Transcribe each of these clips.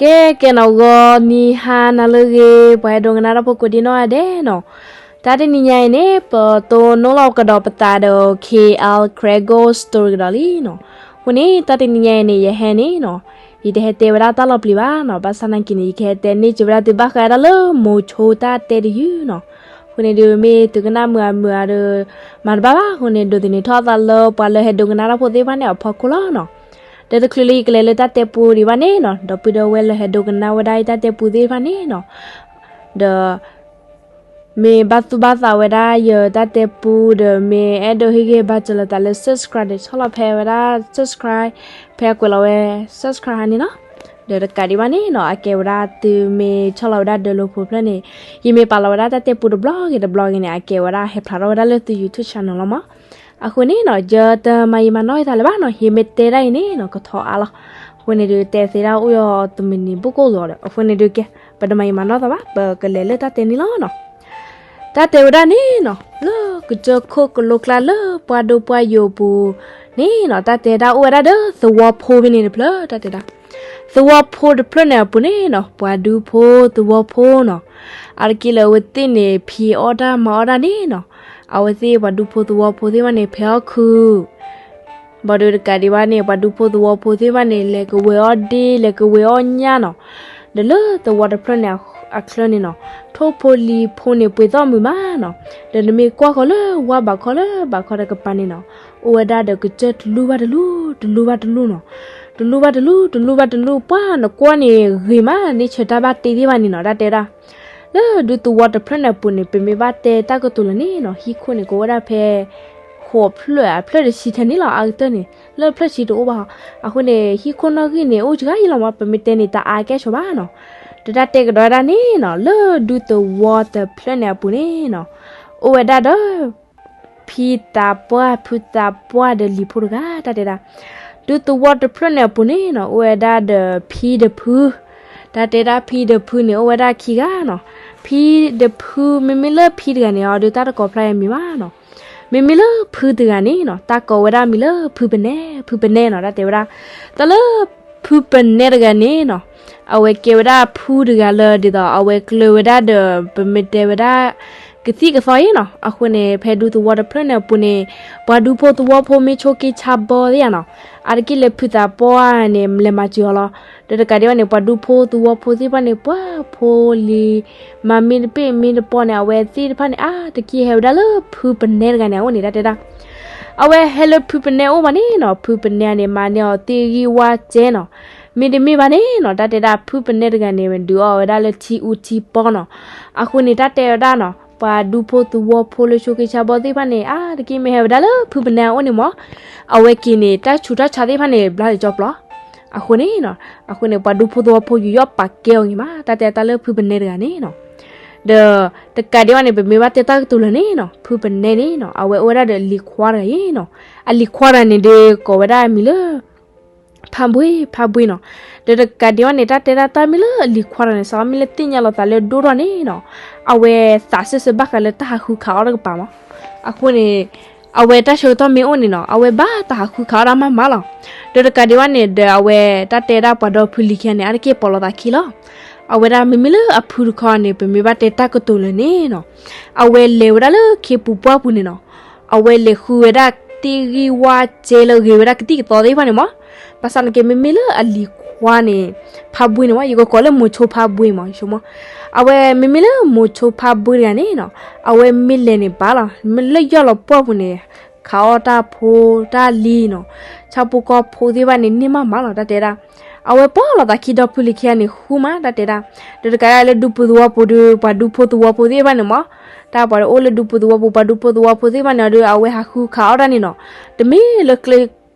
ကဲကဲနီၤ ဂီၤနံၤဟါနၤလၢအဂ့ၤ ပှၤဟဲဒိကနၣ်တၢ်ဖိကိးဒံနီၢ်ဂၤဒဲးနီၤ, တၢ်တနံၤညါအံၤန့ၣ် ပတိၢ်နီၣ်လီၤကဒီးပသးဒီး K L Kregel Story ကဒီးလံနီၤ. အဃိန့ၣ် တၢ်တနံၤညါအံၤန့ၣ် ယဟဲန့ၣ်နီၤ, ယတဟဲတဲဝဲဒၣ်တၢ်လီၤပျံၤဘၣ်နီၤ, ဘၣ်ဆၣ်သနာ်က့န့ၣ် ယကဟဲတဲန့ၢ်က့ၤဝဲဒၣ်သုဘၣ်ဃးဒၣ်လၢ မိၤဆိတၢ်တဲတယုၢ်နီၤ. အဃိန့ၣ်ဒုး မ့ၢ်သုကနၣ်မုာ်အမုာ်အါဒီး မၤတဘၣ်ဘၣ်, အဃိန့ၣ် ဒိးသန့ၤထီၣ်အသးလၢပှၤလၢဟဲဒိကနၣ်တၢ်ဖိသ့ၣ်တဖၣ်န့ၣ်အဖီခိၣ်လီၤနီၤ. ဒီးတချုးလၢယကလဲၤလၢတၢ်တဲပူဒံးဘၣ်န့ၣ်နီၤ, ဒီပုၢ်ဒီဝဲၢ်လၢဟဲဒိကနၣ်ဝဲဒၣ်ယတၢ်တဲပူသ့ၣ်တဖၣ်န့ၣ်နီၤ, ဒီး မ့ၢ်ဘၣ်သူၣ်ဘၣ်သးဝဲဒၣ်ယတၢ်တဲပူဒီး မ့ၢ်အဲၣ်ဒိးဟ့ၣ်ဂံၢ်ဘါစၢၤလိာ်သးလၢ subscribe ဒီး ဆီၣ်လီၤဖဲဝဲဒၣ် subscribe ဖဲအကွဲးလီၤဝဲ subscribe ဟါန့ၣ်လီၤ. ဒီးတကးဒံးဘၣ်န့ၣ်နီၤ, အကဲဝဲဒၣ်သုမ့ၢ်ဆီၣ်လီၤဝဲဒၣ်ဒၢလိာ်ဖိဖျၢၣ်န့ၣ်, ယမ့ၢ်ပာ်လီၤဝဲဒၣ်တၢ်တဲပူတဘျီဂ့ၤတဘျီဂ့ၤန့ၣ် အကဲဝဲဒၣ်ဟဲဖျါထီၣ်ဝဲဒၣ်လၢသု YouTube channel လီၤမး. အဃိန့ၣ်နီၤ, ယတမၤယံာ်မၤနီၢ်ယသးလၢၤဘၣ်နီၤ, ယမ့ၢ်တဲဒၣ်အံၤန့ၣ်နီၤ ကထီအါလီၤ. အဃိန့ၣ်ဒုး တဲသ့ဒၣ်အိၣ်ယီၤတမံၤနံၤ ဘူးကိၢ်လီၤဒီး အဃိန့ၣ်ဒုးကဲ, ပတမၤယံာ်မၤနီၢ်သးဘၣ်, ပကလဲၤလၢတၢ်တဲန့ၣ်လီၤနီၤ. တၢ်တဲဝဲဒၣ်န့ၣ်နီၤ, လၢကစၢၢ်ခိၣ်ကလိကျါလၢပှၢ်ဒိၣ်ပှၢ်ယိာ်ပူၤန့ၣ်နီၤ, တၢ်တဲဒၣ်အိၣ်ဝဲဒၣ်ဒီးသဝီဖိဖဲန့ၣ်တဖျၢၣ်, တၢ်တဲဒၣ် သဝီဖိတဖျၢၣ်န့ၣ်အပူၤန့ၣ်နီၤ, ပှၤဒူဖိသဝီဖိနီၤ, အါတက့ၢ်လၢအဝဲသ့ၣ်န့ၣ် ဖံးအီၣ်တၢ်မၤအီၣ်တၢ်န့ၣ်နီၤ, အဝဲသ့ၣ်ပှၤဒူဖိသဝီဖိသ့ၣ်တဖၣ်န့ၣ် ဖဲးအီၣ်ခုး ဘၣ်ဒီးတကးဒံးဘၣ်န့ၣ် ပှၤဒူဖိသဝီဖိသ့ၣ်တဖၣ်န့ၣ် လဲၤကဝဲၤအီၣ်ဒ့ လဲၤကဝဲၤအီၣ်ညၣ်နီၤ, ဒီးလၢသဝီတဖျၢၣ်န့ၣ်အချၢန့ၣ်နီၤ, ထိၣ်ဖိလံၤဖိန့ၣ် ပှ့ၤသီၣ်မုာ်မးနီၤ, ဒီးနမ့ၢ်ကွၢ်ဃီၤလၢဝၢ်ဘးခီလၢဘးခီတကပၤန့ၣ်နီၤ, အိၣ်ဝဲဒၣ်ဒီးကစၢၢ်တလူၢ်ဘၣ်တလူၢ် တလူၢ်ဘၣ်တလူၢ်နီၤ, တလူၢ်ဘၣ်တလူၢ် တလူၢ်ဘၣ်တလူၢ် ပှၢ်နကွၢ်န့ၣ်ဂ့ၤမး န့ၢ်ဆၢတၢ်ဘၣ်တ့သ့ၣ်တဖၣ်န့ၣ်နီၤ, တၢ်တဲဒၣ် လၢဒူသဝီတဖျၢၣ်န့ၣ်အပူၤန့ၣ် ပမ့ၢ်ဘၣ်တဲတၢ်ကတိၤလၢၤန့ၣ်နီၤ, ဟံၣ်ခိၣ်န့ၣ် ကအိၣ်ဝဲဒၣ်ဖဲ ဃိးဖျၢၣ်အဖျၢၣ်တဆံထဲန့ၣ်လီၤ, အါကတၢၢ်န့ၣ် လၢဖျၢၣ်ဆံတအိၣ်ဘၣ်. အဃိန့ၣ် ဟံၣ်ခိၣ်နီၣ်ဂံၢ်န့ၣ် အိၣ်စှၤယံလီၤမး, ပမ့ၢ်တဲန့ၣ် တအါကဲဆိးဘၣ်နီၤ. ဒီးတၢ်တဲကဒီးဝဲဒၣ်န့ၣ်နီၤ, လၢဒူသဝီတဖျၢၣ်န့ၣ်အပူၤန့ၣ်နီၤ, အိၣ်ဝဲဒၣ်ဒီး ဖံသးပှၢ် ဖုသးပှၢ်ဒီးလံၤဖိတဂၤ, တၢ်တဲဒၣ် ဒူသဝီတဖျၢၣ်န့ၣ်အပူၤန့ၣ်နီၤ, အိၣ်ဝဲဒၣ်ဒီးဖံဒီးဖု, တၢ်တဲဒၣ်ဖံဒီးဖုန့ၣ် အိၣ်ဝဲဒၣ်ခံဂၤနီၤ. ဖံဒီးဖု မ့မ့ၢ်လၢဖံတဂၤန့ၣ်အီၤဒီး တၢ်တကိးဖျါအမံၤဘၣ်နီၤ. မ့မ့ၢ်လၢဖုတဂၤန့ၣ်နီၤ, တၢ်ကိးဝဲဒၣ်မံၤလၢဖုပနဲ, ဖုပနဲနီၤ, တၢ်တဲဝဲဒၣ် တၢ်လၢဖုပနဲတဂၤန့ၣ်နီၤ, အဝဲကဲဝဲဒၣ်ဖုတဂၤလၢ ဒ်သိးအဝဲကျၢၤဝဲဒၣ်ဒီး ပမ့ၢ်တဲဝဲဒၣ် ကသံၣ်ကသီအံၤနီၤ. အဃိန့ၣ် ဖဲဒူသဝီတဖျၢၣ်န့ၣ်အပူၤန့ၣ် ပှၤဒူဖိသဝီဖိမ့ၢ်ဆိးက့ဆါဘီသ့ၣ်ဧါနီၤ, အါတက့ၢ်လၢဖုသးပှၢ်န့ၣ် လဲၤမၤစၢၤအီၤလီၤ. ဒီးတကးဒံးဘၣ်န့ၣ် ပှၤဒူဖိသဝီဖိသ့ၣ်တဖၣ်န့ၣ် ပှၤဖိလံၤ မၤမ့ၢ်တဘ့ၣ်မ့ၢ်တပီၢ်န့ၣ် အဝဲသ့ၣ်တဖၣ်န့ၣ် အါတက့ၢ်ဟဲဝဲဒၣ်လၢဖုပနဲတဂၤန့ၣ်အအိၣ်န့ၣ် တၢ်တဲဒၣ် အဝဲဟဲလၢဖုပနဲအိၣ်ဘၣ်န့ၣ်နီၤ, ဖုပနဲန့ၣ် မၤန့ၢ်အီၤသ့ၣ်ဂံၢ်ဝၣ်စဲနီၤ. မ့တမ့ၢ်ဘၣ်န့ၣ်နီၤ, တၢ်တဲဒၣ် ဖုပနဲတဂၤန့ၣ် ဒုးအီၣ်ဝဲဒၣ်လၢထံအူထံပီနီၤ. အဃိန့ၣ် တၢ်တဲဝဲဒၣ်နီၤ, ပှၤဒူဖိသဝီဖိလၢဆိးက့ဆါဘီသ့ၣ်တဖၣ်န့ၣ် အါတက့ၢ်မ့ၢ်ဟဲဝဲဒၣ်လၢဖုပနဲအအိၣ်န့ၣ်မး, အဝဲက့ၤန့ၣ် တၢ်ဆူးတၢ်ဆါသ့ၣ်တဖၣ်န့ၣ် ဘျါလၢကၠီပျီ. အဃိန့ၣ်နီၤ, အဃိန့ၣ် ပှၤဒူဖိသဝီဖိယူးယီၣ်ပာ်ကဲအီၤဂ့ၤမး, တၢ်တဲတၢ်လၢဖုပနဲတဂၤန့ၣ်နီၤ. ဒီးတကးဒံးဘၣ်န့ၣ် ပမ့ၢ်ဘၣ်တဲတၢ်ကတိၤလၢၤန့ၣ်နီၤ, ဖုပနဲန့ၣ်နီၤ အဝဲအိၣ်ဝဲဒၣ်ဒီးအလံၤခွါတဂၤအံၤနီၤ. အလံၤခွါတဂၤန့ၣ်ဒီး ကိးဝဲဒၣ်အမံၤလၢ ဖါဘှ့ၣ် ဖါဘှ့ၣ်နီၤ. ဒီးတကးဒံးဘၣ်န့ၣ် တၢ်တဲဒၣ်တၢ်မ့ၢ်လၢအလံၤခွါတဂၤန့ၣ် စးမ့ၢ်လၢသ့ၣ်ညါလိာ်သးလၢဒိၣ်ထီၣ်န့ၣ်နီၤ, အဝဲသးစၢၢ်စၢၢ်ဘၣ်ဃးလၢတၢ်ဟးဃုခးအီၣ်တကပၤမး. အဃိန့ၣ် အဝဲတၢ်ဆၢကတီၢ်မ့ၢ်အိၣ်န့ၣ်နီၤ, အဝဲဘၣ်တၢ်ဟးဃုခးအီၣ်တၢ်မးမးလီၤ. ဒီးတကးဒံးဘၣ်န့ၣ် ဒီးအဝဲတၢ်တဲဒၣ်ပှၤဒီဖုလံၤခံဂၤန့ၣ် အါတက့ၢ်ပိာ်လိာ်သးခံလီၤ. အဝဲဒၣ်မ့မ့ၢ်လၢအဖုတခီန့ၣ် ပမ့ၢ်ဘၣ်တဲတၢ်ကတိၤလၢၤန့ၣ်နီၤ, အဝဲလဲၤဝဲဒၣ်လၢခ့ပူၤပှၢ်ပူၤန့ၣ်နီၤ, အဝဲလဲၤဃုဝဲဒၣ်သ့ၣ်ဂံၢ်ဝၣ်စဲလၢအဂ့ၤဝဲဒၣ်ကသံၣ်ကသီသ့ၣ်တဖၣ်န့ၣ်မး. ဘၣ်ဆၣ်သနာ်က့ မ့မ့ၢ်လၢအလံၤခွါန့ၣ် ဖါဘှ့ၣ်န့ၣ်မး, ယကကိးလၢမိၤဆိဖါဘှ့ၣ်မး, ယဆိကမိၣ် အဝဲမ့မ့ၢ်လၢမိၤဆိဖါဘှ့ၣ်တဂၤန့ၣ်နီၤ, အဝဲမ့ၢ်လဲၤန့ၣ်ဘၣ်လီၤ, မ့ၢ်လၢယီၢ်လီၤပှၢ်ပူၤန့ၣ် ခးအီၣ်တၢ်ဖိ တၢ်လံၤနီၤ, ဆၣ်ဖိကီၢ်ဖိသ့ၣ်တဖၣ်န့ၣ် န့ၢ်မးမးလီၤ တၢ်တဲဒၣ်. အဝဲပိာ်လိာ်သးခံဒီဖုလံၤခံဂၤန့ၣ် ဃုမး တၢ်တဲဒၣ်. ဒီးတကးဒံးလၢဒူပူၤသဝီပူၤဒီး ပှၤဒူဖိသဝီဖိသ့ၣ်တဖၣ်န့ၣ်မး, တၢ်ပှၤအိၣ်လၢဒူပူၤသဝီပူၤ ပှၤဒူဖိသဝီဖိသ့ၣ်တဖၣ်န့ၣ်ဒီး အဝဲဟးဃုခးအီၣ်တၢ်န့ၣ်နီၤ, တမ့ၢ်လၢကျဲ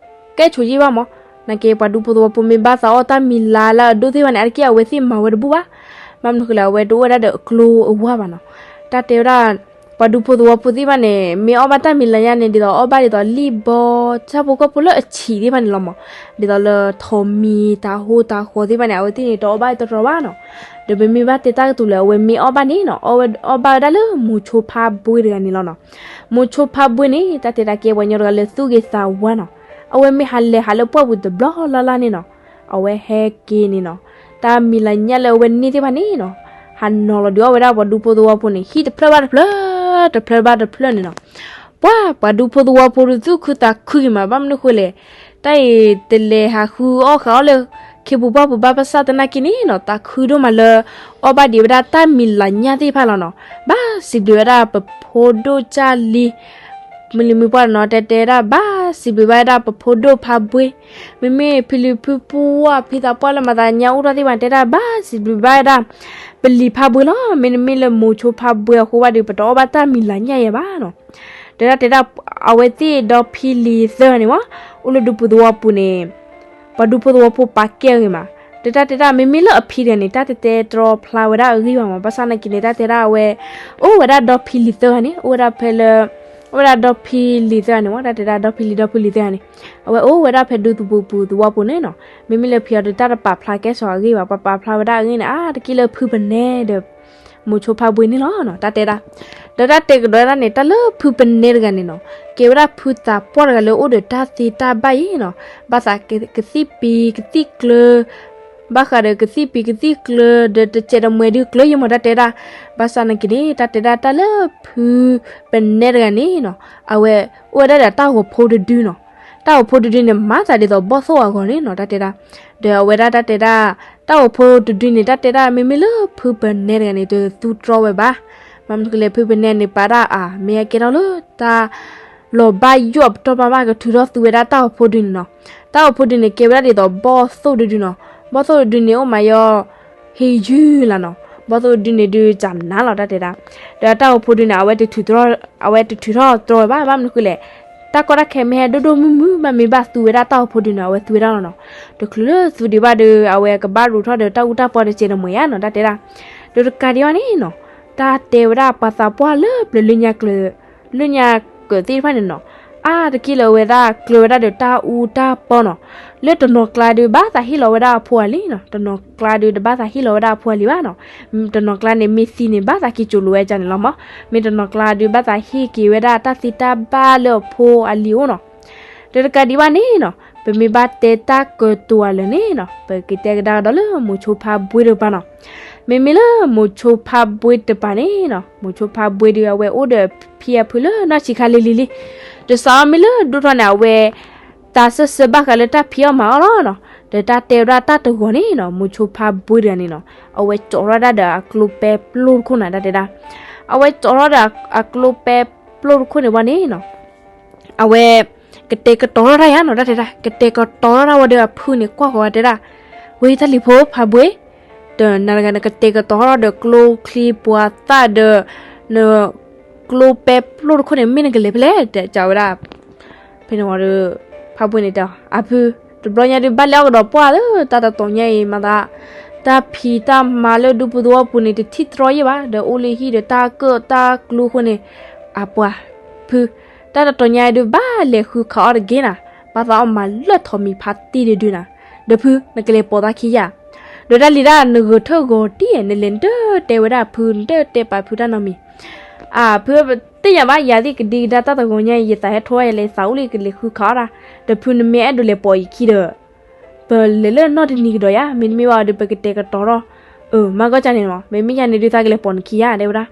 ကဲဆိးယံၣ်ဘၣ်မး. သနာ်က့ ပှၤဒူဖိသဝီဖိမ့ၢ်ဘၣ်သးအီၣ်တၢ်မံၤလါလၢအဒိၣ်သ့ၣ်တဖၣ်န့ၣ် အါတက့ၢ်အဝဲသ့ၣ်မၤဝဲတဘူၣ်ဘၣ်. ဘၣ်မနုၤဃိလဲၣ် အဝဲတအိၣ်ဝဲဒၣ်ဒီးအကျိအဝါဘၣ်နီၤ. တၢ်တဲဝဲဒၣ် ပှၤဒူဖိသဝီဖိသ့ၣ်တဖၣ်န့ၣ် မ့ၢ်အီၣ်ဘၣ်တၢ်မံၤလါညါန့ၣ် ဒ်သိးအီၣ်ဘၣ်ဒ်သိးလံၣ်ဘီ ဆၣ်ဖိကီၢ်ဖိလၢအဆံးသ့ၣ်တဖၣ်န့ၣ်လီၤမး. ဒ်သိးလၢထိးမံၤ တၤဟိတၤဃီၤသ့ၣ်တဖၣ်န့ၣ် အဝဲသ့ၣ်န့ၣ် တအီၣ်ဘၣ်တရီတရီဘၣ်နီၤ. ဒီးပမ့ၢ်ဘၣ်တဲတၢ်ကတိၤလၢ အဝဲမ့ၢ်အီၣ်ဘၣ်န့ၣ်နီၤ, အီၣ်ဘၣ်ဝဲဒၣ်လၢမိၤဆိဖါဘှ့ၣ်တဂၤန့ၣ်လီၤနီၤ. မိၤဆိဖါဘှ့ၣ်န့ၣ် တၢ်တဲတၢ်ကဲပှၤကညီတဂၤလၢသူၣ်ဂ့ၤသးဝါနီၤ. အဝဲမ့ၢ်ဟးလဲၤဟးလၢပှၢ်ပူၤတဘျီလၢ်လၢ်န့ၣ်နီၤ, အဝဲဟဲက့ၤန့ၣ်နီၤ, တၢ်မံၤလၤညၣ်လၢအဝဲန့ၢ်သ့ၣ်တဖၣ်န့ၣ်နီၤ, ဟးနီၤလီၤဒုးအီၣ်ဝဲဒၣ်ပှၤဒူဖိသဝီဖိန့ၣ် ဟံၣ်တဖျၢၣ်ဘၣ်တဖျၢၣ်, တဖျၢၣ်ဘၣ်တဖျၢၣ်န့ၣ်နီၤ. ပှၤ ပှၤဒူဖိသဝီဖိဒုး သူၣ်ခုသးခုဂ့ၤမး, ဘၣ်မနုၤဃိလဲၣ်, တၢ်အံၤတလဲၤဟးဃုအီၣ်ဃုအီၣ်လၢ ခ့ပူၤပှၢ်ပူၤဘၣ်, ဘၣ်ဆၣ်သနာ်က့န့ၣ်နီၤ, သးခုဒိၣ်မးလၢ အီၣ်ဘၣ်ဒံးဝဲဒၣ်တၢ်မံၤလၤညၣ်သ့ၣ်တဖၣ်လီၤနီၤ. ဘၣ်စံးဘျုးဝဲဒၣ်ပဖိဒိၣ်ကၢ်လံ, မုၢ်လံၤမုၢ်ပှၢ်နီၤ, တဲတဲဒၣ် ဘၣ်စံးဘျုးဘၣ်ဝဲဒၣ်ပဖိဒိၣ်ဖါဘှ့, မ့မ့ၢ်ဖံလံၤဖုပှၢ် ဖံသးပှၢ်လၢမၤသးညါအိၣ်ထီၣ်သ့ၣ်တဖၣ် တဲဒၣ် ဘၣ်စံးဘျုးဘၣ်ဝဲဒၣ် ပလံၤဖါဘှ့လီၤ. မ့တမ့ၢ်လၢမိၤဆိဖါဘှ့အဃိဘၣ်ဒီး ပတအီၣ်ဘၣ်တၢ်မံၤလၤညၣ်ယဲဘၣ်နီၤ. တဲဒၣ်တဲဒၣ် အဝဲသ့ၣ်ဒီဖံလံၤသၢဂၤန့ၣ်မး, အိၣ်လၢဒူပူၤသဝီပူၤန့ၣ် ပှၤဒူဖိသဝီဖိပာ်ကဲအဂ့ၤမး. တဲတၢ်တဲတၢ် မ့မ့ၢ်လၢအဖံတဂၤန့ၣ် တၢ်တတဲတြီဖျါဝဲဒၣ်အဂ့ၢ်ဘၣ်မး, ဘၣ်ဆၣ်သနာ်က့န့ၣ် တၢ်တဲဒၣ်အဝဲ အိၣ်ဝဲဒၣ်ဒီဖံလံၤသၢဂၤန့ၣ်, အိၣ်ဝဲဒၣ်ဖဲလၢ အိၣ်ဝဲဒၣ်ဒီဖံလံၤသၢဂၤန့ၣ်မး, တၢ်တဲဒၣ်ဒီဖံလံၤဒီဖံလံၤသၢဂၤန့ၣ်, အဝဲအိၣ်ဝဲဒၣ်ဖဲဒူပူၤသဝီပူၤန့ၣ်နီၤ. မ့မ့ၢ်လၢဖံအီၤဒီး တၢ်တပာ်ဖျါကဲစီၤအဂ့ၢ်ဘၣ်, ပှၤပာ်ဖျါဝဲဒၣ်အဂ့ၢ်န့ၣ် အါတက့ၢ်လၢဖုပနဲဒီး မိၤဆိဖါဘှ့န့ၣ်လီၤနီၤ, တၢ်တဲဒၣ်. ဒီးတၢ်တဲကဒီးဒၣ်န့ၣ် တၢ်လၢဖုပနဲတဂၤန့ၣ်နီၤ, ကဲဝဲဒၣ်ဖုသးပှၢ်တဂၤလၢအိၣ်ဒီးတၢ်သ့တၢ်ဘၣ်အံၤနီၤ, ဘၣ်သးကသံၣ်ပံၤကသံၣ်ကျၢၤ, ဘၣ်ဃးဒီးကသံၣ်ပံၤကသံၣ်ကျၢၤ ဒီးတစဲးတမှဲၤဒုးကျၢၤယဲမး တၢ်တဲဒၣ်. ဘၣ်ဆၣ်သနာ်က့န့ၣ် တၢ်တဲဒၣ်တၢ်လၢဖုပနဲတဂၤန့ၣ်နီၤ, အဝဲအိၣ်ဝဲဒၣ်ဒီးတၢ်ဂီၤဖိတဒုနီၤ. တၢ်ဂီၤဖိတဒုန့ၣ် မၤသးဒ်သိးဘီၣ်သိၣ်အဂီၤန့ၣ်နီၤ, တၢ်တဲဒၣ်. ဒီးအဝဲဒၣ်တၢ်တဲဒၣ် တၢ်ဂီၤဖိတဒုန့ၣ် တၢ်တဲဒၣ် မ့မ့ၢ်လၢဖုပနဲတဂၤန့ၣ် တသူတြီဝဲဘၣ်. ဘၣ်မနုၤဃိလဲၣ် ဖုပနဲန့ၣ် ပာ်ဒၣ်အါ မ့ၢ်အကဲထီၣ်လၢတၢ်လီၤဘၣ်ယိၣ်အပတီၢ်ဘၣ်ဘၣ် ကထုးထီၣ်သူဝဲဒၣ်တၢ်ဂီၤဖိဒုန့ၣ်နီၤ. တၢ်ဂီၤဖိဒုန့ၣ် ကဲဝဲဒၣ်ဒ်သိးဘီၣ်သိၣ်တဒုနီၤ. ဘီၣ်သိၣ်တဒုန့ၣ် အိၣ်မးယီၤ ဟ့ယုၢ်လၢ်နီၤ. ဘီၣ်သိၣ်တဒုန့ၣ်ဒုး ကနါလီၤ တၢ်တဲဒၣ်. ဒီးတၢ်ဂီၤဖိဒုန့ၣ် အဝဲတထုးထီၣ်တြီဝဲဘၣ်. ဘၣ်မနုၤဃိလဲၣ်, တၢ်ကီတၢ်ခဲမ့ၢ်ဟဲဒိၣ်ဒိၣ်မုၢ်မုၢ် ဘၣ်မ့ၢ်ဘၣ်သူဝဲဒၣ်တၢ်ဂီၤဖိဒုန့ၣ် အဝဲသူဝဲဒၣ်လီၤနီၤ. တချုးလၢသူဒံးဘၣ်ဒီး အဝဲကဘၣ်ရူးထီၣ်ဒီးတၢ်အူတၢ်ပီတစဲးတမှဲၤဧါနီၤ တၢ်တဲဒၣ်. ဒီးတကးဒံးဘၣ်န့ၣ်နီၤ, တၢ်တဲဝဲဒၣ်ပှၤသးပှၢ်လၢပျၢၤလၢညါကျၢၤ လၢညါကၢၤသ့ၣ်တဖၣ်န့ၣ်နီၤ, အါတက့ၢ်လၢအဝဲဒၣ်ကျၢၤဝဲဒၣ်ဒီးတၢ်အူတၢ်ပီနီၤ. လၢတနီၤကျါဒုး ဘၣ်သးဟ့ၣ်လီၤဝဲဒၣ်အဖိအလံၤနီၤ. တနီၤကျါဒုး တဘၣ်သးဟ့ၣ်လီၤဝဲဒၣ်အဖိအလံၤဘၣ်နီၤ. တနီၤကျါန့ၣ် မ့ၢ်သံန့ၣ် ဘၣ်သးက့ၤစိာ်လိာ်ဝဲဒ်န့ၣ်လီၤမး. မ့ၢ်တနီၤကျါဒုး ဘၣ်သးဟ့ၣ်က့ၤဝဲဒၣ်တၢ်သ့တၢ်ဘၣ်လၢအဖိအလံၤအိၣ်နီၤ. ဒီးတကးဒံးဘၣ်န့ၣ်နီၤ, ပမ့ၢ်ဘၣ်တဲတၢ်ကတိၤအလၢာ်န့ၣ်နီၤ, ပကတဲကဒါကဒီးလၢမိၤဆိဖါဘှ့တကပၤနီၤ. မ့မ့ၢ်လၢမိၤဆိဖါဘှ့တကပၤန့ၣ်နီၤ, မိၤဆိဖါဘှ့ဒီး အဝဲအိၣ်ဒီးဖံအဖုလၢနီၢ်ဆံးခါလံၤလံၤလံၤ. ဒီးစးထီၣ်မ့ၢ်လၢဒိၣ်ထီၣ်န့ၣ် အဝဲ သးစၢၢ်စၢၢ်ဘၣ်ဃးလၢတၢ်ဖံးအီၣ်မၤအီၣ်လီၤနီၤ. ဒီးတၢ်တဲဝဲဒၣ်တၢ်တဂီၤန့ၣ်နီၤ, မိၤဆိဖါဘှ့တဂၤန့ၣ်နီၤ, အဝဲကၠီထီၣ်ဒၣ်ဒီးအကျိပဲပျိတခိၣ်န့ၣ် တၢ်တဲဒၣ်. အဝဲကၠီထီၣ်ဒီးအကျိပဲပျိတခိၣ်န့ၣ်ဝံၤန့ၣ်နီၤ, အဝဲ ကတဲာ်ကတီၤထီၣ်တၢ်ယါနီၤ တၢ်တဲဒၣ်. ကတဲာ်ကတီၤထီၣ်တၢ်ဝံၤဒီးအဖုန့ၣ် ကွၢ်ဃီၤဝဲတဲဒၣ်, ဝဲတၢ်လံၤဖိဖါဘှ့, ဒီးနၤတဂၤနကတဲာ်ကတီၤထီၣ်ဒီးကျိချံပှၤသၣ်ဒီး န ကျိပဲပျိတခိၣ်န့ၣ် မ့ၢ်နကလဲၤဖဲလဲၣ် တဲဝဲဒၣ်. ဖဲန့ၣ်ဝံၤဒီး ဖါဘှ့န့ၣ်တဲအီၤ, အဖု, တဘျီညါဒုး ဘၣ်လဲၤအီၣ်ကဒီးပှၢ်လၢတၢ်တတီၤညါအံၤမးသး, တၢ်ဖံးတၢ်မၤလၢဒူပူၤသဝီပူၤန့ၣ် တထံၣ်တြီယဲၢ်ဘၣ်, ဒီးအိၣ်လၢဟံၣ်ဒီးတၢ်ကၢၣ်တၢ်ကျူအဃိန့ၣ်, အပှၤ, ဖု, တၢ်တတီၤညါအံၤဒုး ဘၣ်လဲၤဃုခးအီၣ်တဂ့ၤနၤ, ဘၣ်သးအီၣ်မၤလၢာ်ထိးမံၤဖါတံၢ်ဒုးဒုးနၤ, ဒီးဖု နကလဲၤပိာ်သးခံယါ. ဒီးတၢ်လံၤဒၣ် နဂီၤထၢၣ်ဂီၤတံၢ်ဧါ, နလဲၤနတတဲဝဲဒၣ်ဖု နတတဲပာ်ဖုတၢ်နီတမံၤ. အဖု, တသ့ၣ်ညါဘၣ်, ယၤသ့ၣ်ကဒံကဒါတၢ်တဂီၤညါအံၤ ယသးဟဲထိးယလဲၤသးအိၣ်လံ ကလဲၤဃုခးအီၣ်တၢ်, ဒီးဖုနမ့ၢ်အဲၣ်ဒိးလဲၤပိာ်ယခံဒီး ပလဲၤလၢနီၢ်တနံၤကဒီးယါ, မ့တမ့ၢ်ဘၣ်ဒီး ပကတဲာ်ကတီၤထီၣ်, အၢ မၤကီၢ်ကၢ်န့ၣ်မး, မ့မ့ၢ်ယါန့ၣ်ဒုး သးကလဲၤပိာ်နခံယါ တဲဝဲဒၣ်.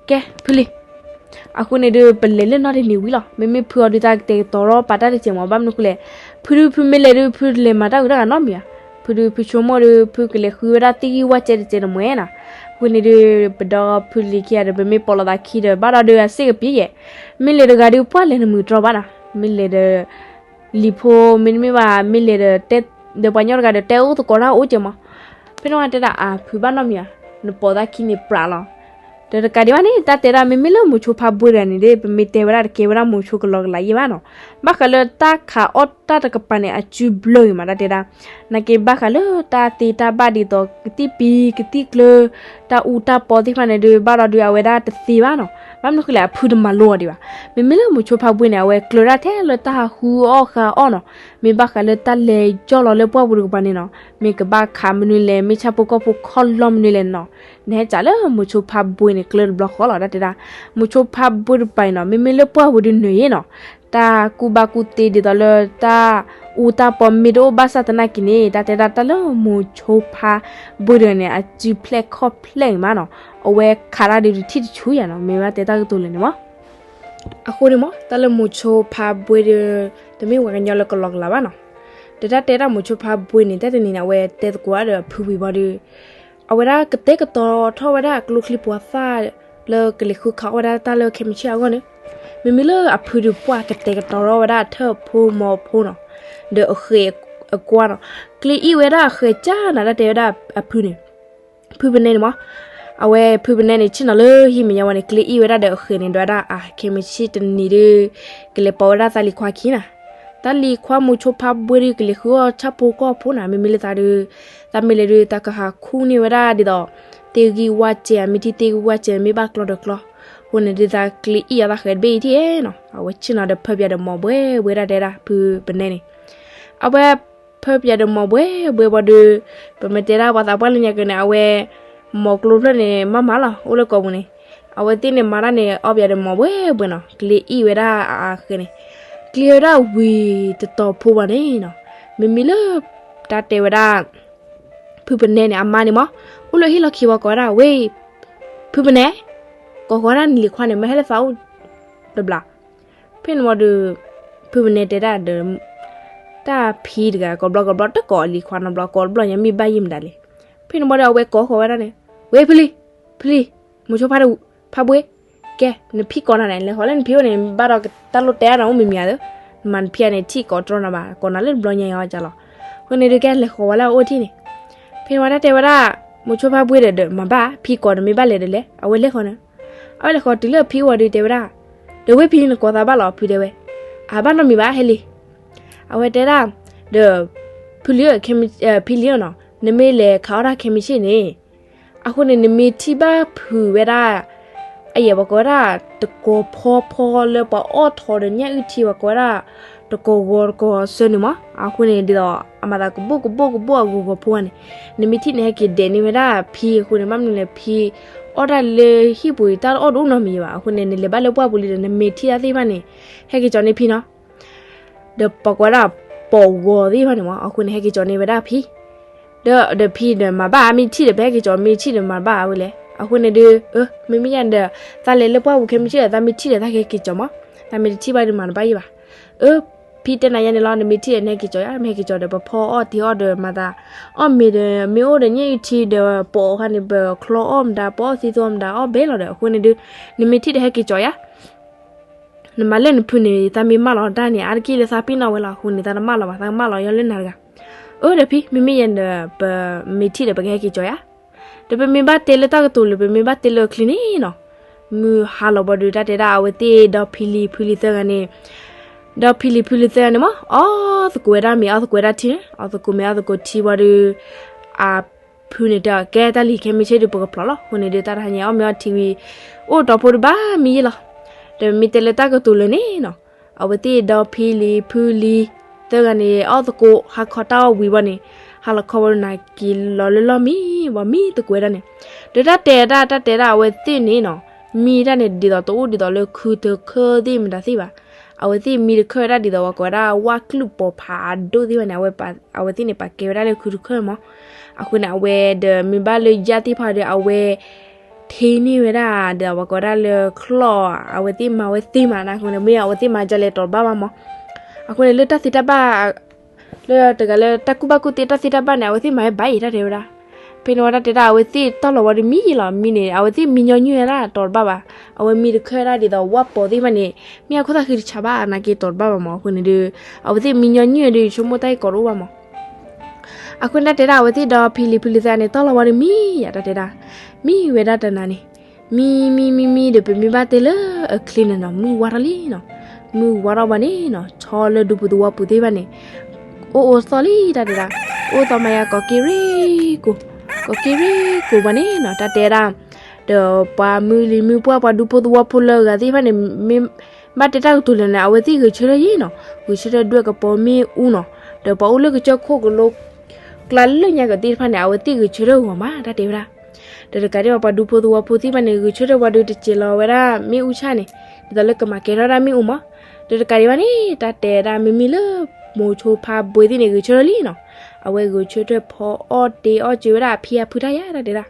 ကဲ ဖုလံၤ, အဃိန့ၣ်ဒုး ပလဲၤလၢနီၢ်တနံၤဝံၤလီၤ. မ့မ့ၢ်ဖုအီၤဒုး သးကတဲာ်ကတီၤထီၣ်ပာ်တၢ်တစဲးမး, ဘၣ်မနုၤဃိလဲၣ်, ဖုဒုး ဖုမ့ၢ်လဲၤဒုး ဖုတလဲၤမၤတၢ်ဂုၤတၢ်ဂၤနီတမံၤဧါ. ဖုဒုး ဖုဆိကမိၣ်ဒုး ဖုကလဲၤဃုဝဲဒၣ်သ့ၣ်ဂံၢ်ဝၣ်စဲတစဲးတမှဲၤနၤ. အဃိန့ၣ်ဒုး ပဒီဖုလံၤခံဂၤဒီး ပမ့ၢ်ပိာ်လိာ်သးခံဒီး ဘၣ်ဒီးဒုး အစ့ၣ်ကပံၤယဲၢ်, မ့ၢ်လဲၤတဂၤဒုး ပှၢ်လဲၤနမုာ်တြီဘၣ်နၤ, မ့ၢ်လဲၤဒီး လံၤဖိ မ့တမ့ၢ်ဘၣ် မ့ၢ်လဲၤဒီး ဒီးပှၤကညီတဂၤဒီး တဲအိၣ်သကိးတၢ်အိၣ်ကဲမး. ဖဲန့ၣ်ဝံၤတဲဒၣ် အဖုဘၣ်နီတမံၤဧါ, နပိာ်သးခံန့ၣ်ပြးလီၤ. ဒီးတကးဒံးဘၣ်န့ၣ် တၢ်တဲဒၣ် မ့မ့ၢ်လၢမိၤဆိဖါဘှ့တဂၤန့ၣ်ဒီး ပမ့ၢ်တဲဝဲဒၣ်တကဲဝဲဒၣ်မိၤဆိကလီကလးယဲၢ်ဘၣ်နီၤ. ဘၣ်ဃးလၢတၢ်ခးအီၣ်တၢ်တကပၤန့ၣ် အစုဘျၢဂ့ၤမး တၢ်တဲဒၣ်. နာ်က့ဘၣ်ဃးလၢတၢ်သ့တၢ်ဘၣ်ဒ်သိး ကသံၣ်ပံၤ ကသံၣ်ကျၢၤ တၢ်အူတၢ်ပီသ့ၣ်တဖၣ်န့ၣ်ဒီး ဘၣ်ဒီးဒုးအဝဲဒၣ်တသ့ဘၣ်နီၤ. ဘၣ်မနုၤဃိလဲၣ် အဖုတမၤလိအီၤဒံးဘၣ်. မ့မ့ၢ်လၢမိၤဆိဖါဘှ့န့ၣ် အဝဲကျၢၤတၢ်ထဲလၢတၢ်ဟးဃုအီၣ်ဃာ်အီၣ်နီၤ. မ့ၢ်ဘၣ်ဃးလၢတၢ်လဲၤယီၢ်လီၤလၢပှၢ်ပူၤတကပၤန့ၣ်နီၤ, မ့ၢ်ကဘၣ်ခးမနုၤလဲၣ်, မ့ၢ်ဆၣ်ဖိကီၢ်ဖိခီၣ်လီၢ်မနုၤလဲၣ်နီၤ, နဟဲစးလၢမိၤဆိဖါဘှ့န့ၣ် ကျၢၤတဘျီဃီလီၤ တၢ်တဲဒၣ်. မိၤဆိဖါဘှ့တကပၤအံၤနီၤ မ့မ့ၢ်လၢပှၢ်ပူၤဒုးနုာ်ယဲနီၤ, တၢ်ကူၣ်ဘၣ်ကူၣ်သ့ဒ်သိးလၢတၢ် အူတၢ်ပီးမ့ၢ်တအိၣ်ဘၣ်ဆၣ်သနာ်က့န့ၣ် တၢ်တဲဒၣ်တၢ်လၢမိၤဆိဖါဘှ့ဒုန့ၣ် အစုဖျဲၣ်ခီၣ်ဖျဲၣ်ဂ့ၤမးနီၤ, အဝဲခးတၢ်ဒုးတထံၣ်တဆူယၤနီၤ, မ့ၢ်ဘၣ်တဲတၢ်ကတိၤလၢာ်န့ၣ်မး. အဃိန့ၣ်မး တၢ်လၢမိၤဆိဖါဘှ့ဒု တမ့ၢ်ပှၤကညီလၢကလီကလီဘၣ်နီၤ. ဒီးတၢ်တဲဒၣ်မိၤဆိဖါဘှ့န့ၣ် တၢ်တနံၤန့ၣ် အဝဲတဲသကိးဒီးအဖုဝံၤဘၣ်ဒီး အဝဲဒၣ်ကတဲာ်ကတီၤထီၣ်ဝဲဒၣ်အကျိချံပှၤသၣ် လၢကလဲၤဃုခးအီၣ်ဝဲဒၣ်တၢ်လၢခဲမုၢ်ဆ့ၣ်အဂီၢ်န့ၣ်, မ့မ့ၢ်လၢအဖုဒုးပှၢ်ကတဲာ်ကတီၤထီၣ်ဝဲဒၣ်ထၢၣ်ဖိမီၤဖိနီၤ, ဒီးအဃဲၤအကွၢ်နီၤ, ကျ့အံၣ်ဝဲဒၣ်အဃဲၤကၢ်နၤ တၢ်တဲဝဲဒၣ်အဖုန့ၣ် ဖုပနဲန့ၣ်မး, အဝဲဖုပနဲန့ၣ် ဆ့ၣ်နီၤလၢဟံၣ်မဲာ်ညါဝဲန့ၣ် ကျ့အံၣ်ဝဲဒၣ်ဒီးအဃဲၤန့ၣ် ဒွးဒၣ်အခဲမုၢ်ဆ့ၣ်တနံၤဒီး ကလဲၤပိာ်ဝဲဒၣ်သးလံၤခွါခံနၤ, တၢ်လံၤခွါမိၤဆိဖါဘှ့ဒုး ကလဲၤဃုအီၣ်ဆၣ်ဖိကီၢ်ဖိနၤ, မ့မ့ၢ်လၢသးဒီး သးမ့ၢ်လဲၤဒုး သးကဟးခူၣ်န့ၢ်ဝဲဒၣ်ဒ်သိး သ့ဂံၢ်ဝၣ်စဲး မ့ၢ်ထံၣ်သ့ဂံၢ်ဝၣ်စဲး မ့ၢ်ဘၣ်ကျီဒီးကျီ, အဃိန့ၣ်ဒုး သးကျ့အံၣ်အီၤသးဃဲၤတဘ့ၣ်အံၤထံၣ်နီၤ, အဝဲဆ့ၣ်နီၤဒီးဖၢပၠးဒီးမီၤဘှဲဘှဲဒၣ်တဲဒၣ် ဖုပနဲန့ၣ် အဝဲဖၢပၠးဒီးမီၤဘှဲဘှဲဘၣ်ဒီး ပမ့ၢ်တဲဒၣ်ပှၤသးပှၢ်လၢညါက့ၤန့ၣ် အဝဲ မီၤကျိဖျၢၣ်န့ၣ် မၤမၤလီၤ အိၣ်လၢကိာ်ပူၤန့ၣ်, အဝဲသ့ၣ်န့ၣ်မၤတၢ်န့ၣ် အီၣ်ပၠးဒီးမီၤဘှဲဘှဲနီၤ, ကျ့အံၣ်ဝဲဒၣ်အဃဲၤန့ၣ်, ကျ့ဝဲဒၣ်ဝံၤတတီၤဖိဘၣ်န့ၣ်နီၤ, မ့မ့ၢ်လၢ တၢ်တဲဝဲဒၣ် ဖုပနဲန့ၣ် အမါန့ၣ်မး အိၣ်လၢဟံၣ်လီၢ်ခံဝဲကိးဝဲဒၣ် ဝ့ၢ် ဖုပနဲ, ကိးဃီဒၣ်နလံၤခွါန့ၣ် မ့ၢ်ဟဲလၢသးအိၣ်တဘျီ, ဖဲန့ၣ်ဝံၤဒီး ဖုပနဲတဲဒၣ်ဒီး တၢ်ဖံတဂၤ ကိးဘျီကိးဘျီ တကိးအလံၤခွါနီတဘျီ ကိးတဘျီညါ မ့ၢ်ဘၣ်ယံာ်မတၤလဲၣ်, ဖဲန့ၣ်ဝံၤဒီး အဝဲကိးဃီဝဲဒၣ်န့ၣ်, ဝ့ၢ်ဖုလံၤ, ဖုလံၤ, မိၤဆိဖါဒူ ဖါဘှ့, ကဲ နဖံကိးနၤန့ၣ် လဲၤဃီၤလၢနဖံအိၣ်န့ၣ် ဘၣ်ဒီးတၢ်လိၣ်တဲအါန့ၣ် အိၣ်မံၤမံၤဧါသၢ, နမၤနဖံဧါန့ၣ် ထံၣ်ကိးတြီနၤဘၣ် ကိးနၤလၢတဘျီညါအံၤအီၤကလီၤ, အဃိန့ၣ်ဒုး ကဲလဲၤဃီၤဝဲလၢအအိၣ်ထံၣ်န့ၣ်, ဖဲန့ၣ်ဝံၤတၢ်တဲဝဲဒၣ် မိၤဆိဖါဘှ့ဒီး ဒီးမၤဘၣ် ဖံကိးဒီးမ့ၢ်ဘၣ်လဲၤဒီးလဲၤ အဝဲလဲၤဃီၤန့ၣ်, အဝဲလဲၤဃီၤတုၤလၢအဖံအိၣ်ဝံၤဒီးတဲဝဲဒၣ်, ဒီးဝ့ၢ်ဖံနကိးသးဘၣ်လီၤ ဖုတဲဝဲ, အဘၣ်နီတမံၤဘၣ် ဟဲလံ အဝဲတဲဒၣ်, ဒီး ဖုလံၤဧၢ, ဖံလံၤဧၢနီၤ, နမ့ၢ်လဲၤခးအီၣ်တၢ်ခဲမုၢ်ဆ့ၣ်န့ၣ်, အဃိန့ၣ် နမ့ၢ်ထံၣ်ဘၣ်ဖုးဝဲဒၣ်, အယဲၢ်ပှၤကိးဝဲဒၣ် တကိးဖီဖီလၢပှၤအီၣ်ထိးဒီးညၣ်အုၣ်ထံ ပှၤကိးဝဲဒၣ် တကိးဂီၤတကိးစၢန့ၣ်မး, အဃိန့ၣ်ဒ်သိး အမၤသးကဘိၣ်ကဘိၣ်ကဘိၣ်အဂီၤဂီၤဖိန့ၣ်, နမ့ၢ်ထံၣ်န့ၣ်ဟဲက့ၤဒဲးန့ၢ်ဝဲဒၣ်ဖံအဃိန့ၣ် ဘၣ်မနုၤလဲၣ်ဖံ အီၣ်တၢ်လၢဟံၣ်ပူၤအံၤ တၢ်အီၣ်တအိၣ်နီတမံၤဘၣ်, အဃိန့ၣ် နလဲၤဘၣ်လၢပှၢ်ပူၤလံဒီး နမ့ၢ်ထံၣ်တၢ်သ့ၣ်တဖၣ်န့ၣ် ဟဲက့ၤကၠီန့ၢ်ဖံနီၤ ဒီးပှၤကိးဝဲဒၣ် ပိာ်ဂီၤသ့ၣ်တဖၣ်န့ၣ်မး, အဃိန့ၣ် ဟဲက့ၤကၠီန့ၢ်ဝဲဒၣ်ဖံ, ဒီး ဒီးဖံဒီးမၤဘၣ် မ့ၢ်ထံၣ်ဒီး ပဟဲက့ၤကၠီ မ့ၢ်ထံၣ်ဒီးမၤဘၣ်ဝဲလဲၣ်, အဃိန့ၣ်ဒုး အၢ မ့မ့ၢ်ယၤဒီး သးလဲၤလၢပှၢ်ပူၤခဲမုၢ်ဆ့ၣ်ဒီး သးမ့ၢ်ထံၣ်ဒီး သးကဟဲက့ၤကၠီမး, သးမ့ၢ်တထံၣ်ဘၣ်ဒီးမၤတဘၣ်ယံၤဘၣ်, အၢ ဖံတဲနၤယါန့ၣ်လီၤ နမ့ၢ်ထံၣ်ဒီး နဟဲက့ၤကၠီယါ, မ့ၢ်ဟဲက့ၤကၠီဒီး ပဖီအီၣ်တ့ၤအီၣ်ဒီးမၤသး အီၣ်မ့ၤဒီး မ့ၢ်အိၣ်ဒီးညၣ်အုၣ်ထံဒီး ပိာ်အခါန့ၣ် ပချီအီၣ်မတၤ ပအီၣ်သံသိမတၤ အီၣ်ဘဲလီၤဒီး အဃိန့ၣ်ဒုး နမ့ၢ်ထံၣ်ဒီးဟဲက့ၤကၠီယါ နမၤလၢနဖုန့ၣ် သးမ့ၢ်မၢလီၤတၢ်န့ၣ် အါတက့ၢ်လၢသးပ့ၤနီၣ်ဝဲလီၤ အဃိန့ၣ် သးတမၢလီၤဘၣ် သးကမၢလီၤယီၤလၢနၤတဂၤ, အၢ ဒီးဖံ မ့မ့ၢ်ယဲဒီး ပမ့ၢ်ထံၣ်ဒီး ပကဟဲက့ၤကၠီယါ, ဒီးပမ့ၢ်ဘၣ်တဲလၢတၢ်ကတိၤလၢ ပမ့ၢ်ဘၣ်တဲလၢအချံန့ၣ်နီၤ, မုၢ်ဟါလီၤဘၣ်ဒီး တၢ်တဲဒၣ်အဝဲသ့ၣ်ဒီဖံလံၤဖုလံၤသၢဂၤန့ၣ်, ဒီဖံလံၤဖုလံၤသၢဂၤန့ၣ်မး အီၣ်သကိးဝဲဒၣ်မ့ၤ အီၣ်သကိးဝဲဒၣ်ထံန့ၣ် အီၣ်သကိးမ့ၤအီၣ်သကိးထံဝံၤဒီး အ ဖုန့ၣ်တဲအီၤ ကဲတၢ်လံၤခဲမုၢ်ဆ့ၣ်ဒုး ပကဖျိးလီၤ, အဃိန့ၣ်ဒုး တၢ်တဟါညါအီၣ်မ့ၤအီၣ်ထံဝံၤ အိၣ်တီၤဖိတဘၣ်မံယ့လီၤ, ဒီးမ့ၢ်တဲလၢတၢ်ကတိၤလၢန့ၣ်နီၤ, အဝဲသ့ၣ်ဒီဖံလံၤဖုလံၤသၢဂၤန့ၣ် အီၣ်သကိးဟါခီတၢ်အီၣ်ဝံၤဘၣ်န့ၣ်, ဟါလီၤခီဝဲဒၣ်န့ၣ် က့ၤလီၤလၢလီၢ်မံဘၣ် မံသကိးဝဲဒၣ်န့ၣ်, ဒီးတၢ်တဲဒၣ် တၢ်တဲဒၣ်အဝဲသ့ၣ်န့ၣ်နီၤ, မံတၢ်န့ၣ် ဒ်သိးတအိၣ်ဒ်သိးလၢခုတခၢၣ်သ့ၣ်မတၤသ့ၣ်ဘၣ်, အဝဲသ့ၣ်မံတခၢၣ်ဝဲဒၣ်ဒ်သိးပှၤကိးဝဲဒၣ် ဝၣ်ကျုၢ်ပိာ်ဖးအဒိၣ်သ့ၣ်ဘၣ်န့ၣ်, အဝဲသ့ၣ်န့ၣ် ပာ်ကဲဝဲဒၣ်လၢခုတခၢၣ်မး, အဃိန့ၣ် အဝဲဒီးမ့ၢ်ဘၣ်လၢယၢ်သ့ၣ်တဖၣ်ဒီး အဝဲ ထ့န့ၢ်ဝဲဒၣ်ဒီး ပှၤကိးဒၣ်လၢချီၣ် အဝဲသ့ၣ်မၤဝဲသ့မးန့ၣ်အဃိန့ၣ် မ့ၢ်အဝဲသ့ၣ်မၤဒ်လဲၣ်တီးတဘၣ်ဘၣ်မး, အဃိန့ၣ် လၢတၢ်သ့တၢ်ဘၣ် လၢတဂၤလၢတၢ်ကူၣ်ဘၣ်ကူၣ်သ့တၢ်သ့တၢ်ဘၣ်န့ၣ် အဝဲသ့ၣ်မၤဝဲဘၣ်အံၤတၢ်တဲဝဲဒၣ်, ဖဲန့ၣ်ဝံၤတၢ်တဲဒၣ် အဝဲသ့ၣ်တီၢ်လီၤဝံၤဒီးမံယ့လီၤ မံန့ၣ် အဝဲသ့ၣ်မံညီနုၢ်ဝဲဒၣ်တီးတဘၣ်ဘၣ်, အဝဲမံတခၢၣ်ဝဲဒၣ်ဒ်သိးဝၣ်ပိာ်သ့ၣ်တဖၣ်န့ၣ် မ့ၢ်အခိၣ်သၣ်ဃံတဆးဘၣ် နာ်က့တီးတဘၣ်ဘၣ်မး အဃိန့ၣ်ဒီး အဝဲသ့ၣ်မံညီနုၢ်ဝဲဒီး ဆိကမိၣ်တၢ်အံၤကီးတအိၣ်ဘၣ်မး အဃိန့ၣ် တၢ်တဲဒၣ်အဝဲသ့ၣ်ဒီဖံလံၤဖုလံၤသၢဂၤန့ၣ် တီၢ်လီၤဝံၤဒီးမံယၤ တၢ်တဲဒၣ်, မံဝဲဒၣ်တနၤန့ၣ်, မံမံမံမံဒီး ပမ့ၢ်ဘၣ်တဲလၢအချ့န့ၣ်နီၤ မုၢ်ဝါထီၣ်လံနီၤ, မုၢ်ဝါထီၣ်ဘၣ်န့ၣ်နီၤ ဆီလၢဒူပူၤသဝီပူၤသ့ၣ်တဖၣ်န့ၣ် အိၣ်အိၣ်သီလံ တၢ်တဲဒၣ်, အိၣ်သီမၤယၤ ကိးက့ၤရ့ၣ်ကိၤ, ကိးက့ၤရ့ၣ်ကိၤဘၣ်န့ၣ်နီၤ တၢ်တဲဒၣ်, ဒီးပှၤမုၢ်လံၤမုၢ်ပှၢ် ပှၤဒူဖိသဝီဖိလၢအဂၤသ့ၣ်တဖၣ်န့ၣ် မ့ၢ်ဘၣ်တဲတၢ်ကတိၤလၢာ်န့ၣ် အဝဲသ့ၣ်ဂဲၤဆၢထၢၣ်ယံၤနီၤ, ဂဲၤဆၢထၢၣ်ဒွဲၣ်ကပီၤမ့ၣ်အူနီၤ, ဒီးပှၤအိၣ်လၢကစၢၢ်ခိၣ်ကလိကျါလၢညါကသ့ၣ်တဖၣ်န့ၣ် အဝဲသ့ၣ်ဂဲၤဆၢထၢၣ်ဂီၤမး တၢ်တဲဝဲဒၣ် ဒီးတကးဒံးဘၣ် ပှၤဒူဖိသဝီဖိသ့ၣ်တဖၣ်န့ၣ် ဂဲၤဆၢထၢၣ်ဝံၤဒီး တစဲးလီၤဝဲဒၣ်မ့ၣ်အူဆၣ်န့ၣ် ဒ်သိးလၢကမၤကဲထီၣ်ဒၣ်မ့ၣ်အူမး, ဒီးတကးဒံးဘၣ်န့ၣ် တၢ်တဲဒၣ် မ့မ့ၢ်လၢ မိၤဆိဖါဘှ့သ့ၣ်န့ၣ် ဂဲၤဆၢထၢၣ်လံနီၤ. အဝဲဂဲၤဆၢထၢၣ်ဖီအီၣ်တ့အီၣ်စၢၤဝဲဒၣ်အဖံအဖုတၢ်ယၤ တၢ်တဲဒၣ်.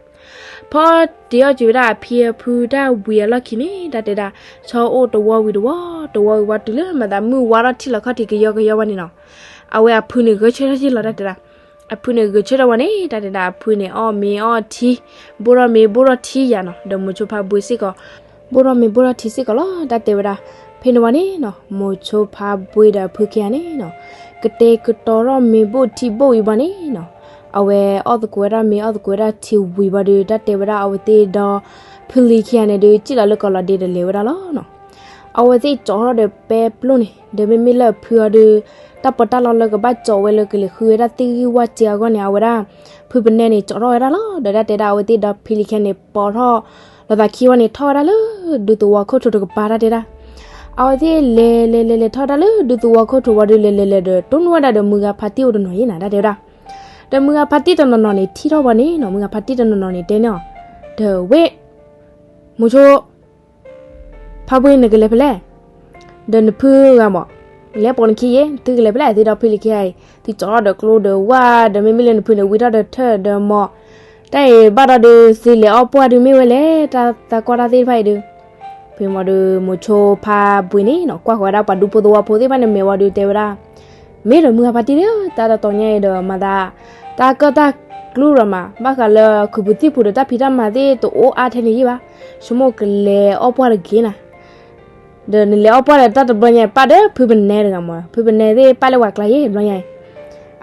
ဖီတ့အီၣ်စၢၤဝဲဒၣ်အဖံအဖုတၢ်ဝံၤအလီၢ်ခံန့ၣ် တၢ်တဲဒၣ်, ဆီအိၣ်တဝီဝံၤတဝီ, တဝီဝံၤဝံၤတုၤလၢမၤသးမုၢ်ဝါထီၣ်ထံလီၤခီၣ်ထံးကယီကယီဝဲန့ၣ်နီၤ. အဝဲအဖုန့ၣ်ဂဲၤဆၢထၢၣ်ယ့ၢ်လီၤ တၢ်တဲဒၣ်. အဖုန့ၣ်ဂဲၤဆၢထၢၣ်ဝဲန့ၣ် တၢ်တဲဒၣ် အဖုန့ၣ်အီၣ်မ့ၤအီၣ်ထံ, ဘိၣ်ထီၣ်မ့ၤဘိၣ်ထီၣ်ထံယၤနီၤ, ဒီးမိၤဆိဖါဘှ့စ့ၢ်ကီး ဘိၣ်ထီၣ်မ့ၤဘိၣ်ထီၣ်ထံစ့ၢ်ကီးလီၤ တၢ်တဲဝဲဒၣ်. ဖဲန့ၣ်ဝံၤန့ၣ်နီၤ မိၤဆိဖါဘှ့ဒီးအဖုခံဂၤန့ၣ်နီၤ ကတဲာ်ကတီၤထီၣ်မ့ၤဘိၣ်ထံဘိၣ်ဝံၤဘၣ်န့ၣ်နီၤ, အဝဲအီၣ်သကိးဝဲဒၣ်မ့ၤအီၣ်သကိးဝဲဒၣ်ထံဝံၤဘၣ်ဒီး တၢ်တဲဝဲဒၣ် အဝဲသ့ၣ်ဒီဖုလံၤခံဂၤန့ၣ်ဒီး စံၣ်လီၤလၢကီးလီၤဒ့ဒီးလဲၤဝဲဒၣ်လီၤနီၤ. အဝဲသ့ၣ်ကၠီထီၣ်ဒီးပဲပျိၢ်န့ၣ် ဒီးမ့မ့ၢ်လၢအဖုအီၤဒီး တၢ်ပီးတၢ်လီလၢကဘၣ်ကၠီဝဲလၢကလဲၤဃုဝဲဒၣ်သ့ၣ်ဂံၢ်ဝၣ်စ့အဂီၢ်န့ၣ် အဝဲဒၣ် ဖုပနဲန့ၣ် ကၠီထီၣ်ဝဲဒၣ်လီၤ. ဒီးတၢ်တဲဒၣ် အဝဲသ့ၣ်ဒီဖုလံၤခံဂၤန့ၣ် ပိာ်ထီၣ်လိာ်သးခံဝံၤန့ၣ် ထီၣ်ဝဲဒၣ်လၢဒူသဝီခိၣ်ထိးတကပၤ တၢ်တဲဒၣ်. အဝဲသ့ၣ်လဲၤလဲၤလဲၤလဲၤထီၣ်ဝဲဒၣ်လၢဒူသဝီခိၣ်ထိးဝံၤဒီး လဲၤလဲၤလဲၤဒီး တိၢ်နီၣ်ဝဲဒၣ်ဒီးမုၢ်ဂၤဖါတံၢ်အိၣ်တနီၤယ့ၢ်နၤ တၢ်တဲဝဲဒၣ်. ဒီးမုၢ်ဂၤဖါတံၢ်တနီၤနီၤန့ၣ် ထံၣ်ထီၣ်ဝံၤန့ၣ်နီၤ မုၢ်ဂၤဖါတံၢ်တနီၤနီၤန့ၣ် တဲန့ၢ်အီၤ, ဒီးဝ့ၢ် မိၤဆိ ဖါဘှ့ နကလဲၤဖဲလဲၣ်, ဒီးနဖုဂၤမး လဲၤပိာ်နခံယ့ၢ် သုကလဲၤဖဲလဲၣ် သုဒီဖုလံၤခံဂၤအံၤ သုကၠီထီၣ်ဒီးကျိဒီးဝၣ် ဒီးမ့မ့ၢ်လၢနဖုန့ၣ် ဝံထီၣ်ဒီးထၢၣ်ဒီးမီၤ, တၢ်အံၤဘၣ်ဒီးဒုး သုလဲၤအီၣ်ပှၢ်ဒုးမ့ၢ်ဝဲလဲၣ် တၢ်သးကွၢ်တၢ်သ့ၣ်တဖၣ်အံၤဒုး. ဖဲမီၤဒုး မိၤဆိဖါဘှ့န့ၣ်နီၤ ကွၢ်ဃီၤဝဲဒၣ်ပှၤဒူဖိသဝီဖိသ့ၣ်တဖၣ်န့ၣ် မဲာ်ဝံၤဒုးတဲဝဲဒၣ်, မ့ၢ်ဒီးမုၢ်ဂၤဖါတံၢ်ဒီး တၢ်တတီၤညါအံၤဒီး မၤသး တၢ်ကၢၣ်တၢ်ကျူရၤမး ဘၣ်ဃးလၢခုးပူၤသံၣ်ပူၤဒီးတၢ်ဖံးတၢ်မၤသ့ၣ်တအိၣ်အါထဲန့ၣ်ယ့ၢ်ဘၣ်, ဆိကမိၣ်ကလဲၤအီၣ်ပှၢ်တဂ့ၤနၤ ဒီးနလဲၤအီၣ်ပှၢ်ဒီးတၢ်တဘျီညါအံၤ ပၢ်ဒီးဖုပနဲတဂၤမး ဖုပနဲသ့ၣ်ပၢ်လၢပှၤကျါယ့ၢ်ဘျီညါအံၤ,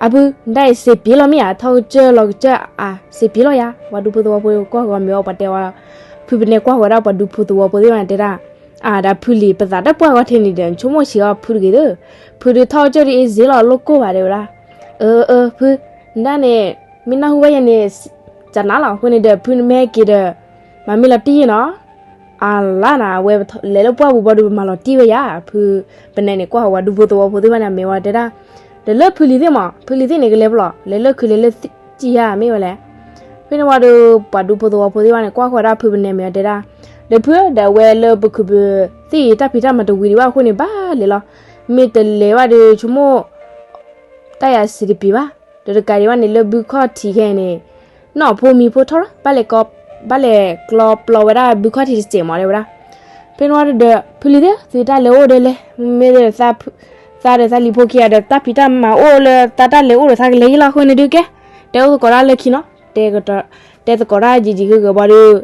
အဖု နတၢ်အံၤစံးပှ့ၤလီၤမ့ၢ်ဧါ ထီၣ်ကစၢၢ်လီၤကစၢၢ်အါ စံးပှ့ၤလီၤယၤ ပှၤဒူဖိသဝီဖိကွၢ်ဃီၤမ့ၢ်အီၤပှၤတဲဝဲ, ဖုပနဲကွၢ်ဃီၤဝဲဒၣ်ပှၤဒူဖိသဝီဖိသ့ၣ်တဖၣ်န့ၣ်တဲဒၣ်, အၢ ဒီးဖုလံၤ ပသးတပှၢ်ဂီၢ်ထဲန့ၣ်ဒီး နဆိကမိၣ်ဆံးအီၤဖုတဂ့ၤသၢ, ဖုဒုးထီၣ်ကစၢၢ်ဒုးအ့ၣ်စ့လီၤလိၣ်ကိၢ်ဘၣ်တဲဝဲဒၣ်, အၢ အၢ ဖု နဒၣ်န့ၣ် မ့ၢ်နၢ်ဟူဘၣ်ယဲန့ၣ် ကနၤလီၤ အဃိန့ၣ်ဒီး ဖုနမ့ၢ်ဟဲက့ၤဒီး မၤမ့ၢ်လီၤတံၢ်ယ့ၢ်နီၤ အလါနၤ အဝဲလဲၤလၢပှၢ်ပူၤဘၣ်ဒီး ပမၤလီၤတံၢ်ဝဲယၤ ဖုပနဲန့ၣ် ကွၢ်ဃီၤပှၤဒူဖိသဝီဖိသ့ၣ်တဖၣ်န့ၣ် အမဲာ်ဝံၤတဲဒၣ်, ဒီးလၢဖုလံၤသ့ၣ်မး ဖုလံၤသ့ၣ်န့ၣ် ကလဲၤပလီၢ် လဲၤလၢခုးလဲၤလၢစံၣ်ယါမ့ၢ်ဝဲလဲၣ်, ဖဲန့ၣ်ဝံၤဒီး ပှၤဒူဖိသဝီဖိသ့ၣ်တဖၣ်န့ၣ် ကွၢ်ဃီၤဝဲဒၣ်ဖုပနဲမဲာ်ဝံၤတဲဒၣ်, ဒီးဖု ဒီးအဝဲလၢပခုးပသံၣ်တၢ်ဖံးတၢ်မၤတဝံၤဒံးဘၣ်အဃိန့ၣ် ဘၣ်လဲၤလီၤ, မ့ၢ်တလဲၤဘၣ်ဒီးဆိကမိၣ် တၢ်ယၤစံးတပ့ၤဘၣ်, ဒီးတကးဒံးဘၣ်န့ၣ် လၢဘုခီၣ်ထံးခဲအံၤန့ၣ် နီၢ်ဖိမံၤဖိထီၣ်လီၤ ဘၣ်လဲၤကျီပျီဝဲဒၣ်ဘုခီၣ်ထံးတစဲးမးတဲဝဲဒၣ်, ဖဲန့ၣ်ဝံၤဒီး ဖုလံၤသ့ၣ် သုတၢ်လဲၤအိၣ်ဒီးလဲၤ မ့မ့ၢ်ဒီး သးဒီးသးလံၤဖိခံဂၤဒီး တၢ်ဖံးတၢ်မၤအိၣ်လၢသးတၢ်လဲၤအိၣ်ဒီးသးကလဲၤယ့ၢ်လီၤအဃိန့ၣ်ဒုးကဲ, တဲအိၣ်သကိးတၢ်လၢခံနီၤ, တဲသကိးတၢ်ယံာ်ယံာ်ဂ့ၤဂ့ၤဘၣ်ဒီး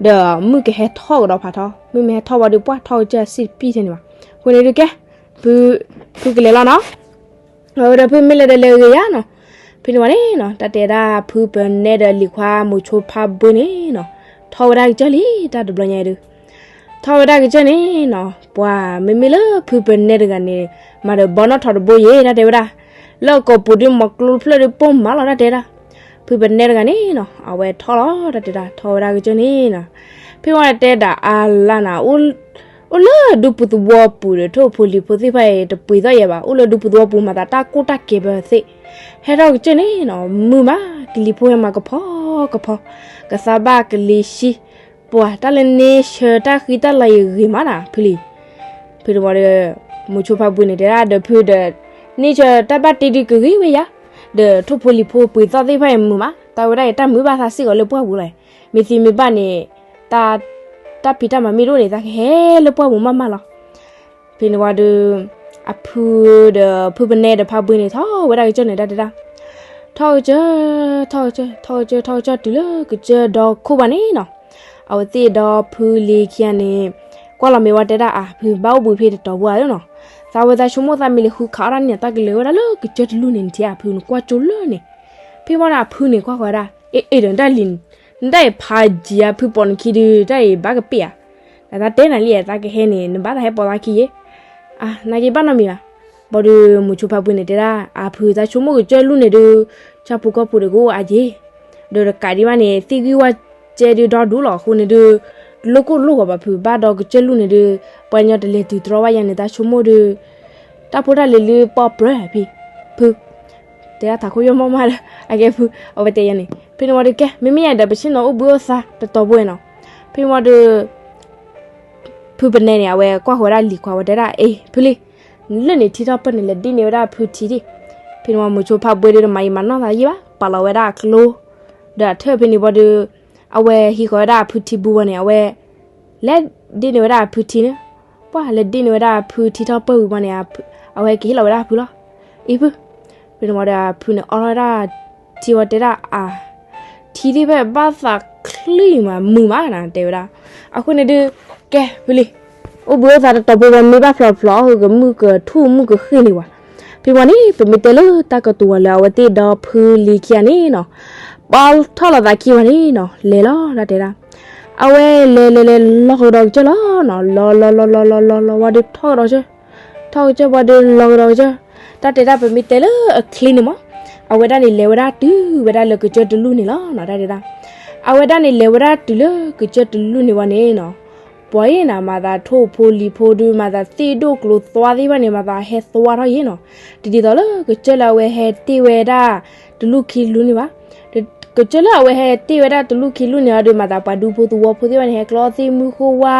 ဒီးမုၢ်ကဟဲထီၣ်ကဒီးဖးထီ မုၢ်မ့ၢ်ဟဲထီၣ်ဘၣ်ဒီး ပှၢ်ထီၣ်ကစၢၢ်စံးတပံၤထဲန့ၣ်ဘၣ်, အဃိန့ၣ်ဒုးကဲ, ဖုကလဲၤလီၤနီၤ အဝဲဒီးဖုမ့ၢ်လဲၤဒီးလဲၤဂ့ၤယါနီၤ, ဖဲန့ၣ်ဝံၤန့ၣ်နီၤ တၢ်တဲဒၣ်ဖုပနဲဒီးလံၤခွါမိၤဆိဖါဘှ့န့ၣ်နီၤ, ထီၣ်ဝဲဒၣ်ကစၢၢ်လံ တၢ်တဘျီညါအံၤဒုး, ထီၣ်ဝဲဒၣ်ကစၢၢ်န့ၣ်နီၤ ပှၤမ့မ့ၢ်လၢဖုပနဲတဂၤန့ၣ် မၤဒီးဘီနီၣ်ထီၣ်တဘိယ့ၣ် တၢ်တဲဝဲဒၣ်, လၢအကိာ်ပူၤဒုးမီၤကျိတဖျၢၣ်ဒုးပိၢ်မးလီၤ တၢ်တဲဒၣ်, ဖုပနဲတဂၤန့ၣ်နီၤ အဝဲထီၣ်လီၤ တၢ်တဲဒၣ် ထီၣ်ဝဲဒၣ်ကစၢၢ်န့ၣ်နီၤ, ဖဲဝံၤတဲဒၣ်အလါနၤ အိၣ်လၢဒူပူၤသဝီပူၤဒီး ထိၣ်ဖိလံၤဖိသ့ၣ်တဖၣ်အံၤ တပှ့ၤသီၣ်ယဲဘၣ် အိၣ်လၢဒူပူၤသဝီပူၤမၤသးတၢ်ကိၢ်တၢ်ကဲၤပသ့ၣ်, ဟဲထီၣ်ကစၢၢ်န့ၣ်နီၤ မုာ်မး ကလံၤဖိဟဲမၤကဖီကဖီ, ကသါဘၣ်ကလံၤဆှံ, ပှၤတၢ်လၢန့ဆၢတၢ်ဃံတၢ်လၤအံၤဂ့ၤမးနၤ ဖုလံၤ, ဖဲန့ၣ်ဝံၤဒီး မိၤဆိဖါဘှ့န့ၣ်တဲဒၣ်ဒီးဖုဒီး န့ဆၢတၢ်ဘၣ်တ့ဒုးကဂ့ၤဝဲယါ, ဒီးထိၣ်ဖိလံၤဖိပှ့ၤသီၣ်သ့ၣ်တဖၣ်အံၤမုာ်မး တၢ်ဝဲဒၣ်အံၤတၢ်မုာ်ဘၣ်သးစ့ၢ်ကီးလၢပှၢ်ပူၤလီၤ, မ့ၢ်သံမ့ၢ်ဘၣ်န့ၣ် တၢ် တၢ်ဖံးတၢ်မၤမ့ၢ်တအိၣ်န့ၣ် သးကဟဲလၢပှၢ်ပူၤမးမးလီၤ, ဖဲန့ၣ်ဝံၤဒီး အဖုဒီးဖုပနဲဒီးဖါဘှ့န့ၣ် ထီၣ်ဝဲဒၣ်ကစၢၢ်န့ၣ် တၢ်တဲဒၣ်, ထီၣ်ကစၢၢ်, ထီၣ်ကစၢၢ်, ထီၣ်ကစၢၢ်, ထီၣ်ကစၢၢ် တုၤလၢကစၢၢ်ဒီခိၣ်ဘၣ်န့ၣ်နီၤ, အဝဲသ့ၣ်ဒီဖုလံၤခံဂၤန့ၣ် ကွၢ်လီၤမဲာ်ဝံၤတဲဒၣ် အဖုဘၣ်အိၣ်ဘှံးဖဲတတီၤဘိဧါနီၤ, သးဝဲသးဆိကမိၣ်သးမ့ၢ်လဲၤဃုခးအီၣ်တၢ်န့ၣ် တၢ်ကလဲၤဝဲဒၣ်လၢကစၢၢ်တလူၢ်န့ၣ် နထံၣ်အဖုနကွၢ်ကၠိလၢန့ၣ်, ဖဲဝံၤဒီးအဖုန့ၣ်ကွၢ်ဃီဒၣ် အ့ၣ်အ့ၣ်ဒီးနတၢ်လံၤ, နတၢ်အံၤဖးယံၤဧါ ဖုပိာ်နခံဒုး တၢ်အံၤဘၣ်ကပ့ၣ်ဧါ, နသးတဲနၤလံ သးကဟဲန့ၣ် နဘၣ်သးဟဲပိာ်သးခံယ့ၣ်, အါ နာ်က့ဘၣ်နီတမံၤဘၣ်, ဘၣ်ဒီးမိၤဆိဖါဘှ့န့ၣ်တဲဒၣ် အဖုသးဆိကမိၣ်ကစၢၢ်လူၢ်န့ၣ်ဒုး ဆၣ်ဖိကီၢ်ဖိဒီးကအိၣ်အါယ့ၣ်, ဒီးတကးဒံးဘၣ်န့ၣ် သ့ၣ်ဂံၢ်ဝၣ်စဲဒုးဒီဒူၣ်လီၤအဃိန့ၣ်ဒုး တလိၣ်ကိၢ်လိၣ်ဂီၤဘၣ်ဖု ဘၣ်ဒီးကစၢၢ်လူၢ်န့ၣ်ဒုး ပှၤကညီတလဲၤတုၤတြီဘၣ်ယၤန့ၣ် သးဆိကမိၣ်ဒုး တၢ်ဖိတၢ်လံၤလၢပီၢ်ပြၢဖံ ဖု တဲဒၣ်ထးခိၣ်ယိၣ်မီၢ်မးဒီး အကဲဖု အဝဲတဲယၤန့ၣ် ဖဲန့ၣ်ဝံၤဒီးကဲ မ့မ့ၢ်ယၤဒီး ပဆ့ၣ်နီၤအိၣ်ဘှံးအိၣ်သါတတီၤဘိနီၤ, ဖဲန့ၣ်ဝံၤဒီး ဖုပနဲန့ၣ် အဝဲကွၢ်ဃီၤဝဲဒၣ်လံၤခွါ ဝဲတဲဒၣ် အ့ ဖုလံၤ, လၢန့ၣ်ထံထီၣ်ပၢၢ်န့ၣ် လဲၤဒ့ၣ်န့ၢ်ဝဲဒၣ်အဖုထံဒံၣ်. ဖဲန့ၣ်ဝံၤ မိၤဆိဖါဘှ့ဒုးတမၤယံာ်မၤနီၢ်သးယံာ်ဘၣ်, ပာ်လီၤဝဲဒၣ်အကျိ ဒီးအထၢၣ်ဖဲန့ၣ်ဝံၤဒီး အဝဲဟံးဃီၤဝဲဒၣ်အဖုထံဘူဝံၤန့ၣ် အဝဲ လဲၤဒ့ၣ်န့ၢ်ဝဲဒၣ်အဖုထံန့ၣ်, ပှၢ်လဲၤဒ့ၣ်န့ၢ်ဝဲဒၣ်အဖုထံထီၣ်ပၢၢ်ဝံၤဘၣ်န့ၣ် အဝဲကဟ့ၣ်လီၤဝဲဒၣ်အဖုလီၤ. အံၤဖု, ဖဲန့ၣ်ဝံၤဒီးအဖုန့ၣ် အီထီၣ်ဝဲဒၣ်ထံဝံၤတဲဒၣ်အါ, ထံဒံၣ်ဖဲဘၣ်သးချံမး မုာ်မးနၤ တဲဝဲဒၣ်. အဃိန့ၣ်ဒုး ကဲဖုလံၤ, အိၣ်ဘှံးအိၣ်သါတတီၤဖိဝံၤ မ့ၢ်ဘၣ်ဖျိးဖျိး အီၣ်ကမုၣ်ကထူၣ်မုၣ်ကဃ့ၢ်န့ၣ်ဝံၤ, ဖဲဝံၤန့ၣ် ပမ့ၢ်တဲလၢတၢ်ကတိၤဝံၤလၢအဝဲသ့ၣ်ဒီဖုလံၤခံဂၤန့ၣ်နီၤ, ပီထီၣ်လီၤသးခံဝံၤန့ၣ်နီၤ လဲၤလီၤတၢ်တဲဒၣ်. အဝဲလဲၤလဲၤလဲၤလီၤကဒီးကစၢၢ်လီၤနီၤ, လီၤလီၤလီၤလီၤလီၤလီၤလီၤဝံၤဒီးထီၣ်ကဒီးကစၢၢ်, ထီၣ်ကစၢၢ်ဝံၤဒီးလီၤကဒီးကစၢၢ်, တၢ်တဲဒၣ်ပမ့ၢ်တဲလၢအချ့န့ၣ်မး, အဝဲဒၣ်န့ၣ်လဲၤဝဲဒၣ်တုၤဝဲဒၣ်လၢကစၢၢ်တလူၢ်န့ၣ်လီၤနီၤ တၢ်တဲဒၣ်. အဝဲဒၣ်န့ၣ်လဲၤဝဲဒၣ်တုၤလၢကစၢၢ်တလူၢ်န့ၣ်ဝံၤန့ၣ်နီၤ, ပှၤအံၤနၤ မၤသးထိၣ်ဖိလံၤဖိဒုး မၤသးသ့ၣ်ဒိၣ်ကျိၤသွါသ့ၣ်တဖၣ်န့ၣ် မၤသးဟဲသွါထီၣ်ယံၤနီၤ, တဒ်သိးလၢကစၢၢ်လၢအဝဲဟဲတ့ၢ်ဝဲဒၣ်တလူၢ်ခံလူၢ်န့ၣ်ဘၣ်. ကစၢၢ်လၢအဝဲဟဲတ့ၢ်ဝဲဒၣ်တလူၢ်ခံလူၢ်န့ၣ်အီၤဒီး မၤသးပှၤဒူဖိသဝီဖိသ့ၣ်တဖၣ်န့ၣ် ဟဲကျီသ့ၣ်မုၢ်ဃိဝါ,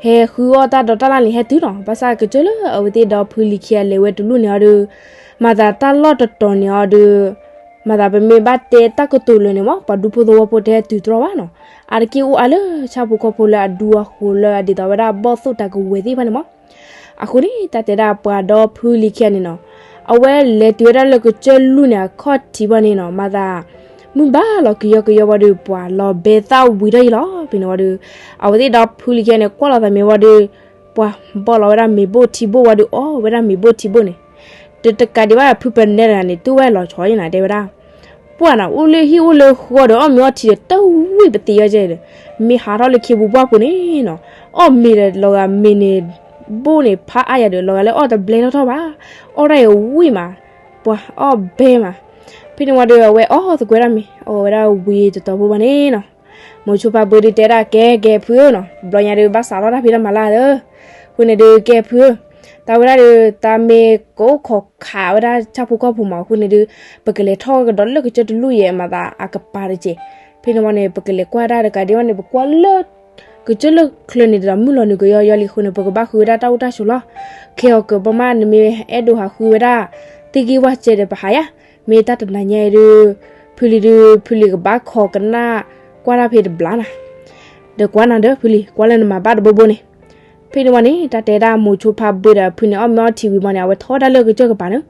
ဟဲဃုအီၣ်တၢ်ဒီးတၢ်လၢ်န့ၣ် ဟဲတုၤနီၤ, ဘၣ်ဆၣ်ကစၢၢ်လၢအဝဲသ့ၣ်ဒီဖုလံၤခံဂၤလဲၤဝဲတလူၢ်န့ၣ်အီၤဒီး မၤသးတၢ်လီၢ်တတီၤန့ၣ်အီၤဒီး မၤသးပမ့ၢ်ဘၣ်တဲတၢ်ကတိၤလၢာ်န့ၣ်မး ပှၤဒူဖိသဝီဖိတဟဲတုၤတြီဘၣ်နီၤ, အါတက့ၢ်အိၣ်အါလၢဆၣ်ဖိကီၢ်ဖိလၢအဒူအဃိၤလၢအဒ်သိးဝဲဒၣ်ဘီၣ်သိၣ်တၢ်ကဝဲၤသ့ၣ်တဖၣ်န့ၣ်မး. အဃိန့ၣ် တၢ်တဲဒၣ်ပှၤဒီဖုလံၤခံဂၤန့ၣ်နီၤ, အဝဲလဲၤတုၤဝဲဒၣ်လၢကစၢၢ်လူၢ်န့ၣ်အခီၣ်ထံးဘၣ်န့ၣ်နီၤ, မၤသး မုၢ်ဘၣ်လီၤကယီကယီဝံၤဒီး ပှၤလီၤဘဲသၣ်ဝံၤထီၣ်ယံၤလီၤ. ဖဲန့ၣ်ဝံၤဒီး အဝဲသ့ၣ်ဒီဖုလံၤခံဂၤန့ၣ် ကွၢ်လီၤသးမ့ၢ်ဝံၤဒီး ပှၤဘီၣ်လီၤဝဲဒၣ်မ့ၤဘိၣ်ထံဘိၣ်ဝံၤဒီး အီၣ်ဝဲဒၣ်မ့ၤဘိၣ်ထံဘိၣ်န့ၣ်, တတကးဒံးဘၣ် ဖုပနဲတဂၤန့ၣ် တူၢ်ဝဲလီၤဆီယံၤနၤ တဲဝဲဒၣ်. ပှၢ်နၤ အိၣ်လၢဟံၣ်အိၣ်လၢဃီဒီး အီၣ်မ့ၤအီထံဒီး တဝံၣ်ပသံးယီၤကဲဒီး, မ့ၢ်ဟးထီၣ်လၢခ့ပူၤပှၢ်ပူၤန့ၣ်နီၤ, အီၣ်မ့ၤဒီးလီၤဂာ်မ့ၤန့ၣ် ဘိၣ်န့ၣ်ဖးအါယၤဒီး လီၤဂာ်လၢအီၣ်တဘျဲထီၣ်ထီၣ်ဘၣ်, အီၣ်ဒၣ်အံၤဝံၣ်မး, ပှၤအီၣ်ဘဲမး. ဖဲန့ၣ်ဝံၤဒီး အဝဲအီၣ်သကွဲးဒၣ်မ့ၤ အီၣ်ဝဲဒၣ်ဝံၤတတီၤဖိဘၣ်န့ၣ်နီၤ, မိၤဆိဖါဘှ့ဒုးတဲဒၣ် ကဲကဲဖုဧၢနီၤ, ဘျီညါဒုးဘၣ်စးထီၣ်တၢ်ဖံးတၢ်မၤလၢ်ဧၢ, အဃိန့ၣ်ဒုးကဲဖုဧၢ, တၢ်ဝဲဒၣ်ဒီး တၢ်မ့ၢ်ကအိၣ်ခိးခးဝဲဒၣ်ဆၣ်ဖိကီၢ်ဖိမး အဃိန့ၣ်ဒုး ပကလဲၤထီၣ်ကဒီးလၢကစၢၢ်တလူၢ်ယဲမၤသးအကပၤတက့ၢ်. ဖဲန့ၣ်ဝံၤန့ၣ် ပကလဲၤကွၢ်ဒၣ်တကးဒံးဘၣ်န့ၣ် ပကွၢ်လၢ ကစၢၢ်လၢချၢန့ၣ်ဒီး မုၢ်လီၤနုာ်ကယီကယီလံအဃိန့ၣ် ပကဘၣ်ဃုဝဲဒၣ်တၢ်အိၣ်တၢ်ဆိးလီၤ. ခဲအံၤကဘၣ်မး နမ့ၢ်အဲၣ်ဒိးဟးဃုဝဲဒၣ် သ့ၣ်ဂ့ၢ်ဝၣ်စဲဒီး ပဟးယါ, မ့ၢ်တၢ်တနၤညါအံၤဒီး ဖုလံၤဒုး ဖုလံၤကဘၣ်ခိးကနၣ် ကွၢ်တၢ်ဖဲတဘျီနၤ, ဒီးကွၢ်နၤဒီးဖုလံၤ ကွၢ်လၢနမၤဘၣ်တဘိဘိန့ၣ်. ဖဲန့ၣ်ဝံၤန့ၣ် တၢ်တဲဒၣ်မိၤဆိဖါဘှ့ဒီးအဖုန့ၣ် အီၣ်မ့ၤအီထံဝံၤမးန့ၣ် အဝဲထီၣ်ဝဲဒၣ်လၢကစၢၢ်ကပၤန့ၣ်,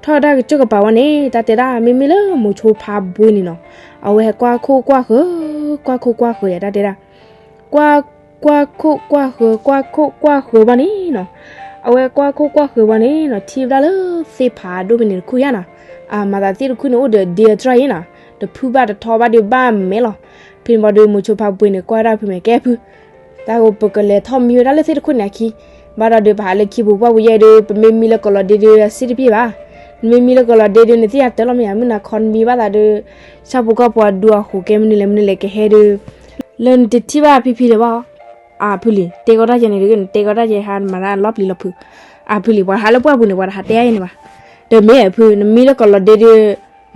ထီၣ်ဝဲဒၣ်ကစၢၢ်ကပၤဝံၤန့ၣ် တၢ်တဲဒၣ်မ့မ့ၢ်လၢမိၤဆိဖါဘှ့န့ၣ်နီၤ, အဝဲဟဲကွၢ်ခိၣ်ကွၢ်ဃၢၤ, ကွၢ်ခိၣ်ကွၢ်ဃၢၤယါ တၢ်တဲဒၣ် ကွၢ်, ကွၢ်ခိၣ်ကွၢ်ဃၢၤ ကွၢ်ခိၣ်ကွၢ်ဃၢၤဘၣ်န့ၣ်နီၤ, အဝဲကွၢ်ခိၣ်ကွၢ်ဃၢၤဘၣ်န့ၣ်နီၤ ထံၣ်ဝဲဒၣ်လၢသ့ၣ်ဖးဒိၣ်ဖဲန့ၣ်တခူၣ်ယါနီၤ, အမၤသးသ့ၣ်တခူၣ်န့ၣ် အိၣ်ဒီးဒ့အတြၢ်ယါနီၤ, တဖုဘၣ်တထီဘၣ်ဒီးဘၣ်မဲာ်လီၤ. ဖဲန့ၣ်ဝံၤဒီး မိၤဆိဖါဘှ့န့ၣ်ကွၢ်ဝဲဒၣ်ဖုမဲာ် ကဲဖု တၢ်ဂိၢ်ပကလဲၤထီၣ်မံဝဲဒၣ်လၢသ့ၣ်တခူၣ်န့ၣ်အခံ, ဘၣ်ဒီးဒုးပဟးလၢခံပူၤပှၢ်ပူၤယဲဒုး ပမ့ၢ်မံလၢကလီၤဒ့ဒုး အစ့တပ့ၢ်ဘၣ်, နမ့ၢ်မံလၢကလီၤဒ့ဒုး နသ့ၣ်ညါတၢ်လီၤမ့ၢ်ဧါ, မုၢ်နၤခီနမံဘၣ်သးဒုး ဆၣ်ဖိကီၢ်ဖိအဒူအဃိၤကဲမနုၤလဲၣ်မနုၤလဲၣ်ကဟဲဒုး လၢနတထံၣ်ဘၣ်ဖံဖံလၢၤဘၣ်, အဖုလံၤ တဲကီတၢ်ယဲန့ၣ်ဒုး နတဲကီတၢ်ယဲဟါနမၤတၢ်လီၤပျံၤလီၤဖုး, အဖုလံၤ ပှၤဟးလၢပှၢ်ပူၤန့ၣ် ပှၤတဟးတဲအါယဲန့ၣ်ဘၣ်, ဒီးမ့ၢ်အဖု နမံလၢကလီၤဒ့ဒုး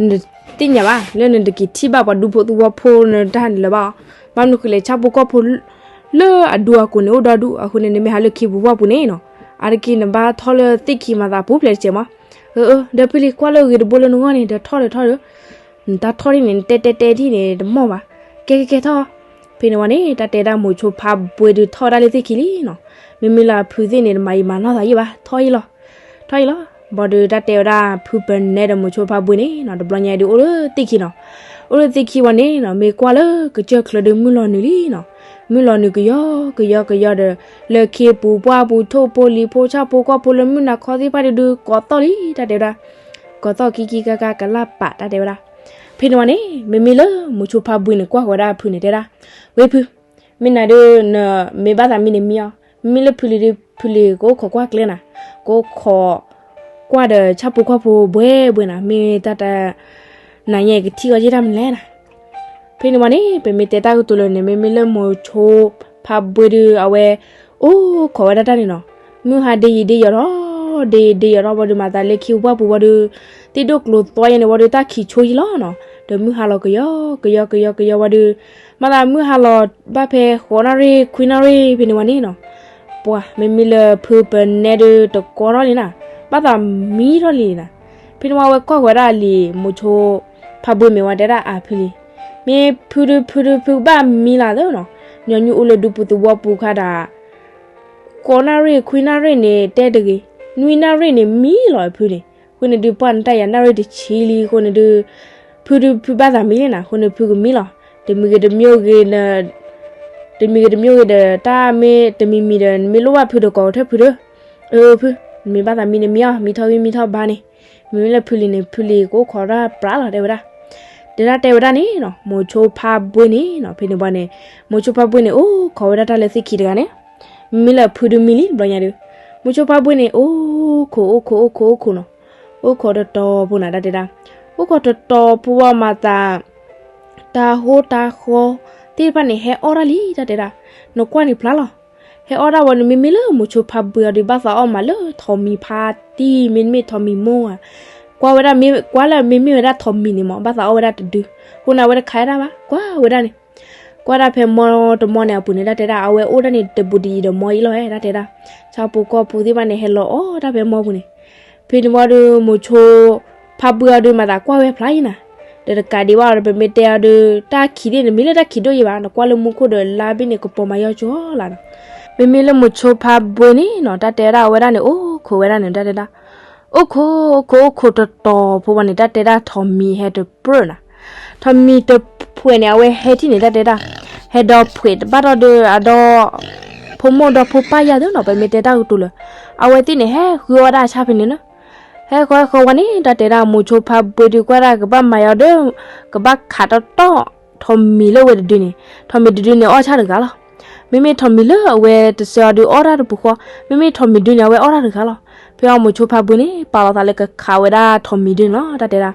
နတသ့ၣ်ညါဘၣ် လၢနတက့ၤထံၣ်ဘၣ်ပှၤဒူဖိသဝီဖိနတၢ်လၢၤဘၣ်အီၤ, ဘၣ်မနုၤဃိလဲၣ် ဆၣ်ဖိကီၢ်ဖိ လၢအဒူအကိာ်န့ၣ်အိၣ်ဒီဒူၣ်, အဃိန့ၣ် နမ့ၢ်ဟးလၢခံပူၤပှၢ်ပူၤန့ၣ်နီၤ, အါတက့ၢ်နဘၣ်ထီၣ်လၢသ့ၣ်ခံမၤသးပူၤဖျဲးတစဲးမး, အၢ အၢ ဒီးဖုလံၤကွၢ်လၢအဂ့ၤတဘိလၢနဂီၢ်န့ၣ် ဒီးထီၣ်ဒီးထီၣ်ဒီး, နတၢ်ထီၣ်ဒ်န့ၣ် နတဲတဲတဲဒ်န့ၣ် တမီၢ်ဘၣ်, ကဲကဲကဲထီၣ်, ဖဲန့ၣ်ဝံၤန့ၣ် တၢ်တဲဒၣ်မိၤဆိဖါဘှ့ဒုးထီၣ်ဝဲဒၣ်လၢသ့ၣ်ခံလံနီၤ, မ့မ့ၢ်လၢအဖုသ့ၣ်န့ၣ် တမၤယံာ်မၤနီၢ်သးယံာ်ဘၣ် ထီၣ်ယံာ်လီၤ ထီၣ်ယံာ်လီၤ, ဘၣ်ဒီးတၢ်တဲဝဲဒၣ်ဖုပနဲဒီးမိၤဆိဖါဘှ့န့ၣ်နီၤ တဘျီညါဒုးအိၣ်လၢသ့ၣ်ခံနီၤ, အိၣ်လၢသ့ၣ်ခံဝံၤန့ၣ်နီၤ မ့ၢ်ကွၢ်လၢကစၢၢ်ချၢဒုးမုၢ်လီၤနုာ်လံနီၤ, မုၢ်လီၤနုာ်ကယီကယီကယီဒီး လၢခ့ပူၤပှၢ်ပူၤထိၣ်ဖိလံၤဖိဆၣ်ဖိကီၢ်ဖိလၢမုၢ်နၤခီသ့ၣ်တဖၣ်ဒုးဒုး ကိးသီၣ်လံ တၢ်တဲဝဲဒၣ်, ကိးသီၣ်ကံကံကါကါကလၢ်ပာ် တၢ်တဲဝဲဒၣ်, ဖဲန့ၣ်ဝံၤန့ၣ် မ့မ့ၢ်လၢမိၤဆိဖါဘှ့န့ၣ် ကွၢ်ဃီၤဝဲဒၣ်အဖုန့ၣ်တဲဒၣ်, ဝဲဖု မ့ၢ်နၤဒုး နမ့ၢ်ဘၣ်သးမံန့ၣ်မံအီၤ, မ့မ့ၢ်လၢဖုလံၤဒုး ဖုလံၤကအိၣ်ခိးကွၢ်ကျဲနၤ, ကအိၣ်ခိးကွၢ်ဒီးဆၣ်ဖိကီၢ်ဖိဘှဲဘှဲနၤ, မ့ၢ်တၢ်တနၤညါအံၤကထံၣ်အီၤယဲၢ်တၢ်မနုၤလဲၣ်နၤ, ဖဲန့ၣ်ဝံၤန့ၣ် ပမ့ၢ်တဲတၢ်ကတိၤလၢာ်န့ၣ် မ့မ့ၢ်လၢမိၤဆိဖါဘှ့ဒုး အဝဲ အိၣ်ခိးဝဲဒၣ်တၢ်န့ၣ်နီၤ, မုၢ်ဟါဒ့ယံာ်ဒ့ယီၤထီၣ် ဒ့ယံာ်ဒ့ယီၤထီၣ်ဝံၤဒီး မၤသးလၢခ့ပူၤပှၢ်ပူၤဝံၤဒီး သ့ၣ်ဒိၣ်ကျိၤသွါယဲန့ၣ်ဝံၤဒီး တၢ်ခံးဆိယံၤလီၤနီၤ, ဒီးမုၢ်ဟါလီၤကယီကယီကယီကယီဝံၤဒီး မၤသးမုၢ်ဟါလီၤဘၣ်ဖဲဃိးနၣ်ရံၣ်ခွံနၣ်ရံၣ်ဖဲန့ၣ်ဝံၤန့ၣ်နီၤ, ပှၤမ့မ့ၢ်လၢဖုပနဲဒုးတကီထီၣ်လံနၤ, ဘၣ်သးမံထီၣ်လံနၤ. ဖဲန့ၣ်ဝံၤအဝဲကွၢ်ဃီၤဝဲဒၣ်လံာ် မိၤဆိဖါဘှ့မ့ၢ်ဝံၤတဲဒၣ်အဖုလံ, မ့ၢ်ဖုဒုးဖုဒုးဖုကဘၣ်မံလၢ်သၢနီၤ, ညီနုၢ်အိၣ်လၢဒူပူၤသဝီပူၤခါဒၣ် ကိးနၣ်ရံၣ်ခွံနၣ်ရံၣ်န့ၣ်တဲတဂ့ၤ, နွံနၣ်ရံၣ်န့ၣ်မံလီၤအဖုန့ၣ်, အဃိန့ၣ်ဒုးပှၢ်နတၢ်ယၤနၣ်ရံၣ်တဆံလံအဃိန့ၣ်ဒုး ဖုဒုးဖုဘၣ်သးမံလံနၤ, အဃိန့ၣ်ဖုကမံလီၤ, တမံၤဂ့ၤတမံၤဂ့ၤဒီး တမံၤဂ့ၤတမံၤဂ့ၤဒီး တၢ်မ့ၢ်တမံၤမံၤဒီး နမ့ၢ်လိၣ်ဘၣ်ဖုဒီးကိးကထၢၣ်ဖုဒီး, အၢဖု, နမ့ၢ်ဘၣ်သးမံန့ၣ်မံအီၤ, မံထီၣ်ဂံၢ်မံထီၣ်ဘါန့ၣ်, မ့မ့ၢ်လၢဖုလံၤန့ၣ် ဖုလံၤကအိၣ်ခိးတၢ်ပြးလီၤတဲဝဲဒၣ်. တဲဒၣ်တဲဝဲဒၣ်န့ၣ်နီၤ, မိၤဆိဖါဘှ့န့ၣ်နီၤ, ဖဲန့ၣ်ဘၣ်န့ၣ် မိၤဆိဖါဘှ့န့ၣ် အိၣ်ခိးဝဲဒၣ်တၢ်လၢသ့ၣ်ခံတဂၤန့ၣ်, မ့မ့ၢ်လၢအဖုဒုးမံလံတဘျီညါဒီး, မိၤဆိဖါဘှ့န့ၣ် အိၣ်ခိးအိၣ်ခိးအိၣ်ခိးအိၣ်ခိးနီၤ, အိၣ်ခိးတတီၤဖိနၤတၢ်တဲဒၣ်, အိၣ်ခိးတတီၤဖိဝံၤမၤသး တၢ်ဟိတၢ်ဃီသ့ၣ်တဖၣ်န့ၣ် ဟဲအီၣ်တၢ်လံတၢ်တဲဒၣ်, နကွၢ်န့ၣ်ဖျါလီၤ. ဟဲအီၣ်ဒၣ်ဝံၤန့ၣ် မ့မ့ၢ်လၢမိၤဆိဖါဘှ့အီၤဒီး ဘၣ်သးအီၣ်မးလၢထိးမံၤဖါတံၢ် မ့တမ့ၢ်ထိးမံၤမိၢ်ဧါ, ကွၢ်ဝဲဒၣ်မ့ၢ် ကွၢ်လၢမ့မ့ၢ်ဝဲဒၣ်ထိးမံၤန့ၣ်မး ဘၣ်သးအီၣ်ဝဲဒၣ်တဒု, အဃိန့ၣ်အဝဲတခးဝဲဒၣ်ဘၣ် ကွၢ်ဝဲဒၣ်န့ၣ် ကွၢ်ဒၣ်ဖဲမီတမီန့ၣ်အပူၤန့ၣ် တၢ်တဲဒၣ် အဝဲအိၣ်ဒၣ်န့ၣ်တဘူးတယံၤဒီးမီအံၤလီၤဝဲ တၢ်တဲဒၣ်, ဆၣ်ဖိကီၢ်ဖိသ့ၣ်တဖၣ်န့ၣ် ဟဲလီၤအီၣ်တၢ်ဖဲမီပူၤန့ၣ်, ဖဲန့ၣ်ဝံၤဒီး မိၤဆိဖါဘှ့အီၤဒီး မၤသးကွၢ်ဝဲဖျါအံၤနၤ, ဒီးတကးဒံးဘၣ်ဒီး ပမ့ၢ်တဲအီၤဒီး တၢ်ခံးသ့ၣ်န့ၣ် မ့ၢ်လၢတၢ်ခံးဒိၣ်ယံၤဘၣ်, နကွၢ်လၢမူခိၣ်ဒီးလါဘ့ၣ်န့ၣ် ကပီၤမၤယီၤကၠီလီၤနီၤ, မ့မ့ၢ်လၢမိၤဆိဖါဘှ့န့ၣ်နီၤ တၢ်တဲဒၣ်အဝဲဒၣ်န့ၣ် အိၣ်ခိးဝဲဒၣ်န့ၣ် တၢ်တဲဒၣ် အိၣ်ခိး အိၣ်ခိး အိၣ်ခိးတတီၤဖိဝံၤန့ၣ် တၢ်တဲဒၣ်ထိးမံၤဟဲတပြၢၣ်နၤ, ထိးမံၤတဖှဲးန့ၣ် အဝဲဟဲထံၣ်န့ၣ် တၢ်တဲဒၣ်, ဟဲဒီးဖှဲးတဘၣ်ထီၣ်ဒီးအဒီ ဖိမိၢ်ဒီဖိပၢ်ယၤသ့နီၤ ပမ့ၢ်တဲတၢ်ကတိၤလၢ အဝဲသ့ၣ်န့ၣ် ဟဲဃုအီၣ်ဝဲဒၣ်အဆၣ်ဖဲန့ၣ်လီၤ, ဟဲဃီဟဲဃီဝံၤန့ၣ် တၢ်တဲဒၣ်မိၤဆိဖါဘှ့ဒီးကွၢ်ဒၣ်ကဘၣ်မၤယီၤဒီး ကဘၣ်ခးတီတီ ထိးမံၤလၢအဝဲတဒုန့ၣ်, ထိးမံၤတဒုန့ၣ်အီၣ်ဆၣ်တဂၤလီၤ, မ့မ့ၢ်ထိးမံၤလၢအဝဲတစဲးအီၤဒီးအီၣ်တၢ်တပူၤဃီ, မ့မ့ၢ်ထိးမံၤဒုန့ၣ် အဝဲအီၣ်တၢ်တဂၤလီၤ, ဖဲအီၤမိၤဆိဖါဘှ့န့ၣ် ပာ်လီၤသးလၢကခးဝဲဒၣ်ထိးမံၤဒုန့ၣ်လီၤ တၢ်တဲဒၣ်,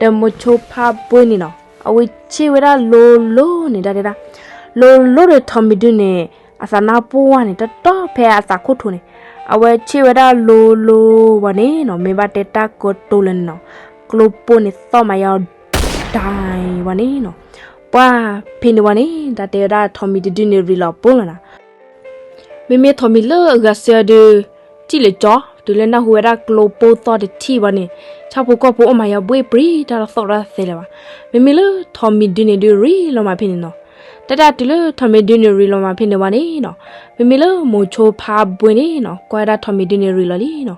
ဒီးမိၤဆိဖါဘှ့န့ၣ်နီၤ အဝဲဆ့ၣ်ဝဲဒၣ်လိၤလိၤန့ၣ် တၢ်တဲဒၣ်, လိၤလိၤဒီးထိးမံၤဒုန့ၣ် အသးနါပှၢ်ဝဲန့ၣ် တီတီဖဲအသးခိၣ်ထိးန့ၣ်, အဝဲဆ့ၣ်ဝဲဒၣ်လိၤလိၤဝံၤန့ၣ်နီၤ မ့ၢ်ဘၣ်တဲတၢ်ကတိၤလၢန့ၣ်နီၤ, ကျိပိန့ၣ်သီၣ်မၤယီၤ ဒၣ်ဝံၤန့ၣ်နီၤ, ပှၢ်ဖဲန့ၣ်ဝံၤန့ၣ် တၢ်တဲဝဲဒၣ်ထိးမံၤတဒုန့ၣ်ရံးလီၤပှီၢ်လီၤနၤ မ့မ့ၢ်ထိးမံၤလၢအဂၤစၢၤအီၤဒီး ထံၣ်လၢကၠီ တုၤလၢနၢ်ဟူဝဲဒၣ်ကျိပိသီၣ်တထံၣ်ဘၣ်န့ၣ် ဆၣ်ဖိကီၢ်ဖိအိၣ်မၤယီၤဘှ့ၣ်ပြံ တၢ်လီၤသီၣ်တၢ်သဲလၢၤဘၣ်. မ့မ့ၢ်လၢထိးမံၤဒုန့ၣ်ဒုးရံးလီၤမးဖဲန့ၣ်နီၤ. တၢ်တၢ်တုၤလၢထိးမံၤဒုန့ၣ်ရံးလီၤမးဖဲန့ၣ်ဝံၤန့ၣ်နီၤ မ့မ့ၢ်လၢမိၤဆိဖါဘှ့န့ၣ်နီၤ ကွၢ်ဝဲဒၣ်ထိးမံၤဒုန့ၣ်ရံးလီၤလံနီၤ.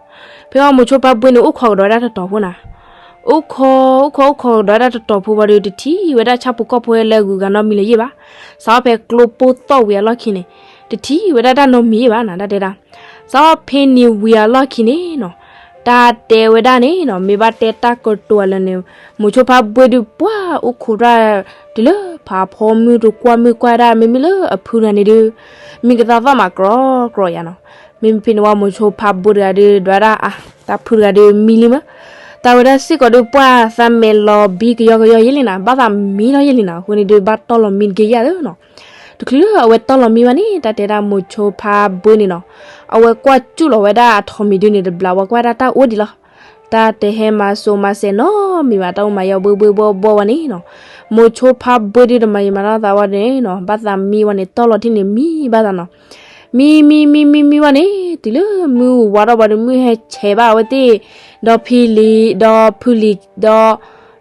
ဖဲဝံၤမိၤဆိဖါဘှ့န့ၣ် အိၣ်ခိးကဒီးဝဲဒၣ်တတီၤဖိနၤ အိၣ်ခိး အိၣ်ခိး အိၣ်ခိးကဒီးဝဲဒၣ်တတီၤဖိဘၣ်ဒီး တထံၣ်ဝဲဒၣ်ဆၣ်ဖိကီၢ်ဖိဟဲလၢအဂုၤအဂၤနီတမံၤလၢၤယဲၢ်ဘၣ်. စးထီၣ်ဖဲကျိပိသီၣ်ဝံၤအလီၢ်ခံန့ၣ် တထံၣ်ဝဲဒၣ်တၢ်နီတမံၤယဲၢ်ဘၣ်နၤ တၢ်တဲဒၣ်. စးထီၣ်ဖဲန့ၣ်ဝံၤအလီၢ်ခံန့ၣ်နီၤ တၢ်တဲဝဲဒၣ်န့ၣ်နီၤ မ့ၢ်ဘၣ်တဲတၢ်ကတိၤလၢန့ၣ် မိၤဆိဖါဘှ့ဒုးပှၢ်အိၣ်ခိးတၢ် တုၤလၢဖးဖီမုၢ်တကွၢ်မုၢ်ကွၢ်ဒၣ် မ့မ့ၢ်လၢအဖုတဂၤန့ၣ်ဒုး မံကသါသီၣ်မးကြီကြီယၤနီၤ. မ့မ့ၢ်ဖဲန့ၣ်ဝံၤမိၤဆိဖါဘှ့တဂၤဒုး ဒွးဒၣ်အါ တၢ်ဖုတဂၤဒုးမံလံမး တၢ်ဝဲဒၣ်စ့ၢ်ကီးဒုးပှၢ်သးမဲာ်လီၤဘံကယီကယီယဲၢ်လံနၤ ဘၣ်သးမံလီၤယဲၢ်လံနၤ အဃိန့ၣ်ဒုးဘၣ်တီၢ်လီၤမံတက့ၢ်ယၤသ့နီၤ. တချုးလၢအဝဲတီၢ်လီၤမံဘၣ်န့ၣ် တၢ်တဲဒၣ်မိၤဆိဖါဘှ့န့ၣ်နီၤ အဝဲကွၢ်စူၣ်လီၤဝဲဒၣ်အထိးမံၤဒုန့ၣ်တဘျီ ဝဲကွၢ်ဒၣ်တၢ်အိၣ်ဒံးလီၤ. တၢ်တဟဲမၤစိၤမၤစဲးနီတမံၤဘၣ် တၢ်အိၣ်မၤယီၤဘှ့ဘှ့ဘှီဘှီဝဲန့ၣ်နီၤ. မိၤဆိဖါဘှ့ဒုတမၤယံာ်မၤနီၢ်သးဝဲန့ၣ်နီၤ ဘၣ်သးမံဝဲန့ၣ် တီၢ်လီၤထံၣ်န့ၣ်မံဘၣ်သးနီၤ. မံမံမံမံမံဝဲန့ၣ် တုၤလၢမုၢ်ဝါထီၣ်ဘၣ်ဒီး မုၢ်ဟဲဆဲးဘၣ်အဝဲသ့ၣ် ဒီဖံလံၤ ဒီဖုလံၤ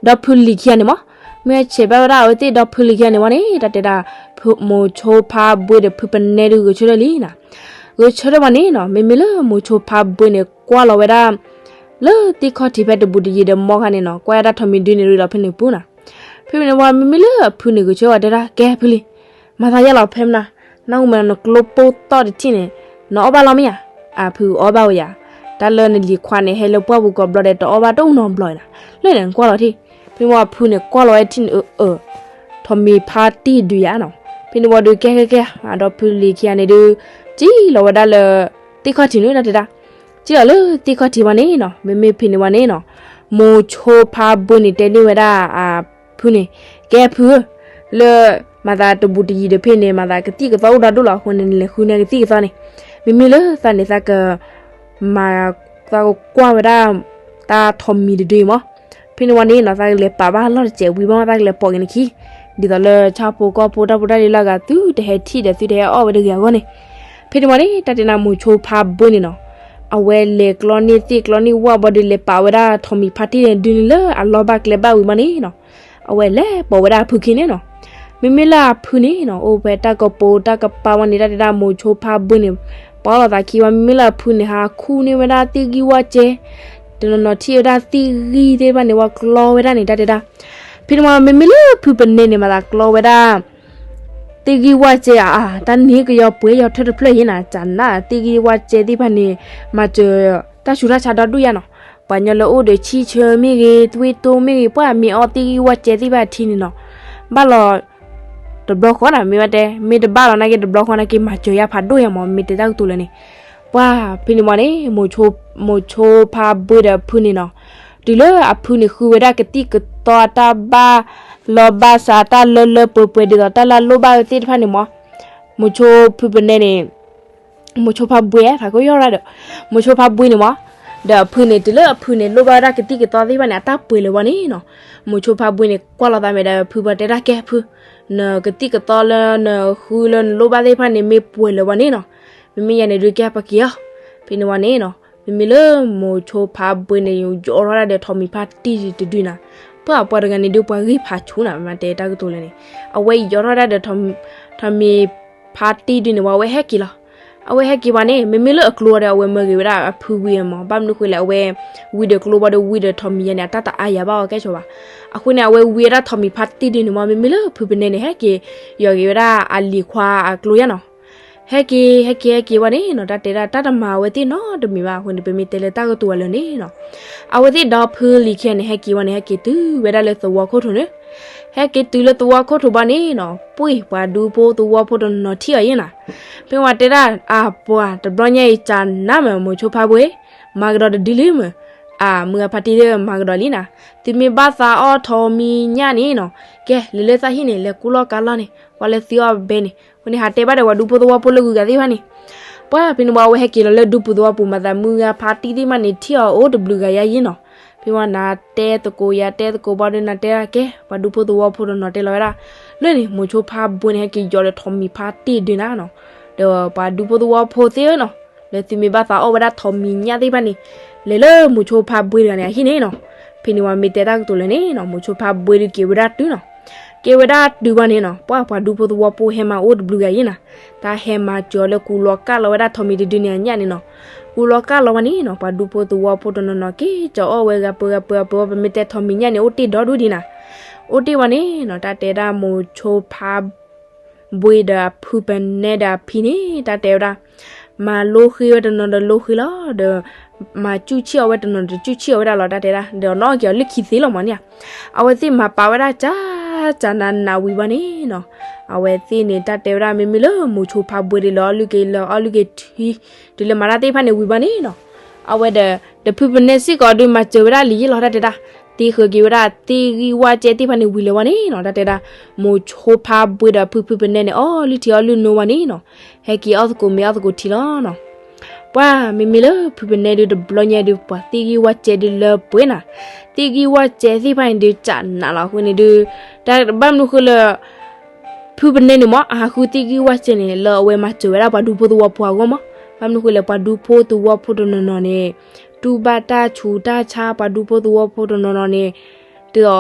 ဒီ ဒီဖုလံၤခံဂၤန့ၣ်မး မုၢ်ဟဲဆဲးဘၣ်ဝဲဒၣ်အဝဲသ့ၣ်ဒီဖုလံၤခံဂၤန့ၣ်ဝံၤန့ၣ် တၢ်တဲဒၣ် မိၤဆိဖါဘှ့ဒီးဖုပနဲဒုးဂဲၤဆၢထၢၣ်လံနၤ. ဂဲၤဆၢထၢၣ်ဝံၤန့ၣ်နီၤ မ့မ့ၢ်လၢမိၤဆိဖါဘှ့န့ၣ် ကွၢ်လီၤဝဲဒၣ် လၢသ့ၣ်ခီၣ်ထံးဖဲတဘူးတယံၤဒီး မီခါန့ၣ်နီၤ ကွၢ်ဝဲဒၣ်ထိးမံၤဒုန့ၣ် ရံးလီၤဖဲန့ၣ်ပူၤနၤ. ဖဲန့ၣ်ဝံၤမ့မ့ၢ်လၢအဖုန့ၣ်ဂဲၤဆၢထၢၣ်ဝဲတဲဒၣ် ကဲဖုလံၤ မၤသးယါလီၤဖဲမနၤ နၢ်ဟူမးနကျိပိသီၣ်တထံၣ်န့ၣ် နအီၣ်ဘၣ်လီၤမ့ၢ်ဧါ. အဖုအီၣ်ဘၣ်ဝဲယၤ တၢ်လၢနလံၤခွါန့ၣ် ဟဲလၢပှၢ်ပူၤကိးဘျီဒီး တအီၣ်ဘၣ်တအိၣ်နီတဘျီနီၤ လၢန့ၣ်နကွၢ်လီၤထံၣ်. ဖဲန့ၣ်ဝံၤအဖုန့ၣ် ကွၢ်လီၤဝဲထံၣ်န့ၣ် အၢ အၢ ထိးမံၤဖါတံၢ်ဒုးယၤနီၤ. ဖဲန့ၣ်ဝံၤဒီးကဲကဲကဲ အဒီဖုလံၤခံဂၤန့ၣ်ဒုး စံၣ်လီၤဝဲဒၣ်လၢ သ့ၣ်ခီၣ်ထံးန့ၣ် တၢ်တဲဒၣ် စံၣ်လီၤလၢသ့ၣ်ခီၣ်ထံးဝံၤန့ၣ်နီၤ မ့မ့ၢ်ဖဲန့ၣ်ဝံၤန့ၣ်နီၤ မိၤဆိဖါဘှ့န့ၣ် တဲန့ၢ်ဝဲဒၣ်အဖုန့ၣ် ကဲဖုဧၢ လၢမၤသးတဘူးတယံၤဒီးဖဲန့ၣ် မၤသးကသံၣ်ကသီအိၣ်ဒီဒူၣ်လီၤ အဃိန့ၣ် နလဲၤဃုန့ၢ်ကသံၣ်ကသီန့ၣ် မ့မ့ၢ်လၢသးန့ၣ် သးက မၤ သးကကွၢ်ဝဲဒၣ် တၢ်ထိးမံၤတဒုအံၤမး ဖဲန့ၣ်ဝံၤန့ၣ်နီၤ သးကလဲၤပာ်ဘၣ်လီၢ်တစဲးဝံၤမး သးကလဲၤပိာ်က့ၤနခံ ဒ်သိးလၢဆၣ်ဖိကီၢ်ဖိတၢ်ဖိတၢ်လံၤလၢအဂၤ သုတဟဲထံၣ်ဒီးသုတဟဲအီၣ်ဝဲတဂ့ၤအဂီၢ်န့ၣ် ဖဲန့ၣ်ဝံၤန့ၣ် တၢ်တဲဒၣ်မိၤဆိဖါဘှ့န့ၣ်နီၤ, အဝဲလဲၤကျီန့ၢ်သ့ၣ်ကျီန့ၢ်ဝၣ်ဘၣ်ဒီး လဲၤပာ်ဝဲဒၣ်ထိးမံၤဖါတံၢ်န့ၣ်ဒုန့ၣ်လၢအလီၢ်ဘၣ်ကျဲဘၣ်ဝံၤမးန့ၣ်နီၤ, အဝဲလဲၤပိာ်ဝဲဒၣ်အဖုခံန့ၣ်နီၤ. မ့မ့ၢ်လၢအဖုန့ၣ်နီၤ အိၣ်ဖဲတၢ်ကပိာ်တၢ်ကပၤဝဲန့ၣ် တၢ်တဲဒၣ်မိၤဆိဖါဘှ့န့ၣ် ပီလီၤသးခံဝဲ, မ့မ့ၢ်လၢအဖုန့ၣ် ဟးခူၣ်န့ၢ်ဝဲဒၣ်သ့ၣ်ဂံၢ်ဝၣ်စဲ တနီၤနီၤထံၣ်ဝဲဒၣ်သ့ၣ်ဂံၢ်သ့ၣ်တဖၣ်န့ၣ် ဝဲကျီဝဲဒၣ်န့ၣ် တၢ်တဲဒၣ်. ဖဲန့ၣ်ဝံၤ မ့မ့ၢ်လၢဖုပနဲန့ၣ် မၤသးကျီဝဲဒၣ် သ့ၣ်ဂံၢ်ဝၣ်စဲဧါ, တၢ်န့ၣ်ကယီၤပှဲၤယီၤထၢၣ်တဖျၢၣ်ယဲၢ်နၤ, ကနၣ်သ့ၣ်ဂံၢ်ဝၣ်စဲသ့ၣ်တဖၣ်န့ၣ် မၤစၢၤတၢ်ဆူးတၢ်ဆါဒီဒူၣ်ယါနီၤ. ပှၤညီလၢအိၣ်ဒီးဆံၣ်ဆၢမ့ၢ်ဂ့ၤ သွံၣ်တိၢ်မ့ၢ်ဂ့ၤ ပှၤမ့ၢ်အီၣ်သ့ၣ်ဂံၢ်ဝၣ်စဲသ့ၣ်တဖၣ်ထံန့ၣ်နီၤ, ဘၣ်လီၤတဘျီဃီနၤ, မ့ၢ်ဘၣ်တဲ မ့ၢ်တဘၣ်လီၤနာ်က့ တဘျီဃီနာ်က့ မၤစၢၤယါဖးဒိၣ်ယါမး မ့ၢ်တဲတၢ်ကတိၤလၢာ်န့ၣ်. ပှၤဖဲန့ၣ်ဝံၤန့ၣ် မိၤဆိဖါဘှ့ဒီးအဖုန့ၣ်နီၤ, တုၤလၢအဖုန့ၣ်ဃုဝဲဒၣ်ကသံၣ်ကသီအတၢ်ဘၣ်လီၢ်ဘၣ်စး တၢ်လၢလၢပှဲၤပှဲၤဒ်သိးတၢ်လၢလိၣ်ဘၣ်ဝဲသ့ၣ်တဖၣ်န့ၣ်မး, မိၤဆိဖုပနဲန့ၣ် မိၤဆိဖါဘှ့ ထးခိၣ်ယီၢ်ရၣ်ဒီး မိၤဆိဖါဘှ့န့ၣ်မး, ဒီးအဖုန့ၣ် တုၤလၢအဖုန့ၣ်လိၣ်ဘၣ်ဝဲဒၣ်ကသံၣ်ကသီသ့ၣ်တဖၣ်န့ၣ် အတၢ်ပှဲၤလၢၤဝံၤန့ၣ်နီၤ, မိၤဆိဖါဘှ့န့ၣ် ကွၢ်လီၤသးမဲာ်ဒီးဖု ပှၤတဲဒၣ်ကဲဖု, နကသံၣ်ကသီလၢနဃုလၢနလိၣ်ဘၣ်သ့ၣ်တဖၣ်န့ၣ် မ့ၢ်ပှဲၤလၢၤဝံၤန့ၣ်နီၤ, မ့မ့ၢ်ယၤန့ၣ်ဒုးကဲပက့ၤအီၤ. ဖဲန့ၣ်ဝံၤန့ၣ်နီၤ မ့မ့ၢ်လၢမိၤဆိဖါဘှ့န့ၣ် ယီၤထီၣ်ဒၣ်ဒီးထိးမံၤဖါတံၢ်တဒုနၤ, ပှၤပှၤတဂၤန့ၣ်ဒုးပှၤဂ့ၢ်ဖးဆူၣ်နၤ မ့ၢ်တဲတၢ်ကတိၤလၢာ်န့ၣ်, အဝဲယီၤထီၣ်ဒၣ်ဒီး ထိးမံၤဖါတံၢ်ဒုန့ၣ်ဝံၤ အဝဲဟဲက့ၤလီၤ. အဝဲဟဲက့ၤဝံၤန့ၣ် မ့မ့ၢ်လၢအကျိဒီး အဝဲမၢဂ့ၤဝဲဒၣ်အဖုဝံၤမး, ဘၣ်မနုၤဃိလဲၣ် အဝဲဝံၤဒီးကျိဘၣ်ဒီး ဝံၤဒီးထိးမံၤယါန့ၣ် အတၢ်တအါယၤဘၣ်အီၤကဲဆိးဘၣ်. အဃိန့ၣ် အဝဲဝံၤဝဲဒၣ်ထိးမံၤဖါတံၢ်ဒုန့ၣ်မး, မ့မ့ၢ်လၢဖုပနဲန့ၣ် ဟဲက့ၤယီၤက့ၤဝဲဒၣ်အလံၤခွါအကျိယါနီၤ. ဟဲက့ၤ ဟဲက့ၤ ဟဲက့ၤဝံၤန့ၣ်နီၤ တၢ်တဲဒၣ်တၢ်တမၤအဝဲသ့ၣ်နီတမံၤဘၣ်. အဃိန့ၣ် ပမ့ၢ်တဲလၢတၢ်ကတိၤဝဲလၢာ်န့ၣ်နီၤ, အဝဲသ့ၣ်ဒီဖုလံၤခံဂၤန့ၣ် ဟဲက့ၤဝံၤန့ၣ် ဟဲက့ၤတုၤဝဲဒၣ်လၢသဝီခိၣ်ထိးန့ၣ်, ဟဲက့ၤတုၤလၢသဝီခိၣ်ထိးဘၣ်န့ၣ်နီၤ ပှ့ၢ်ပှၤဒူဖိသဝီဖိတနီၤထံၣ်အီၤယဲၢ်နၤ. ဖဲဝံၤတဲဒၣ် အပှၤတဘျီညါအံၤ ကနၣ်မ့ၢ်မိၤဆိဖါဘှ့ မၤကဒီးတဒုလံမ့ၢ်, အမုၢ်ဂၤဖါတံၢ်သ့ၣ်မၤကဒီးလံနၤ, သုမ့ၢ်ဘၣ်သးအီၣ်ထိးမံၤညၣ်န့ၣ်နီၤ, ကဲ လဲၤလၢသးဟံၣ်န့ၣ် လဲၤကူလီၢ်ကါလီၢ်န့ၣ် ကွၢ်လၢသုအီၣ်ဘဲန့ၣ်. အဃိန့ၣ် ဟးတဲဘၣ်ဒီးပှၤဒူဖိသဝီဖိလၢဂုၤဂၤသ့ၣ်တဖၣ်န့ၣ်, ပှၤဖဲန့ၣ်ဝံၤ အဝဲဟဲက့ၤလီၤလၢဒူပူၤသဝီပူၤ မၤသးမုၢ်ဂၤဖါတံၢ်သ့ၣ်မးန့ၣ် ထံၣ်အီၤအိၣ်တဘျုးဂၤယါယဲၢ်နီၤ. ဖဲဝံၤနၤတဲသကိးယၤတဲသကိးဘၣ်ဒီး နၤတဲဒၣ်ကဲ ပှၤဒူဖိသဝီဖိတနီၤတဲလီၤဝဲဒၣ် လၢန့ၣ် မိၤဆိဖါဘှ့န့ၣ် ဟဲက့ၤယီၤဒီးထိးမံၤဖါတံၢ်ဒုနၤနီၤ, ဒီးပှၤဒူဖိသဝီဖိသ့ၣ်ဧၢနီၤ, လၢသုမ့ၢ်ဘၣ်သးအီၣ်ဝဲဒၣ်ထိးမံၤညၣ်သ့ၣ်တဖၣ်န့ၣ် လဲၤလၢမိၤဆိဖါဘှ့တဂၤန့ၣ်အဟံၣ်န့ၣ်နီၤ. ဖဲန့ၣ်ဝံၤမ့ၢ်တဲတၢ်ကတိၤလၢာ်န့ၣ်နီၤ မိၤဆိဖါဘှ့ဒုးက့ၤဝဲဒၣ်တုၤနီၤ, က့ၤဝဲဒၣ်တုၤဘၣ်န့ၣ်နီၤ ပှၤပှၤဒူဖိသဝီဖိဟဲမၤအိၣ်တဘျုးဂၤယဲၢ်နၤ, တၢ်ဟဲမၤစၢၤအီၤလၢကူလီၤကၢ်လီၤဝဲဒၣ်ထိးမံၤတဒုန့ၣ်အညၣ်န့ၣ်နီၤ. ကူလီၤကၢ်လီၤဝဲန့ၣ်နီၤ ပှၤဒူဖိသဝီဖိတနီၤနီၤက့ၤကၠီၤအီၣ်ဝဲဂၤပၢဂၤပၢဂၤပၢဂၤ ပမ့ၢ်တဲထိးမံၤညၣ်န့ၣ် အိၣ်တ့ၢ်ဒီဒူၣ်ဒံးနၤ, အိၣ်တ့ၢ်ဝံၤန့ၣ်နီၤ တၢ်တဲဒၣ်မိၤဆိဖါ ဘှ့ဒီးအဖုပနဲဒီးအဖံန့ၣ် တၢ်တဲဝဲဒၣ် မၤလိဃ့ဝဲတနီၤဒီးလိဃ့လီၤ, ဒီးမၤကူၣ်ဆံၣ်အီၣ်ဝဲတနီၤဒီးကူၣ်ဆံၣ်အီၣ်ဝဲဒၣ်လီၤ တၢ်တဲဒၣ်, ဒီးနီၣ်က့ၤအီၤလၢခံသ့လီၤမးန့ၣ်ဧါ. အဝဲသ့ၣ်မၤပာ်ဝဲဒၣ်ကၠၢ်ကၠၢ်နးနးဝံၤဘၣ်န့ၣ်နီၤ, အဝဲသ့ၣ်န့ၣ် တၢ်တဲဝဲဒၣ် မ့မ့ၢ်လၢမိၤဆိဖါဘှ့ဒီး လၢအီၣ်လုၢ်က့ၤလၢအီၣ်လုၢ်က့ၤထံ တုၤလၢမၤတၢ်သ့ၣ်တဖၣ်န့ၣ်ဝံၤဘၣ်န့ၣ်နီၤ, အဝဲဒီး ဒီးဖုပနဲစ့ၢ်ကီးဒုးမၤစၢၤဝဲဒၣ်လံယ့ၢ်လီၤ တၢ်တဲဒၣ်, တ့ဃုာ်က့ၤဝဲဒၣ်သ့ၣ်ဂံၢ်ဝၣ်စဲသ့ၣ်တဖၣ်န့ၣ်ဝံၤလၢၤဝဲန့ၣ်နီၤ, တၢ်တဲဒၣ်, မိၤဆိဖါဘှ့ဒီးဖုဖုပနဲန့ၣ် အီၣ်လုၢ်ထံအီၣ်လုၢ်နိဝဲန့ၣ်နီၤ, ဟဲက့ၤအီၣ်သကိးမ့ၤအီၣ်သကိးထံလီၤနီၤ. ပှၤမ့မ့ၢ်လၢဖုပနဲဒုးတဘျီညါဒုး ပှၤသ့ၣ်ဂံၢ်ဝၣ်စဲဒုးလၢပှဲၤနၤ, သ့ၣ်ဂံၢ်ဝၣ်စဲသ့ၣ်တဖၣ်န့ၣ်ဒုးကၠၢ်နးလီၤအဃိန့ၣ်ဒုး, တၢ်ဘၣ်မနုၤဃိလၢ ဖုပနဲန့ၣ်မး အဟးဃုသ့ၣ်ဂံၢ်ဝၣ်စဲန့ၣ် လၢအဝဲမၤစၢၤဝဲဒၣ်ပှၤဒူဖိသဝီဖိအဂီၢ်မး, ဘၣ်မနုၤဃိလဲၣ် ပှၤဒူဖိသဝီဖိတနီၤနီၤန့ၣ် တူၢ်ဘၣ်တၢ်ဆူးတၢ်ဆါ ပှၤဒူဖိသဝီဖိတနီၤနီၤန့ၣ် ဒ်သိး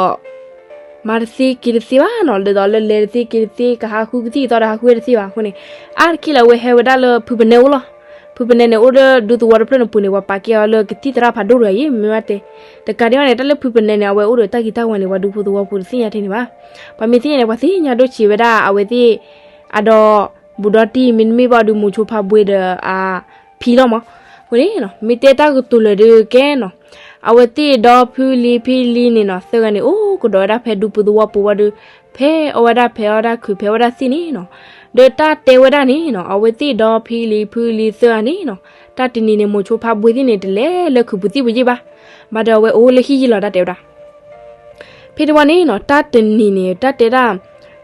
မၤတသ့က့ၤတသ့ဘၣ်နီၤ, ဒ်သိးလၢလဲၤတသ့က့ၤတသ့ ကဟးဃုကသံၣ်ကသီဒီးဟးဃုတသ့ဘၣ်အဃိန့ၣ်, အါတက့ၢ်လၢအဝဲဟဲဝဲဒၣ်လၢဖုပနဲအိၣ်လီၤ. ဖုပနဲန့ၣ် အိၣ်လၢဒူသဝီတဖျၢၣ်န့ၣ်ပူၤန့ၣ် ပှၤပာ်ကဲအီၤလၢကသံၣ်သရၣ်ဖးဒိၣ်တဂၤအံၤ မ့ၢ်ဘၣ်တဲ, တကးဒံးဘၣ်န့ၣ် တၢ်လၢဖုပနဲန့ၣ် အဝဲအိၣ်ဒီးတၢ်ဂ့ၤတၢ်ဝါန့ၣ် ပှၤဒူဖိသဝီဖိတသ့ၣ်ညါထဲန့ၣ်ဘၣ်. ပှၤမ့ၢ်သ့ၣ်ညါန့ၣ် ပှၤသ့ၣ်ညါဒိၣ်ဆံးဝဲဒၣ် အဝဲသ့ၣ် အဒီ ဘူးဒီတံၢ် မ့တမ့ၢ်ဘၣ်ဒီး မိၤဆိဖါဘှ့ဒီးအဖံလီၤမး. အဃိန့ၣ် မ့ၢ်တဲတၢ်ကတိၤလၢာ်ဒုးကဲနီၤ, အဝဲသ့ၣ်ဒီဖုလံၤဖံလံၤန့ၣ်နီၤ သၢဂၤန့ၣ် အိၣ်ကဒီးဝဲဒၣ်ဖဲဒူပူၤသဝီပူၤဝံၤဒီး ဖဲအီၣ်ဝဲဒၣ်ဖဲအီၣ်ဒၣ်ခုး ဖဲအီၣ်ဝဲဒၣ်သ့ၣ်န့ၣ်နီၤ, ဒီးတၢ်တဲဝဲဒၣ်န့ၣ်နီၤ အဝဲသ့ၣ်ဒီဖံလံၤဖုလံၤသၢဂၤန့ၣ်နီၤ တၢ်တနံၤန့ၣ် မိၤဆိဖါဘှ့သ့ၣ်န့ၣ် တလဲၤလၢခုးပူၤသံၣ်ပူၤယ့ၢ်ဘၣ်, ဘၣ်ဒီးအဝဲအိၣ်လၢဟံၣ်ယ့ၢ်လီၤ တၢ်တဲဝဲဒၣ် ဖဲတဝီန့ၣ်နီၤ တၢ်တနံၤန့ၣ် တၢ်တဲဒၣ်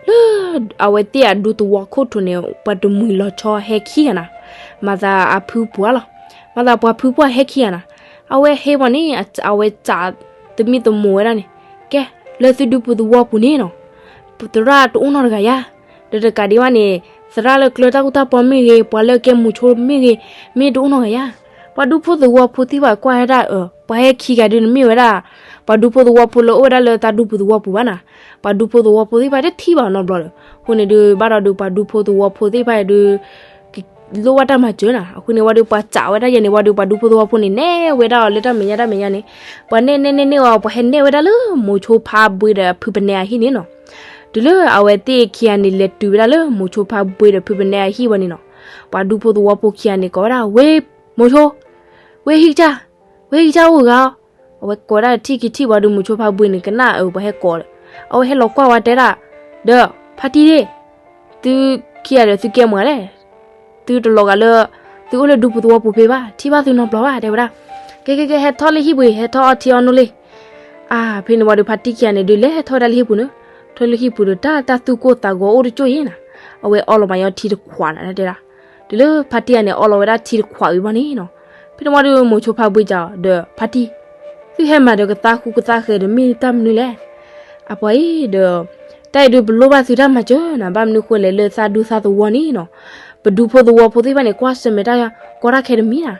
လၢ အဝဲသ့ၣ်အဒူသဝီခိၣ်ထိးန့ၣ် ပှၤတမှံၤလီၤဆီဟဲခံဂၤနၤ, မၤသးအဖုပှၢ်လီၤ, မၤသးပှၤဖုပှၢ်ဟဲခံဂၤနၤ, အဝဲဟဲဝံၤန့ၣ် အဝဲစးသမံသမိးဝဲဒၣ်န့ၣ်, ကဲ လၢသုဒူပူၤသဝီပူၤန့ၣ်နီၤ သရၣ်တအိၣ်နီတဂၤယါ, ဒီးတကးဒံးဘၣ်န့ၣ် သရၣ်လၢကျၢၤတၢ်ကူၣ်တၢ်ပီမ့ၢ်ဂ့ၤ, ပှၤလၢကဲမိၤဆိမ့ၢ်ဂ့ၤ, မ့ၢ်တအိၣ်နီတဂၤယါ. ပှၤဒူဖိသဝီဖိသ့ၣ်တဖၣ်ကွၢ်ဝဲဒၣ်အၢ, ပှၤဟဲခံဂၤဒုးန့ၣ်မ့ၢ်ဝဲဒၣ် ပှၤဒူဖိသဝီဖိလၢအိၣ်ဝဲဒၣ်လၢသးဒူပူၤသဝီပူၤဘၣ်နၤ. ပှၤဒူဖိသဝီဖိသ့ၣ်တဖၣ်တထံၣ်ဘၣ်နီတဘျီဒီး, အဃိန့ၣ်ဒုး ဘၣ်ဒီးဒုးပှၤဒူဖိသဝီဖိသ့ၣ်တဖၣ်ဒုး လိၣ်ဘၣ်တၢ်မၤစၢၤနၤ. အဃိန့ၣ်ဝံၤဒီး ပှၤစံးဝဲဒၣ်ယဲန့ၣ်ဝံၤဒီး ပှၤဒူဖိသဝီဖိန့ၣ် နဲၣ်ဝဲဒၣ်အီၤလၢတၢ်မဲာ်ညါတၢ်မဲာ်ညါန့ၣ်, ပှၤနဲၣ်နဲၣ်နဲၣ်နဲၣ်အီၤ ပှၤဟဲနဲၣ်ဝဲဒၣ်လၢမိၤဆိဖါဘှ့ဒီးအဖုပနဲအဟံၣ်န့ၣ်နီၤ. တုၤလၢအဝဲသ့ၣ်ခံဂၤန့ၣ် လဲၤတုၤဝဲဒၣ်လၢမိၤဆိဖါဘှ့ဒီးဖုပနဲအဟံၣ်ဝံၤန့ၣ်နီၤ, ပှၤဒူဖိသဝီဖိခံဂၤန့ၣ် ကိးဝဲဒၣ် ဝ့ၢ်မိၤဆိ, ဝ့ၢ်ဟံၣ်ကစၢ်, ဝ့ၢ်ဟံၣ်ကစၢ်အိၣ်ဂၤအီၤ. အဝဲကိးဝဲဒၣ်ထံၣ်ခံထံၣ်ဝံၤဒီး မိၤဆိဖါဘှ့န့ၣ် ကနၣ်အၢ ပှၤဟဲကိးဒီး, အဝဲဟဲလီၤကွၢ်ဝဲတဲဒၣ်, ဒီး ဖါတံၢ်ဒ့ၣ်, သုခံဂၤဒီးသုကဲမနုၤလဲၣ်. သုတလီၤဂာ်လၢ သုအိၣ်လၢဒူပူၤသဝီပူၤဖဲဘၣ်, ထံၣ်ဘၣ်သုနီတဘျီဘၣ် တဲဝဲဒၣ်. ကဲကဲကဲ ဟဲထီၣ်လၢဟံၣ်ပူၤအံၤ, ဟဲထီၣ်အီထံအီနိလံ. အါ ဖဲန့ၣ်ဝံၤဒီး ဖါတံၢ်ခံဂၤန့ၣ်ဒုး လဲၤထီၣ်ဝဲဒၣ်လၢဟံၣ်ပူၤန့ၣ်, ထီၣ်လၢဟံၣ်ပူၤဒီး တၢ်တၢ်သူၣ်ကိၢ်သးဂီၤအိၣ်တကၠိၢ်အံၤနၤ, အဝဲအီလီၤမးညီထံတခွးနၤ တဲဒၣ်. တုၤလၢဖါတံၢ်ဂၤန့ၣ် အီလီၤဝဲဒၣ်ထံတခွးဝံၤဘၣ်န့ၣ်နီၤ, ဖဲန့ၣ်ဝံၤဒီး မိၤဆိဖါဘှ့စံးအီၤဒီး ဖါတံၢ်, သုဟဲမၤဒီးကသါဃူကသါဃဲၤဒီးမ့ၢ်တၢ်မနုၤလဲၣ်. အပှၤအံၤဒီး တၢ်အံၤဒုးပလိၣ်ဘၣ်သုတၢ်မၤစၢၤနၤ, ဘၣ်မနုၤဃိလဲၣ် လၢသးဒူသးသဝီန့ၣ်နီၤ, ပဒူဖိသဝီဖိသ့ၣ်တဖၣ်န့ၣ် ကွၢ်ဆၢၣ်မဲာ်တၢ်ကီတၢ်ခဲတမံၤနၤ.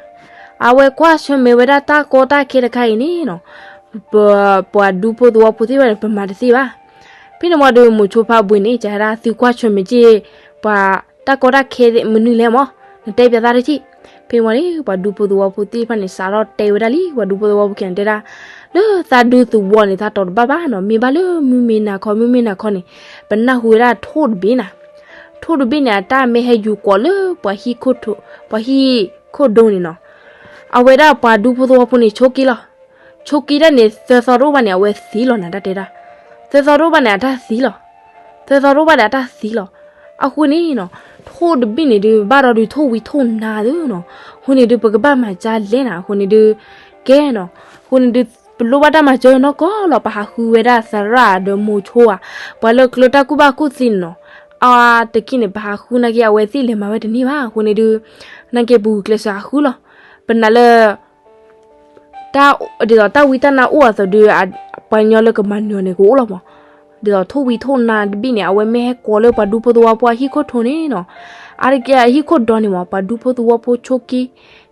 အဝဲကွၢ်ဆၢၣ်မဲာ်ဝဲဒၣ်တၢ်ကီတၢ်ခဲတခါအံၤန့ၣ်နီၤ, ပ ပှၤဒူဖိသဝီဖိသ့ၣ်တဖၣ်န့ၣ် ပမၤတသ့ဘၣ်. ဖဲန့ၣ်ဝံၤဒီး မိၤဆိဖါဘှ့န့ၣ် ကဟဲဒၣ်သုကွၢ်ဆၢၣ်မဲာ်က့ၤ ပှၤတၢ်ကီတၢ်ခဲမနုၤလဲၣ်မး, နတဲပျဲသးတထံၣ်. ဖဲန့ၣ်ဝံၤန့ၣ် ပှၤဒူဖိသဝီဖိသ့ၣ်တဖၣ်န့ၣ် စးထီၣ်တဲဝဲဒၣ်လံ, ပှၤဒူဖိသဝီဖိခံဂၤန့ၣ်တဲဒၣ်, လၢသးဒူသဝီန့ၣ် သးတီၤတဘၣ်ဘၣ်နီၤ, မ့မ့ၢ်ဘၣ်လၢမုၢ်မ့ၢ်နၤခီ မုၢ်မ့ၢ်နၤခီန့ၣ် ပနၢ်ဟူဝဲဒၣ်ထိၣ်တဘ့ၣ်နၤ. ထိၣ်တဘ့ၣ်န့ၣ် အတၢ်မ့ၢ်ဟဲယူၤကိးလၢပှၤဟံၣ်ခိၣ်ထိ, ပှၤဟံၣ်ခိၣ်ဒိန့ၣ်နီၤ, အဝဲဒၣ်ပှၤဒူဖိသဝီဖိန့ၣ် ဆိးက့လီၤ. ဆိးက့ဒၣ်န့ၣ် သၢသီတအိၣ်ဘၣ်န့ၣ် အဝဲသံလီၤနၤ တၢ်တဲဒၣ်. သၢသီတအိၣ်ဘၣ်န့ၣ် အတၢ်သံလီၤ. သၢသီတအိၣ်ဘၣ်န့ၣ် အတၢ်သံလီၤ. အဃိန့ၣ်နီၤ, ထိၣ်တဘ့ၣ်န့ၣ်ဒုး ဘၣ်ဒီးဒုးထိၣ်ဝံၤထိၣ်နါသုနီၤ, အဃိန့ၣ်ဒုး ပကဘၣ်မၤဒ်လဲၣ်နၤ, အဃိန့ၣ်ဒုး ကဲနီၤ, အဃိန့ၣ်ဒုး ပလိၣ်ဘၣ်တၢ်မၤစၢၤနီၢ်ကီၢ်လီၤ. ပဟးဃုဝဲဒၣ်သရၣ်ဒီးမိၤဆိဧါ, ပှၤလၢကျၢၤတၢ်ကူၣ်ဘၣ်ကူၣ်သ့န့ၣ်နီၤ, အါတက့ၢ်န့ၣ် ပဟးဃုနာ်က့ အဝဲသ့ၣ်လဲၤမၤဝဲတန့ၢ်ဘၣ်. အဃိန့ၣ်ဒုး နာ်က့ပဂုာ်ကျဲးစၢးဟးဃုလီၤ. ပနာ်လၢ တၢ် ဒ်သိးတၢ်ဝံတၢ်နါအိၣ်အသိးဒုး ပှၤကညီလၢကမၤနၢၤန့ၣ် ကအိၣ်လီၤမး. ဒ်သိးထိၣ်ဝံထိၣ်နါတဘ့ၣ်န့ၣ် အဝဲမ့ၢ်ဟဲကိးလၢပှၤဒူဖိသဝီဖိအဟံၣ်ခိၣ်ထိၣ်န့ၣ်နီၤ, အါတက့ၢ်အဟံၣ်ခိၣ်ဒီန့ၣ်မး ပှၤဒူဖိသဝီဖိဆိးက့,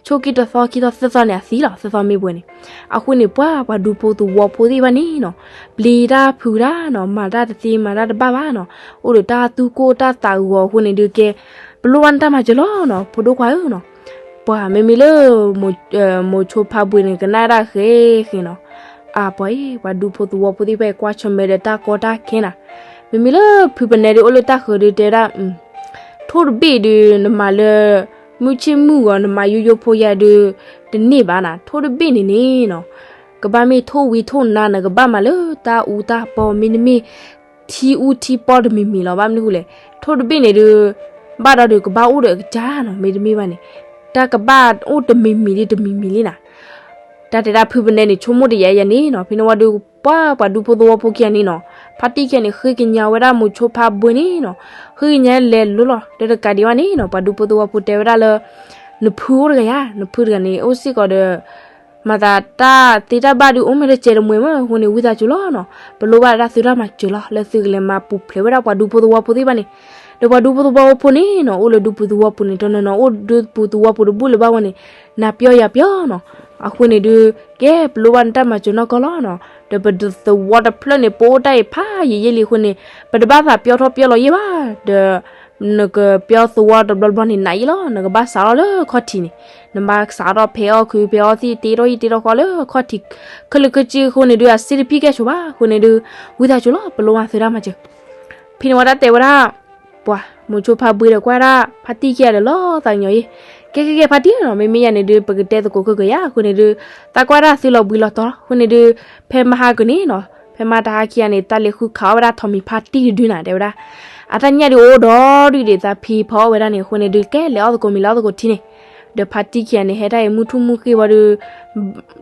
ဆိးက့တသီခံသီသၢသီန့ၣ် အသံလီၤ, သၢသီမ့ၢ်ပှဲၤန့ၣ်. အဃိန့ၣ် ပှၤ ပှၤဒူဖိသဝီဖိသ့ၣ်တဖၣ်န့ၣ်နီၤ, ပျံၤတၢ်ဖုးတၢ်နီၤ, မၤတၢ်တသ့မၤတၢ်တဘၣ်ဘၣ်နီၤ, အိၣ်ဒီးတၢ်သူၣ်ကိၢ်တၢ်သးဂီၤအဃိန့ၣ်ဒုးကဲ, ပလိၣ်ဘၣ်နတၢ်မၤစၢၤလီၤနီၤ, ဖိဒိၣ်ခွါဧၢနီၤ. ပှၤမ့မ့ၢ်လၢ မိၤဆိဖါဘှ့န့ၣ် ကနၣ်ဒၣ်ဃဲဃဲနီၤ. အပှၤအံၤ ပှၤဒူဖိသဝီဖိသ့ၣ်တဖၣ် ကွၢ်ဆၢၣ်မဲာ်ဒီးတၢ်ကီတၢ်ခဲနၤ. မ့မ့ၢ်လၢဖုပနဲဒုးအိၣ်လၢတၢ်ဃၢၤဒုးတဲဝဲဒၣ်, ထိၣ်တဘ့ၣ်ဒုး နမၤလၢ မုၢ်ဆ့ၣ်မုၢ်ဂီၤ နမၤယိယိဖိယၤဒုး တန့ၢ်ဘၣ်နၤ. ထိၣ်တဘ့ၣ်န့ၣ်န့ၣ်နီၤ, ကဘၣ်မ့ၢ်ထိၣ်ဝံထိၣ်နါ နကဘၣ်မၤလၢတၢ်အူတၢ်ပီ မ့တမ့ၢ် ထံအူထံပီတမံၤမံၤလီၤ. ဘၣ်မနုၤဃိလဲၣ်, ထိၣ်တဘ့ၣ်န့ၣ်ဒုး ဘၣ်ဒီးဒုးကဘၣ်အိၣ်ဒီးအကစၢ်နီၤ, မ့တမ့ၢ်ဘၣ်န့ၣ် တၢ်ကဘၣ်အိၣ်တမံၤမံၤဒ်တမံၤမံၤလံနၤ. တၢ်တဲဒၣ်ဖုပနဲန့ၣ် ဆိကမိၣ်တယာ်ယၤန့ၣ်နီၤ. ဖဲန့ၣ်ဝံၤဒီး ပှၤ ပှၤဒူဖိသဝီဖိခံဂၤန့ၣ်နီၤ, ဖါတံၢ်ခံဂၤန့ၣ် ဃ့ကညးဝဲဒၣ်မိၤဆိဖါဘှ့န့ၣ်နီၤ, ဃ့ကညးလဲၤလိၤလီၤ. ဒီးတကးဒံးဘၣ်န့ၣ်နီၤ, ပှၤဒူဖိသဝီဖိတဲဝဲဒၣ်လၢ နဖုအိၣ်တဂၤယါ, နဖုတဂၤန့ၣ် အိၣ်စ့ၢ်ကီးဒီး မၤသးတၢ်သ့တၢ်ဘၣ်ဒုး အိၣ်မ့ၢ်တကဲတမှဲမး, အဃိန့ၣ် ဝံသးစူၤလီၤနီၤ, ပလိၣ်ဘၣ်ဒၣ်သုတၢ်မၤစၢၤလီၤ, လၢသုကလဲၤမၤပူၤဖျဲးဝဲဒၣ်ပှၤဒူဖိသဝီဖိသ့ၣ်တဖၣ်န့ၣ်. ဒီးပှၤဒူဖိသဝီဖိန့ၣ်နီၤ, အိၣ်လၢဒူပူၤသဝီပူၤန့ၣ် တနီၤနီၤ အိၣ်ဒူပူၤသဝီပူၤတဘူၣ်လၢၤဘၣ်ဝဲန့ၣ်, နၤပျီယၤပျီနီၤ. အဃိန့ၣ်ဒုး ကဲပလိၣ်ဘၣ်နတၢ်မၤစၢၤနီၢ်ကီၢ်လီၤနီၤ. ဒီးပသဝီတဖျၢၣ်န့ၣ် ပအိၣ်တၢ်အံၤဖးယံာ်ယံာ်လံအဃိန့ၣ်, ပတဘၣ်သးပျီထီၣ်ပျီလီၤယံာ်ဘၣ်, ဒီး နကပျီသဝီတဘျီဘျီန့ၣ် နးယံာ်လီၤ, နကဘၣ်စးထီၣ်လၢခီၣ်ထံးန့ၣ်, နဘၣ်စးထီၣ်ဖဲအီၣ်ခုး ဖဲအီသံၣ် တ့ထီၣ်ယံာ်တ့ထီၣ်ဃီလၢခီၣ်ထံး, ခဲလၢာ်ခဲဆ့အဃိန့ၣ်ဒုး အစ့တဖံးကဲဆိးဘၣ်, အဃိန့ၣ်ဒုး ဝံသးစူၤလီၤ ပလိၣ်ဘၣ်သုတၢ်မၤစၢၤ. ဖဲန့ၣ်ဝံၤတၢ်တဲဝဲဒၣ် ပှၤ မိၤဆိဖါဘှ့ဒီးကွၢ်ဒၣ် ဖါတံၢ်ခံဂၤဒီးလီၤသးကညီၤယဲ, ကဲကဲကဲ ဖါတံၢ်နီၤ, မ့မ့ၢ်ယၤန့ၣ်ဒုး ပကတဲသကိးခဲကၢၤယါ, အဃိန့ၣ်ဒုး သးကွၢ်ဒၣ်သုလီၤဘှံးလီၤတီၤလီၤ, အဃိန့ၣ်ဒုး ဖဲမဟါကန့ၣ်နီၤ, ဖဲမဟါတဟါခံဂၤန့ၣ် သးလဲၤဃုခးအီၣ်ဝဲဒၣ်ထိးမံၤဖါတံၢ်တဒုနၤ တဲဝဲဒၣ်, အတၢ်ညၣ်ဒုးအိၣ်ဒီဒုၣ်ဒံး သးဖံဖီအီၣ်ဝဲဒၣ်န့ၣ်, အဃိန့ၣ်ဒုး ကဲလဲၤအီၣ်သကိးမ့ၤလဲၤအီၣ်သကိးထံန့ၣ်, ဒီးဖါတံၢ်ခံဂၤန့ၣ် ဟဲဒၣ်အံၤမုၢ်ထူၣ်မုၢ်ဃ့ဝံၤဒီး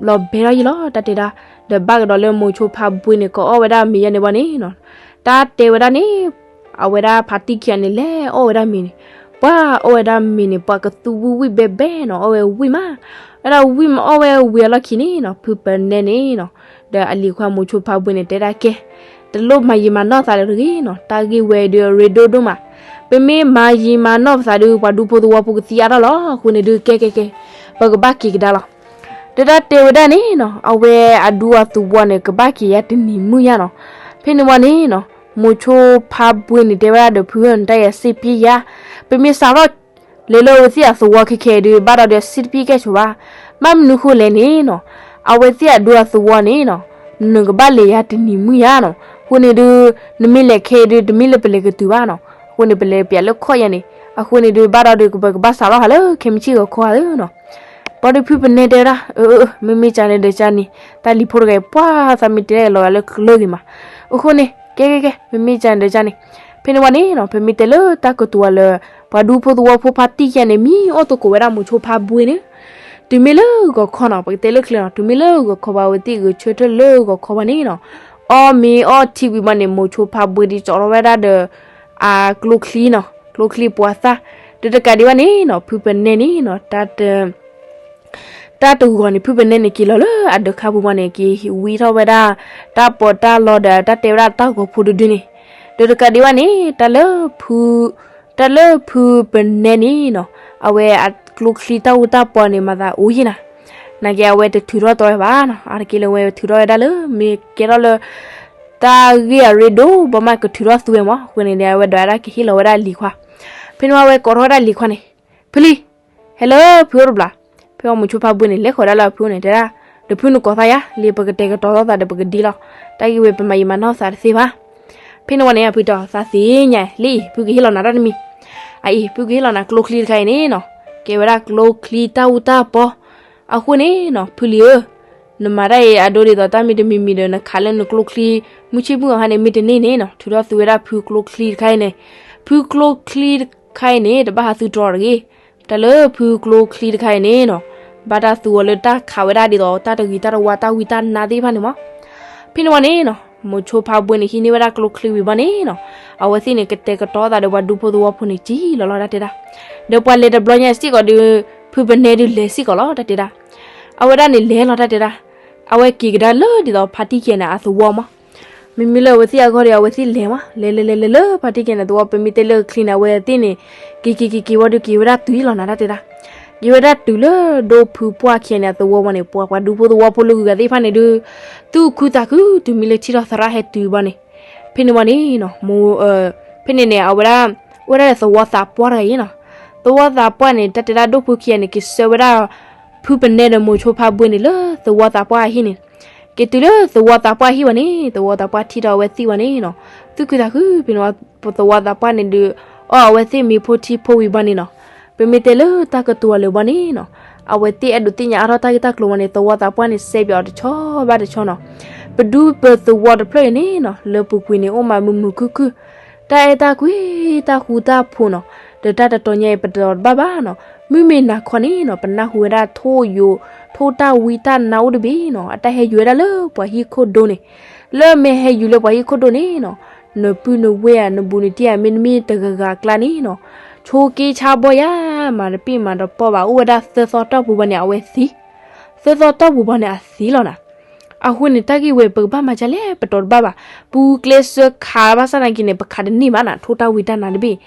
လီၤဘဲထီၣ်ယံာ်လီၤ တၢ်တဲဒၣ်, ဒီးဘၣ်ကဒီးလၢမိၤဆိဖါဘှ့န့ၣ် ကအီၣ်ဝဲဒၣ်မ့ၤယဲန့ၣ်ဘၣ်န့ၣ်နီၤ, တၢ်တဲဝဲဒၣ်န့ၣ် အဝဲဒၣ်ဖါတံၢ်ခံဂၤန့ၣ် လဲၤအီၣ်ဝဲဒၣ်မ့ၤန့ၣ်, ပှၤအီၣ်ဝဲဒၣ်မ့ၤန့ၣ် ပှၤကသူဝံၣ်ဝံၣ်ဘဲဘဲနီၤ, အီၣ်ဝဲဝံၣ်မး, ဝဲဒၣ်ဝံၣ်မးအီၣ်ဝဲဝံၤအလီၢ်ခံန့ၣ်နီၤ, ဖုပနဲန့ၣ်နီၤ, ဒီးအလံၤခွါမိၤဆိဖါဘှ့န့ၣ် တဲဒၣ်ကဲ, တလိၣ်မၤယံာ်မၤနီၢ်သးလၢၤတဂ့ၤနီၤ, တၢ်ဂ့ၢ်ဝဲဒုးအရ့ဒိၣ်ဒိၣ်မး, ပမ့ၢ်မၤယံာ်မၤနီၢ်ပသးဒီး ပှၤဒူဖိသဝီဖိကသံအါထီၣ်လီၤ. အဃိန့ၣ်ဒုး ကဲကဲကဲ, ပကဘၣ်က့ၤကဒါလီၤ. ဒီးတၢ်တဲဝဲဒၣ်န့ၣ်နီၤ, အဝဲအဒူအသဝီန့ၣ် ကဘၣ်က့ၤယၤတနံၤမုၢ်ညါနီၤ. ဖဲန့ၣ်ဝံၤန့ၣ်နီၤ, မိၤဆိဖါဘှ့န့ၣ် တဲဝဲဒၣ်ဒီးဖုဧၢ နတၢ်အဲၣ်စ့ၣ်ပံယၤ, ပမ့ၢ်စးထီၣ် လဲၤလၢအဝဲသ့ၣ်အသဝီခဲခဲဒီး ဘၣ်ဒီးဒီးစ့ၣ်တပံၣ်ကဲၣ်ဆိးဘၣ်. ဘၣ်မနုၤဃိလဲၣ်န့ၣ်နီၤ, အဝဲသ့ၣ်အဒူအသဝီန့ၣ်နီၤ, နကဘၣ်လဲၤယၤတနံၤမုၢ်ညါနီၤ. အဃိန့ၣ်ဒုး နမ့ၢ်လဲၤခဲအံၤဒုး တမ့ၢ်လၢပလဲၤကတုၤဘၣ်နီၤ. အဃိန့ၣ် ပလဲၤပၠးလၢခီၣ်ယဲန့ၣ်, အဃိန့ၣ်ဒုး ဘၣ်ဒီးဒီး ပကဘၣ်စးထီၣ်ဟးလၢခဲမုၢ်ဆ့ၣ်ဂီၤခီဧါနီၤ. ဘၣ်ဒီးဖုပနဲတဲဝဲဒၣ်, အၢ အၢ အၢ မ့မ့ၢ်ကန့ၣ်ဒီးကန့ၣ်, တၢ်လံၤဖိတဂၤအံၤ ပှၤသးမ့ၢ်တဲလီၤဂာ်လၢကလၢဂ့ၤမး. အဃိန့ၣ် ကဲကဲကဲ, မ့မ့ၢ်ကန့ၣ်ဒီးကန့ၣ်. ဖဲန့ၣ်ဝံၤန့ၣ်နီၤ, ပမ့ၢ်တဲလၢတၢ်ကတိၤဝဲလၢ ပှၤဒူဖိသဝီဖိဖါတံၢ်ခံဂၤန့ၣ် မ့ၢ်အိၣ်သကိးဝဲဒၣ်မိၤဆိဖါဘှ့န့ၣ်, တုၤမ့ၢ်လၢဂီၤခီနီၤ, ပကတဲလၢချ့နီၤ, တုၤမ့ၢ်လၢဂီၤခီဘၣ် အဝဲသ့ၣ်ဂဲၤဆၢထၢၣ်လၢဂီၤခီဘၣ်န့ၣ်နီၤ, အီၣ်မ့ၤအီထံဝံၤဘၣ်န့ၣ် မိၤဆိဖါဘှ့ဒ်ကၠီထီၣ်ဝဲဒၣ်ဒီး အကျိချံနီၤ, ကျိချံပှၤသၣ်, ဒီးတကးဒံးဘၣ်န့ၣ်နီၤ, ဖုပနဲန့ၣ်နီၤ, တၢ်တဂီၤန့ၣ် ဖုပနဲန့ၣ် က့ၤလီၤလၢအဒၢးခါပူၤဘၣ်န့ၣ် က့ၤဝံထီၣ်ဝဲဒၣ် တၢ်ပီးတၢ်လီဒီးတၢ်တဲဝဲဒၣ်တၢ်ဂီၤဖိတဒုန့ၣ်, ဒီးတကးဒံးဘၣ်န့ၣ် တၢ်လၢဖု တၢ်လၢဖုပနဲန့ၣ်နီၤ, အဝဲအကျိချံတၢ်အူတၢ်ပီန့ၣ် မၤသးအိၣ်ယံၤနၤ, နာ်က့အဝဲတထုးထီၣ်သီဝဲဘၣ်နီၤ, အါတက့ၢ်လၢအဝဲထုးထီၣ်ဝဲဒၣ်လၢ မ့ၢ်ကဲထီၣ်လၢ တၢ်ဂ့ၢ်အရ့ဒိၣ်ဘၣ်မး ကထုးထီၣ်သူဝဲမး, အဃိန့ၣ် အဝဲဒွးဝဲဒၣ်ကဟ့ၣ်လီၤဝဲဒၣ်လံၤခွါ, ဖဲန့ၣ်ဝံၤအဝဲကိးထီၣ်ဝဲဒၣ်လံၤခွါန့ၣ်, ဖုလံၤ, ဟဲလၢဖုအိၣ်တဘျီ, ဖဲအမိၤဆိဖါဘှ့န့ၣ် လဲၤဃီၤဒၣ်လၢအဖုန့ၣ် တဲဒၣ်, ဒီးဖုနကိးသးယၤ လံၤပကတဲာ်ကတီၤသီၣ်သးဒီး ပကဒ့လီၤ, တၢ်ဂ့ၢ်ဝဲပမၤယံာ်မၤနီၢ်သးတသ့ဘၣ်. ဖဲန့ၣ်ဝံၤန့ၣ် အဖုတဲအီၤ သးသ့ၣ်ညါလံ, ဖုကဟ့ၣ်လီၤနၤတၢ်တမံၤ, အအံၤ ဖုကဟ့ၣ်လီၤနၤကျိချံတခါအံၤန့ၣ်နီၤ, ကဲဝဲဒၣ်ကျိချံတၢ်အူတၢ်ပီ, အဃိန့ၣ်နီၤ ဖုလံၤဧၢ, နမၤတၢ်အံၤအဒိဒ်သိးတၢ်မ့ၢ်တမံၤမံၤဒီး နခးလၢနကျိချံ မုၢ်ဆ့ၣ်မုၢ်ဂီၤခါန့ၣ် မ့ၢ်တန့ၢ်န့ၣ်နီၤ, ထုးထီၣ်သူဝဲဒၣ်ဖုကျိချံတခါအံၤန့ၣ်, ဖုကျိချံတခါအံၤန့ၣ် တဘၣ်ဟးသူတြီၤတဂ့ၤ, တၢ်လၢဖုကျိချံတခါအံၤန့ၣ်နီၤ, ဘၣ်တၢ်သူအီၤလၢတၢ်ခးဝဲဒၣ်ဒ်သိး တၢ်တဂ့ၤတၢ်တဝါတၢ်ဝံတၢ်နါသ့ၣ်တဖၣ်န့ၣ်မး. ဖဲန့ၣ်ဝံၤန့ၣ်နီၤ မိၤဆိဖါဘှ့န့ၣ် ဟံးန့ၢ်ဝဲဒၣ်ကျိချံဝံၤဘၣ်န့ၣ်နီၤ, အဝဲသ့ၣ်န့ၣ် ကတဲာ်ကတီၤသးဒီးပှၤဒူဖိသဝီဖိန့ၣ် ကံလီၤလီၤတၢ်တဲဒၣ်, ဒီးပှၤလဲၤတဘျီညါစ့ၢ်ကီးဒီး ဖုပနဲဒုးလဲၤစ့ၢ်ကီးလီၤတၢ်တဲဒၣ်, အဝဲဒၣ်န့ၣ်လဲၤလီၤတၢ်တဲဒၣ်, အဝဲက့ၤကဒါလၢဒ်သိးဖါတံၢ်ခံဂၤန့ၣ် အသဝီမး. မ့မ့ၢ်လၢအဝဲသ့ၣ်အဂီၢ်ဒီး အဝဲသ့ၣ်လဲၤမး လဲၤလဲၤလဲၤလဲၤလၢဖါတံၢ်ခံဂၤန့ၣ် သဝီပမ့ၢ်တဲလၢချံန့ၣ် အဝဲသ့ၣ်န့ၣ် က့ၤက့ၤက့ၤက့ၤဝံၤဒီး က့ၤဝဲဒၣ်တုၤလီၤနၤတၢ်တဲဒၣ်, က့ၤဝဲဒၣ်တုၤလၢဒိဖုပှၢ်ခံဂၤန့ၣ် အသဝီဝံၤန့ၣ် ပှၤပှၤဒူဖိသဝီဖိလၢဂုၤဂၤသ့ၣ်တဖၣ်န့ၣ်ဒုး သူၣ်ခုသးခု တုၤမ့ၢ်လၢထံၣ်ထီၣ်သရၣ်ဟဲတုၤဘၣ်န့ၣ်, ဖဲန့ၣ်ဝံၤန့ၣ်နီၤ ဖဲန့ၣ်န့ၣ် အဝဲဒၣ် အိၣ်ဝဲဒၣ်ဒီးသဝီသးပှၢ်တဂၤအံၤနီၤ, သဝီသးပှၢ်န့ၣ် တၢ်တဲဒၣ်ဒိၣ်ဖုခံဂၤန့ၣ် က့ၤဆှၢဝဲဒၣ် ဖုပနဲဒီးမိၤဆိဖါဘှ့န့ၣ်လၢသဝီသးပှၢ်အဟံၣ်န့ၣ်, က့ၤတုၤလၢသဝီသးပှၢ်အဟံၣ်ဝံၤန့ၣ် သဝီသးပှၢ်ထံၣ်ထီၣ်အဝဲသ့ၣ်ဝံၤန့ၣ်နီၤ, သူၣ်ခုသးခု ဖဲန့ၣ်ဝံၤ သဝီသးပှၢ်န့ၣ်ဒုး အီၣ်အဝဲသ့ၣ်မ့ၤဖိထံဖိဝံၤဘၣ်န့ၣ်နီၤ, ပမ့ၢ်တဲလၢတၢ်ကတိၤအလၢၤဘၣ်န့ၣ်နီၤ, အဝဲသ့ၣ်အဲၣ်ဒိးသ့ၣ်ညါအါထီၣ်တၢ်ဂ့ၢ်တၢ်ကျိၤဝံၤန့ၣ် သဝီသးပှၢ်န့ၣ် စဲပၠးအီၤတဆီဘၣ်တဆီနီၤ, ပဒူပသဝီတဖျၢၣ်အံၤန့ၣ်နီၤ လၢပူၤကွံာ်န့ၣ် အိၣ်မးမုာ်မုာ်ခုၣ်ခုၣ်, တၢ်အဲၣ်တၢ်ကွံ တၢ်ဃူတၢ်ဖိးနီၤ, ဒီးတၢ်တတီၤညါအံၤ ပတတီၤတဘၣ်ဘၣ်နီၤ, မုၢ်မ့ၢ်နၤခီန့ၣ်နီၤ ပနၢ်ဟူဝဲဒၣ်ထိၣ်ယိာ် ထိၣ်တၢ်ဝံတၢ်နါအိၣ်တဘ့ၣ်နီၤ, အတၢ်ဟဲယူၤဝဲဒၣ်လၢပှၤဟံၣ်ခိၣ်ဒိၣ်န့ၣ်, လၢအမ့ၢ်ဟဲယူၤလၢပှၤဟံၣ်ခိၣ်ဒိၣ်န့ၣ်နီၤ, နပုၢ်နဝဲၢ်ဧါ နဘူးနတံၢ်ဧါ မ့တမ့ၢ်တဂၤဂၤအကျါန့ၣ်နီၤ, ဆိက့ဆါဘီယၤ မၤတပ့ၢ်မၤတပီၢ်ဘၣ် အိၣ်ဝဲဒၣ်သၢသီတီၢ်ပူၤဘၣ်န့ၣ် အဝဲသံ သၢသီတီၢ်ပူၤဘၣ်န့ၣ် အသံလီၤနၤ. အဃိန့ၣ် တၢ်ဂ့ၢ်ဝဲ ပကဘၣ်မၤဒ်လဲၣ် ပတီၤတဘၣ်ဘၣ်. ပူၤကျဲစၢခးဘၣ်ဆၣ်နာ်က့န့ၣ် ပခးတန့ၢ်ဘၣ်နၤ ထိၣ်တၢ်ဝံတၢ်နါတဘ့ၣ်.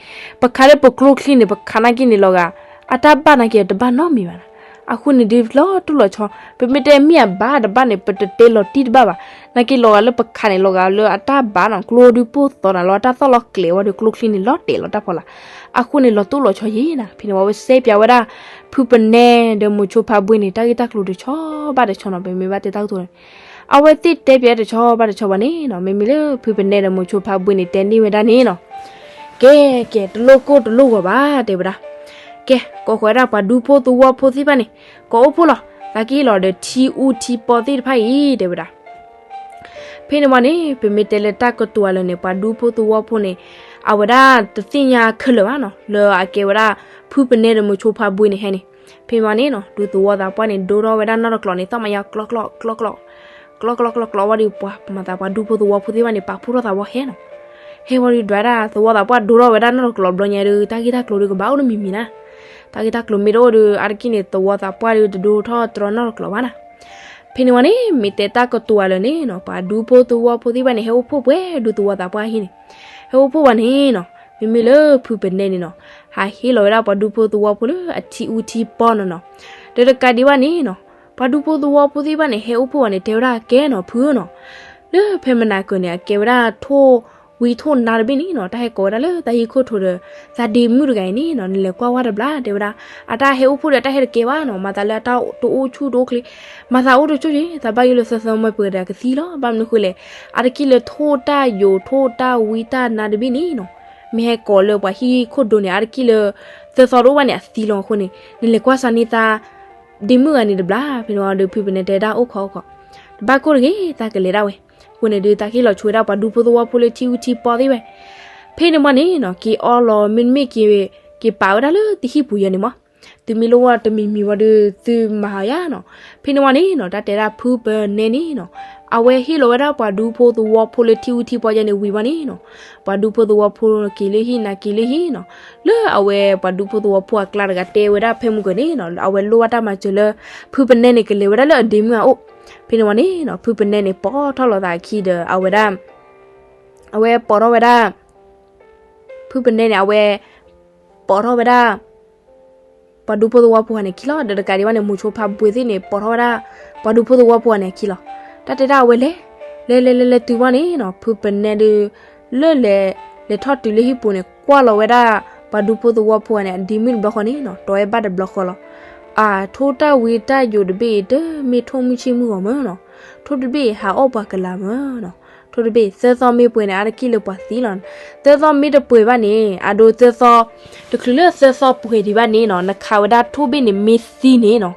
ပခးလၢပကျိချံန့ၣ် ပခးနာ်က့န့ၣ်လီၤဂာ် အတၢ်ဘၣ်နာ်က့တဘၣ်နီတမံၤဘၣ်နၤ. အဃိန့ၣ်ဒုးလီၤတိၢ်လီၤဆီ ပမ့ၢ်တဲမ့ၢ်အဘၣ်တဘၣ်န့ၣ် ပတတဲလီၤတံၢ်တဘၣ်ဘၣ်. နာ်က့လီၤဂာ်လၢပခးန့ၣ် လီၤဂာ်လၢအတၢ်ဘၣ်နီၤ ကျိဒုးပိၢ်သီနၤလီၤ အတၢ်သီၣ်လီၤကျဲၤဝံၤဒီး ကျိချံန့ၣ် လီၤတဲာ်လီၤတၢ်ဖီလာ်. အဃိန့ၣ် လီၤတိၢ်လီၤဆီယံၤနၤ. ဖဲန့ၣ်ဝံၤ အဝဲစဲပၠးဝဲဒၣ် ဖုပနဲဒီးမိၤဆိဖါဘှ့န့ၣ် တၢ်ဂ့ၢ်တၢ်ကျိၤတဆီဘၣ်တဆီနီၤ ပမ့ၢ်ဘၣ်တဲတၢ်ကတိၤန့ၣ် အဝဲသ့ၣ်တဲပၠးတဆီဘၣ်တဆီဘၣ်န့ၣ်နီၤ မ့မ့ၢ်လၢဖုပနဲဒီးမိၤဆိဖါဘှ့န့ၣ် တဲန့ၢ်ဝဲဒၣ်န့ၣ်နီၤ ကဲ ကဲ တလိၣ်ကိၢ်တလိၣ်ဂီၤဘၣ် တဲဝဲဒၣ်. ကဲ ကိးဃီၤဝဲဒၣ်ပှၤဒူဖိသဝီဖိသ့ၣ်တဖၣ်န့ၣ် ကိးအိၣ်ဖှိၣ်လီၤ သးကဟ့ၣ်လီၤဒီးထံအူထံပီသ့ၣ်တဖၣ်အံၤ တဲဝဲဒၣ်. ဖဲန့ၣ်ဝံၤန့ၣ် ပမ့ၢ်တဲလၢတၢ်ကတိၤအလၢာ်န့ၣ် ပှၤဒူဖိသဝီဖိန့ၣ် အဝဲဒၣ်တသ့ၣ်ညါခဲလၢာ်ဘၣ်နီၤ လၢအကဲဝဲဒၣ် ဖုပနဲဒီးမိၤဆိဖါဘှ့န့ၣ်ဟဲန့ၣ်. ဖဲန့ၣ်ဝံၤန့ၣ်နီၤ ဒူသဝီသးပှၢ်န့ၣ် ဒိထီၣ်ဝဲဒၣ်နီၢ်တကျိၤန့ၣ် သီၣ်မးယါကျီကျီ ကျီကျီ ကျီကျီကျီကျီဝံၤဒီး ပှၤမၤသးပှၤဒူဖိသဝီဖိသ့ၣ်တဖၣ်န့ၣ် ပာ်ဖှိၣ်ထီၣ်သးဝံၤဟဲနီၤ. ဟဲဝံၤဒီး ဒွးဒၣ်သဝီသးပှၢ်ဒိထီၣ်ဝဲဒၣ်နီၢ်တကျိၤဘျီညါဒီး တၢ်ဂ့ၢ်တၢ်ကျိၤဒီးကဘၣ်အိၣ်တမံၤမံၤနၤ. တၢ်ဂ့ၢ်တၢ်ကျိၤမ့ၢ်တအိၣ်ဒီး အါတက့ၢ်န့ၣ် သဝီသးပှၢ်ဒီးတဒိထီၣ်တြီနီၢ်တကျိၤဘၣ်နၤ. ဖဲန့ၣ်ဝံၤန့ၣ် မ့ၢ်တဲတၢ်ကတိၤအလၢာ်န့ၣ်နီၤ ပှၤဒူဖိသဝီဖိသ့ၣ်တဖၣ်န့ၣ် ဟဲအိၣ်ဖှိၣ်ပှဲၤဒူသဝီသးပှၢ်အဟံၣ်န့ၣ်. ဟဲအိၣ်ဖှိၣ်ဝံၤန့ၣ်နီၤ မ့မ့ၢ်လၢဖုပနဲန့ၣ်နီၤ, ဟးဟ့ၣ်လီၤဝဲဒၣ်ပှၤဒူဖိသဝီဖိလၢအထံအူထံပီနီၤနီၤ. ဒီးတကးဒံးဘၣ်န့ၣ်နီၤ, ပှၤဒူဖိသဝီဖိသ့ၣ်တဖၣ်န့ၣ် ဟဲအိၣ်ဖှိၣ်ဘၣ်န့ၣ် တဲဝဲဒၣ်ကဲနီၤ ဖုဧၢနီၤ, လၢဖဲမနၤကၢၤန့ၣ် အကဲဝဲဒၣ်ထိၣ်ဝံထိၣ်နါတဘ့ၣ်န့ၣ်နီၤ, တၢ်ဟဲကိးဝဲဒၣ်လၢတၢ်ဟံၣ်ခိၣ်ထိးဒီး သးဒ့မုၣ်တဂၤအံၤန့ၣ်နီၤ, နလဲၤကွၢ်ဝဲတဘျီ တဲဝဲဒၣ်, အတၢ်ဟဲအိၣ်ဖှိၣ်ဒီးတၢ်ဟဲတကဲဘၣ်နီၤ, မၤသးလၢအတၢ်တအိၣ်ဆူၣ်တအိၣ်ချ့, မၤသးအိၣ်တကၠိၢ်က့ၤ, သးဘၣ်ယိၣ်လၢသၢသီမ့ၢ်ပှဲၤဒီးကသံလီၤ, ဘၣ်မနုၤဃိလဲၣ်, အါတက့ၢ်လၢထိၣ်တၢ်ယိာ်ထိၣ်တၢ်ဝံတၢ်နါတဘ့ၣ်န့ၣ်နီၤ, မ့ၢ်ဟဲကိးလၢပှၤဟံၣ်ခိၣ်ဒိန့ၣ် အါတက့ၢ်လၢ သၢသီတအိၣ်ဘၣ်န့ၣ် အသံလီၤအဃိန့ၣ် နလဲၤကွၢ်စၢၤန့ၢ်သး ဒ့မုၣ်ဂၤန့ၣ်တဘျီ, ဖဲန့ၣ်ဝံၤဒီးဖုပနဲတဲဒၣ်အိၣ်ခိးအိၣ်ခိး, တဘၣ်ကိၢ်တဂ့ၤ သးကလဲၤဒၣ်ဝဲ, အဃိန့ၣ်ဒုး သးကဟ့ၣ်လီၤဆိဝဲဒၣ်ပှၤဒူဖိသဝီဖိလၢထံအူထံပီသ့ၣ်ဝဲ, ဖဲန့ၣ်ဝံၤန့ၣ်နီၤ က့ၤအီလီၤမ့တမ့ၢ်က့ၤ, က့ၤပာ်ဝဲဒၣ်လၢတဟံၣ်ပူၤယဲန့ၣ်မး, သုမ့ၢ်လိၣ်ဝဲတမံၤမံၤဝံၤဒီး သုမၤဟးယါနီၤ, ဖဲန့ၣ်ဝံၤန့ၣ်နီၤ တၢ်တဲဒၣ်ဖုပနဲန့ၣ်နီၤ, အဝဲဟ့ၣ်လီၤဝဲဒၣ်ပှၤဒူဖိသဝီဖိလၢထံအူထံပီယဲန့ၣ်ဝံၤဝံၤန့ၣ်နီၤ, ပှၤဒူဖိသဝီဖိက့ၤလၢဟံၣ်နၤက့ၤလၢဟံၣ်နီၤ, လၢအဝဲပှၤဒူဖိသဝီဖိအကျါတဂၤတဲဝဲဒၣ်ဖဲမုၢ်ကၢၤန့ၣ်နီၤ အဝဲလိၣ်ဘၣ်တၢ်မၤစၢၤလၢ ဖုပနဲန့ၣ်ကလဲၤဝဲဒၣ်လၢအဒ့မုၣ်အအိၣ်, ဖဲန့ၣ်ဝံၤန့ၣ်နီၤ ဖုပနဲန့ၣ်ပိာ်ထီၣ်လီၤသးအခံဒီး အဝဲဒၣ် အဝဲပိာ်ထီၣ်ဝဲဒၣ် ဖုပနဲန့ၣ် အဝဲ ပိာ်ထီၣ်ဝဲဒၣ် ပှၤဒူဖိသဝီဖိန့ၣ်အခံလီၤ. ဒီးတကးဒံးဘၣ်န့ၣ် မိၤဆိဖါဘှ့သ့ၣ်န့ၣ် ပိာ်ထီၣ်ဝဲဒၣ် ပှၤဒူဖိသဝီဖိန့ၣ်အခံလီၤ. တၢ်တဲဒၣ်အဝဲလဲၤ လဲၤလဲၤလဲၤလဲၤတုၤဘၣ်န့ၣ်နီၤ ဖုပနဲဒုး လၢလဲၤ လဲၤထီၣ်တုၤလၢဟံၣ်ပူၤန့ၣ် ကွၢ်လီၤဝဲဒၣ် ပှၤဒူဖိသဝီဖိန့ၣ် အဒ့မုၣ်တဘျီဃီန့ၣ်နီၤ တီၤအဲၣ်ဘၣ်တဘျီဃီလီၤ. အၢ ထိၣ်တၢ်ဝံတၢ်ယိာ်တဘ့ၣ်အံၤ တမ့ၢ်ထိၣ်မုၢ်ဆ့ၣ်မုၢ်ဂီၤမၢ်နီၤ, ထိၣ်တဘ့ၣ်ဟးအီၣ်ပှၤကလၤမၢ်နီၤ, ထိၣ်တဘ့ၣ် သၢသီမ့ၢ်ပှဲၤန့ၣ် အါတက့ၢ်လၢပှၤသံလီၤ. သၢသီမ့ၢ်တပှဲၤဘၣ်န့ၣ် အဒိသၢသီ တချုးလၢသၢသီပှဲၤဒံးဘၣ်န့ၣ်နီၤ နခးဝဲဒၣ်ထိၣ်ဘ့ၣ်န့ၣ်မ့ၢ်သံန့ၣ်နီၤ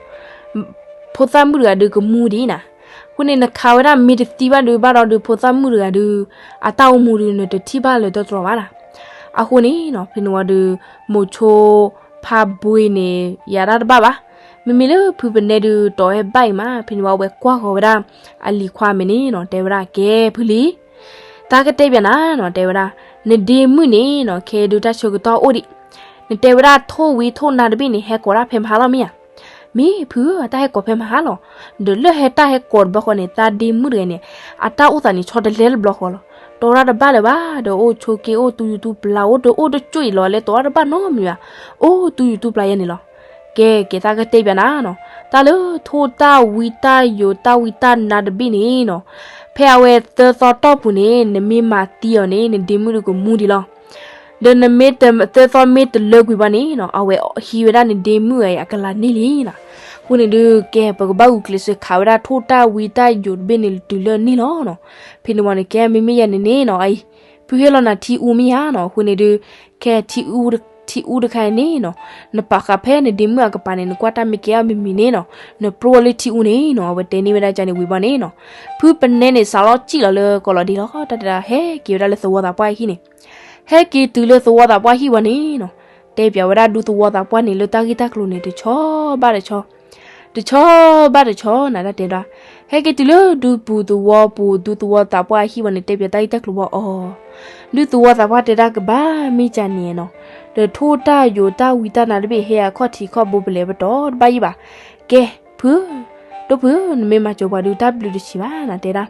ဖိသၣ်မုၣ်တဂၤဒုးကမူဒံးနၤ. အဃိန့ၣ် နခးဝဲဒၣ်မ့ၢ်တသံဘၣ်ဒုးဘၣ်ဒီးဒုး ဖိသၣ်မုၣ်တဂၤဒုး အတၢ်အိၣ်မူဒုး နတထံၣ်ဘၣ်လၢတတြီၤဘၣ်နၤ. အဃိန့ၣ်နီၤ ဖဲန့ၣ်ဝံၤဒုး မိၤဆိဖါဘှ့န့ၣ် ယၤတၢ်တဘၣ်ဘၣ်. မ့မ့ၢ်လၢဖုပနဲဒုး တီၤအဲၣ်ဘၣ်အံၤမး ဖဲန့ၣ်ဝံၤ အဝဲကွၢ်ဃီၤဝဲဒၣ် အလံၤခွါမဲာ်န့ၣ်နီၤ တဲဝဲဒၣ် ကဲဖုလံ တၢ်ကတဲပၠးနၤနီၤ တဲဝဲဒၣ် နဒ့မုၣ်န့ၣ်နီၤ ခဲဒုးတၢ်ဆၢကတီၢ်အိၣ်ဒံး နတဲဝဲဒၣ်ထိၣ်ဝံထိၣ်နါတဘ့ၣ်န့ၣ် ဟဲကိးဒၣ်ဖဲမဟါလီၤမ့ၢ်ဧါ. မ့ၢ်ဖုဧၢ အတၢ်ဟဲကိးဖဲမဟါလီၤ. ဒီးလၢဟဲတၢ်ဟဲကိးတဘျီဃီန့ၣ် သးဒ့မုၣ်တဂၤန့ၣ် အတၢ်အိၣ်သးန့ၣ်ဆီတလဲတဘျီဃီလီၤ. တီၤတၢ်တဘၣ်လၢၤဘၣ် ဒီးအိၣ်ဆိးက့အိၣ်သူယုသူပျၢ် အိၣ်တအိၣ်တကၠိၢ်အံၤလီၤ လဲၤတီၤတၢ်တဘၣ်နီတမံၤဘၣ်. အိၣ်သူယုသူပျၢ်ယဲန့ၣ်လီၤ. ကဲ ကဲသးကတဲပၠးနၤနီၤ တၢ်လၢထိၣ်တၢ်ဝံတၢ်ယိာ်တၢ်ဝံတၢ်နါတဘ့ၣ်န့ၣ်နီၤ ဖဲအဝဲသၢသီတီၢ်ပူၤန့ၣ် နမ့ၢ်မၤသံအီၤန့ၣ် နဒ့မုၣ်ဒုးကမူဒံးလီၤ. ဒီးနမ့ၢ်တ သၢသီမ့ၢ်တလၢကွံာ်ဘၣ်န့ၣ်နီၤ အဝဲဟံးဝဲဒၣ်နဒ့မုၣ်အံၤအကလၤန့ၣ်လံနီၤ. အဃိန့ၣ်ဒုး ကဲ ပကဘၣ်ဂုာ်ကျဲးစၢးခးဝဲဒၣ်ထိၣ်တၢ်ဝံတၢ်ယိာ်တဘ့ၣ်န့ၣ်တုၤလၢန့ၣ်လီၤနီၤ. ဖဲန့ၣ်ဝံၤန့ၣ် ကဲ မ့မ့ၢ်ယဲန့ၣ်န့ၣ်နီၤ အံၤ ဖုဟ့ၣ်လီၤနၤထံအူမ့ၢ်ဧါနီၤ အဃိန့ၣ်ဒုး ကဲ ထံအူတခါအံၤန့ၣ်နီၤ နပာ်ဃာ်ဖဲနဒ့မုၣ်အကပၤန့ၣ် နကွၢ်တၢ်မ့ၢ်ကဲအီၤမံၤမံၤန့ၣ်နီၤ နပြိၣ်အီၤလၢထံအူန့ၣ်နီၤ အဝဲတဲန့ၢ်ဝဲဒၣ်ကန့ၣ်ဝံၤဘၣ်န့ၣ်နီၤ ဖုပနဲန့ၣ် စးလီၤစံၣ်လီၤလၢကီးလီၤဒ့လီၤ တၢ်တဲဒၣ် ဟဲက့ၤဝဲဒၣ်လၢသဝီသးပှၢ်အဟံၣ်န့ၣ် ဟဲက့ၤတုၤလၢသဝီသးပှၢ်ဟံၣ်ဝံၤန့ၣ်နီၤ တဲပၠးဝဲဒၣ်ဒူသဝီသးပှၢ်န့ၣ် လၢတၢ်ဂ့ၢ်တၢ်ကျိၤန့ၣ် တဆီဘၣ်တဆီ တဆီဘၣ်တဆီနၤ တၢ်တဲဒၣ် ဟဲက့ၤတုၤလၢဒူပူၤသဝီပူၤ ဒူသဝီသးပှၢ်အဟံၣ်ဝံၤန့ၣ် တဲပၠးတၢ်ဂ့ၢ်တၢ်ကျိၤဘၣ်အီၤ ဒူသဝီသးပှၢ်တဲဒၣ်ကဘၣ်မ့ၢ်ကန့ၣ်နီၤ ဒီးထိၣ်တၢ်ယိာ်တၢ်ဝံတၢ်နါတဘ့ၣ်ဟဲအခီၣ်ထံးခီၣ်ဘိပလဲၤပတီၢ်တဘၣ်ယံၤဘၣ် ကဲ ဖု ဒိၣ်ဖု နမ့ၢ်မၤစၢၤပှၤဒုးတၢ်ဘျုးတဆံးဘၣ်နၤတဲဒၣ်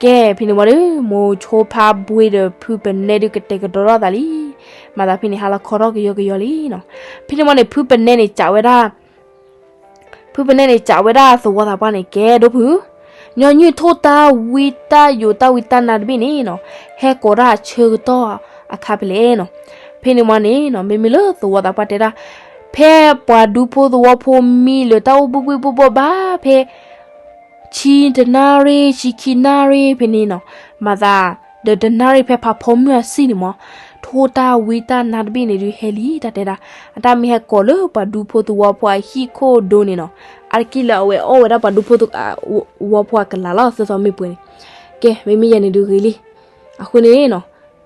ကဲ ဖဲန့ၣ်ဝံၤဒီး မိၤဆိဖါဘှ့ဒီးဖုပနဲဒုးကတဲာ်ကတီၤထီၣ်သးလံ မၤသးဖဲန့ၣ် ဟါလီၤခီထီၣ်ကယီကယီလံနီၤ ဖဲန့ၣ်ဝံၤန့ၣ် ဖုပနဲန့ၣ် စံးဝဲဒၣ် ဖုပနဲန့ၣ် စံးဝဲဒၣ်သဝီသးပှၢ်န့ၣ် ကဲ ဒိၣ်ဖု ညီနုၢ်ထိၣ်တၢ်ဝံတၢ်ယိာ်တၢ်ဝံတၢ်နါတဘ့ၣ်န့ၣ်နီၤ ဟဲကိးတၢ်ဆၢကတီၢ်အခါဖဲလဲၣ်နီၤ ဖဲန့ၣ်ဝံၤန့ၣ်နီၤ မ့မ့ၢ်လၢသဝီသးပှၢ်တဲဒၣ် ဖဲပှၤဒူဖိသဝီဖိမံလၢတၢ်အိၣ်ဘှံးဘှံးဘှီၣ်ဘှီၣ်ဘၣ်ဖဲ ဆံတနၣ်ရံၣ် ဆံခံနၣ်ရံၣ်ဖဲန့ၣ်နီၤ မၤသး ဒီးတနၣ်ရံၣ်ဖဲဖးဖီမုၢ်အဆံၣ်န့ၣ်မး ထိၣ်တၢ်ဝံတၢ်နါတဘ့ၣ်န့ၣ်ဒုးဟဲလံ တၢ်တဲဒၣ် အတၢ်မ့ၢ်ဟဲကိးလၢပှၤဒူဖိသဝီဖိအဟံၣ်ခိၣ်ဒိၣ်န့ၣ်နီၤ အါတက့ၢ်လၢအဝဲအီၣ်ဝဲဒၣ်ပှၤဒူဖိသဝီဖိအကလၤလီၤ သၢသီမ့ၢ်ပှဲၤန့ၣ် ကဲ မ့မ့ၢ်ယဲန့ၣ်ဒုးဂ့ၤလံ အဃိန့ၣ်နီၤ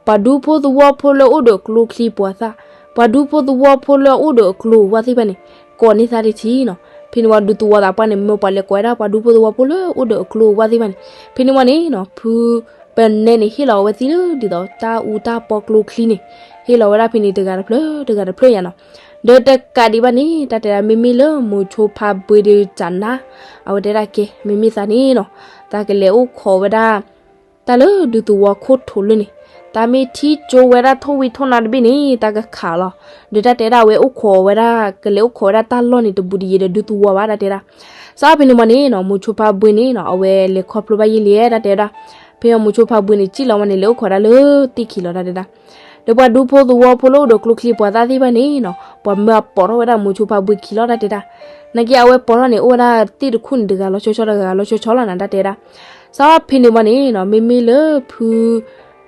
ပှၤဒူဖိသဝီဖိလၢအိၣ်ဒီးကျိချံပှၤသၣ် ပှၤဒူဖိသဝီဖိလၢအအိၣ်ဒီးအကျိအဝၢ်သ့ၣ်တဖၣ်န့ၣ် ကိးန့ၢ်သးတထံၣ်နီၤ ဖဲန့ၣ်ဝံၤဒူသဝီသးပှၢ်န့ၣ် မၢပှၤလဲၤကိးဝဲဒၣ်ပှၤဒူဖိသဝီဖိလၢအိၣ်ဒီးအကျိအဝၢ်သ့ၣ်တဖၣ်န့ၣ် ဖဲန့ၣ်ဝံၤန့ၣ်နီၤ ဖုပနဲန့ၣ် ဟ့ၣ်လီၤအဝဲသ့ၣ်လၢဒ်သိးတၢ်အူတၢ်ပီကျိချံန့ၣ် ဟ့ၣ်လီၤဝဲဒၣ်ဖဲန့ၣ်တဂၤတဖျၢၣ် တဂၤတဖျၢၣ်ယါနီၤ ဒီးတကးဒံးဘၣ်န့ၣ် တၢ်တဲဒၣ်မ့မ့ၢ်လၢမိၤဆိဖါဘှ့ဒုးစံးနၤ အဝဲတဲဒၣ်ကဲ မ့မ့ၢ်သးန့ၣ်နီၤ သးကလဲၤအိၣ်ခိးဝဲဒၣ် တၢ်လၢဒူသဝီခိၣ်ထိးလၢန့ၣ်, တၢ်မ့ၢ်ထံၣ်ကၠိဝဲဒၣ်ထိၣ်ဝံထိၣ်နါတဘ့ၣ်န့ၣ် တၢ်ကခးလီၤ. ဒီးတၢ်တဲဒၣ်အဝဲအိၣ်ခိးဝဲဒၣ် ကလဲၤအိၣ်ခိးဝဲဒၣ်တၢ်လီၢ်န့ၣ် တဘူးတယံၤဒီးဒူသဝီဘၣ် တၢ်တဲဒၣ်. စးဖဲန့ၣ်ဝံၤန့ၣ်နီၤ မိၤဆိဖါဘှ့န့ၣ်နီၤ အဝဲလဲၤခီဖျိဘၣ်ယံာ်လံ တၢ်တဲဝဲဒၣ်. ဖဲအမိၤဆိဖါဘှ့န့ၣ် စံၣ်လီၤဝဲန့ၣ် လဲၤအိၣ်ခိးဒၣ်လၢသ့ၣ်ခံလီၤ တၢ်တဲဒၣ်. ဒီးပှၤဒူဖိသဝီဖိလၢအိၣ်ဒီးကျိချံ ပှၤသၣ်သ့ၣ်တဖၣ်န့ၣ်နီၤ ပှၤမၢအပိာ်ထီၣ်ဝဲဒၣ်မိၤဆိဖါဘှ့ခံလီၤ တၢ်တဲဒၣ်. နာ်က့အဝဲပိာ်ထီၣ်န့ၣ် အိၣ်ဝဲဒၣ်သ့ၣ်တခိၣ်န့ၣ် တဂၤလီၤဆီဆီ တဂၤလီၤဆီဆီလီၤနၤ တၢ်တဲဒၣ်. စးဖဲန့ၣ်ဝံၤန့ၣ်နီၤ မ့မ့ၢ်လၢဖု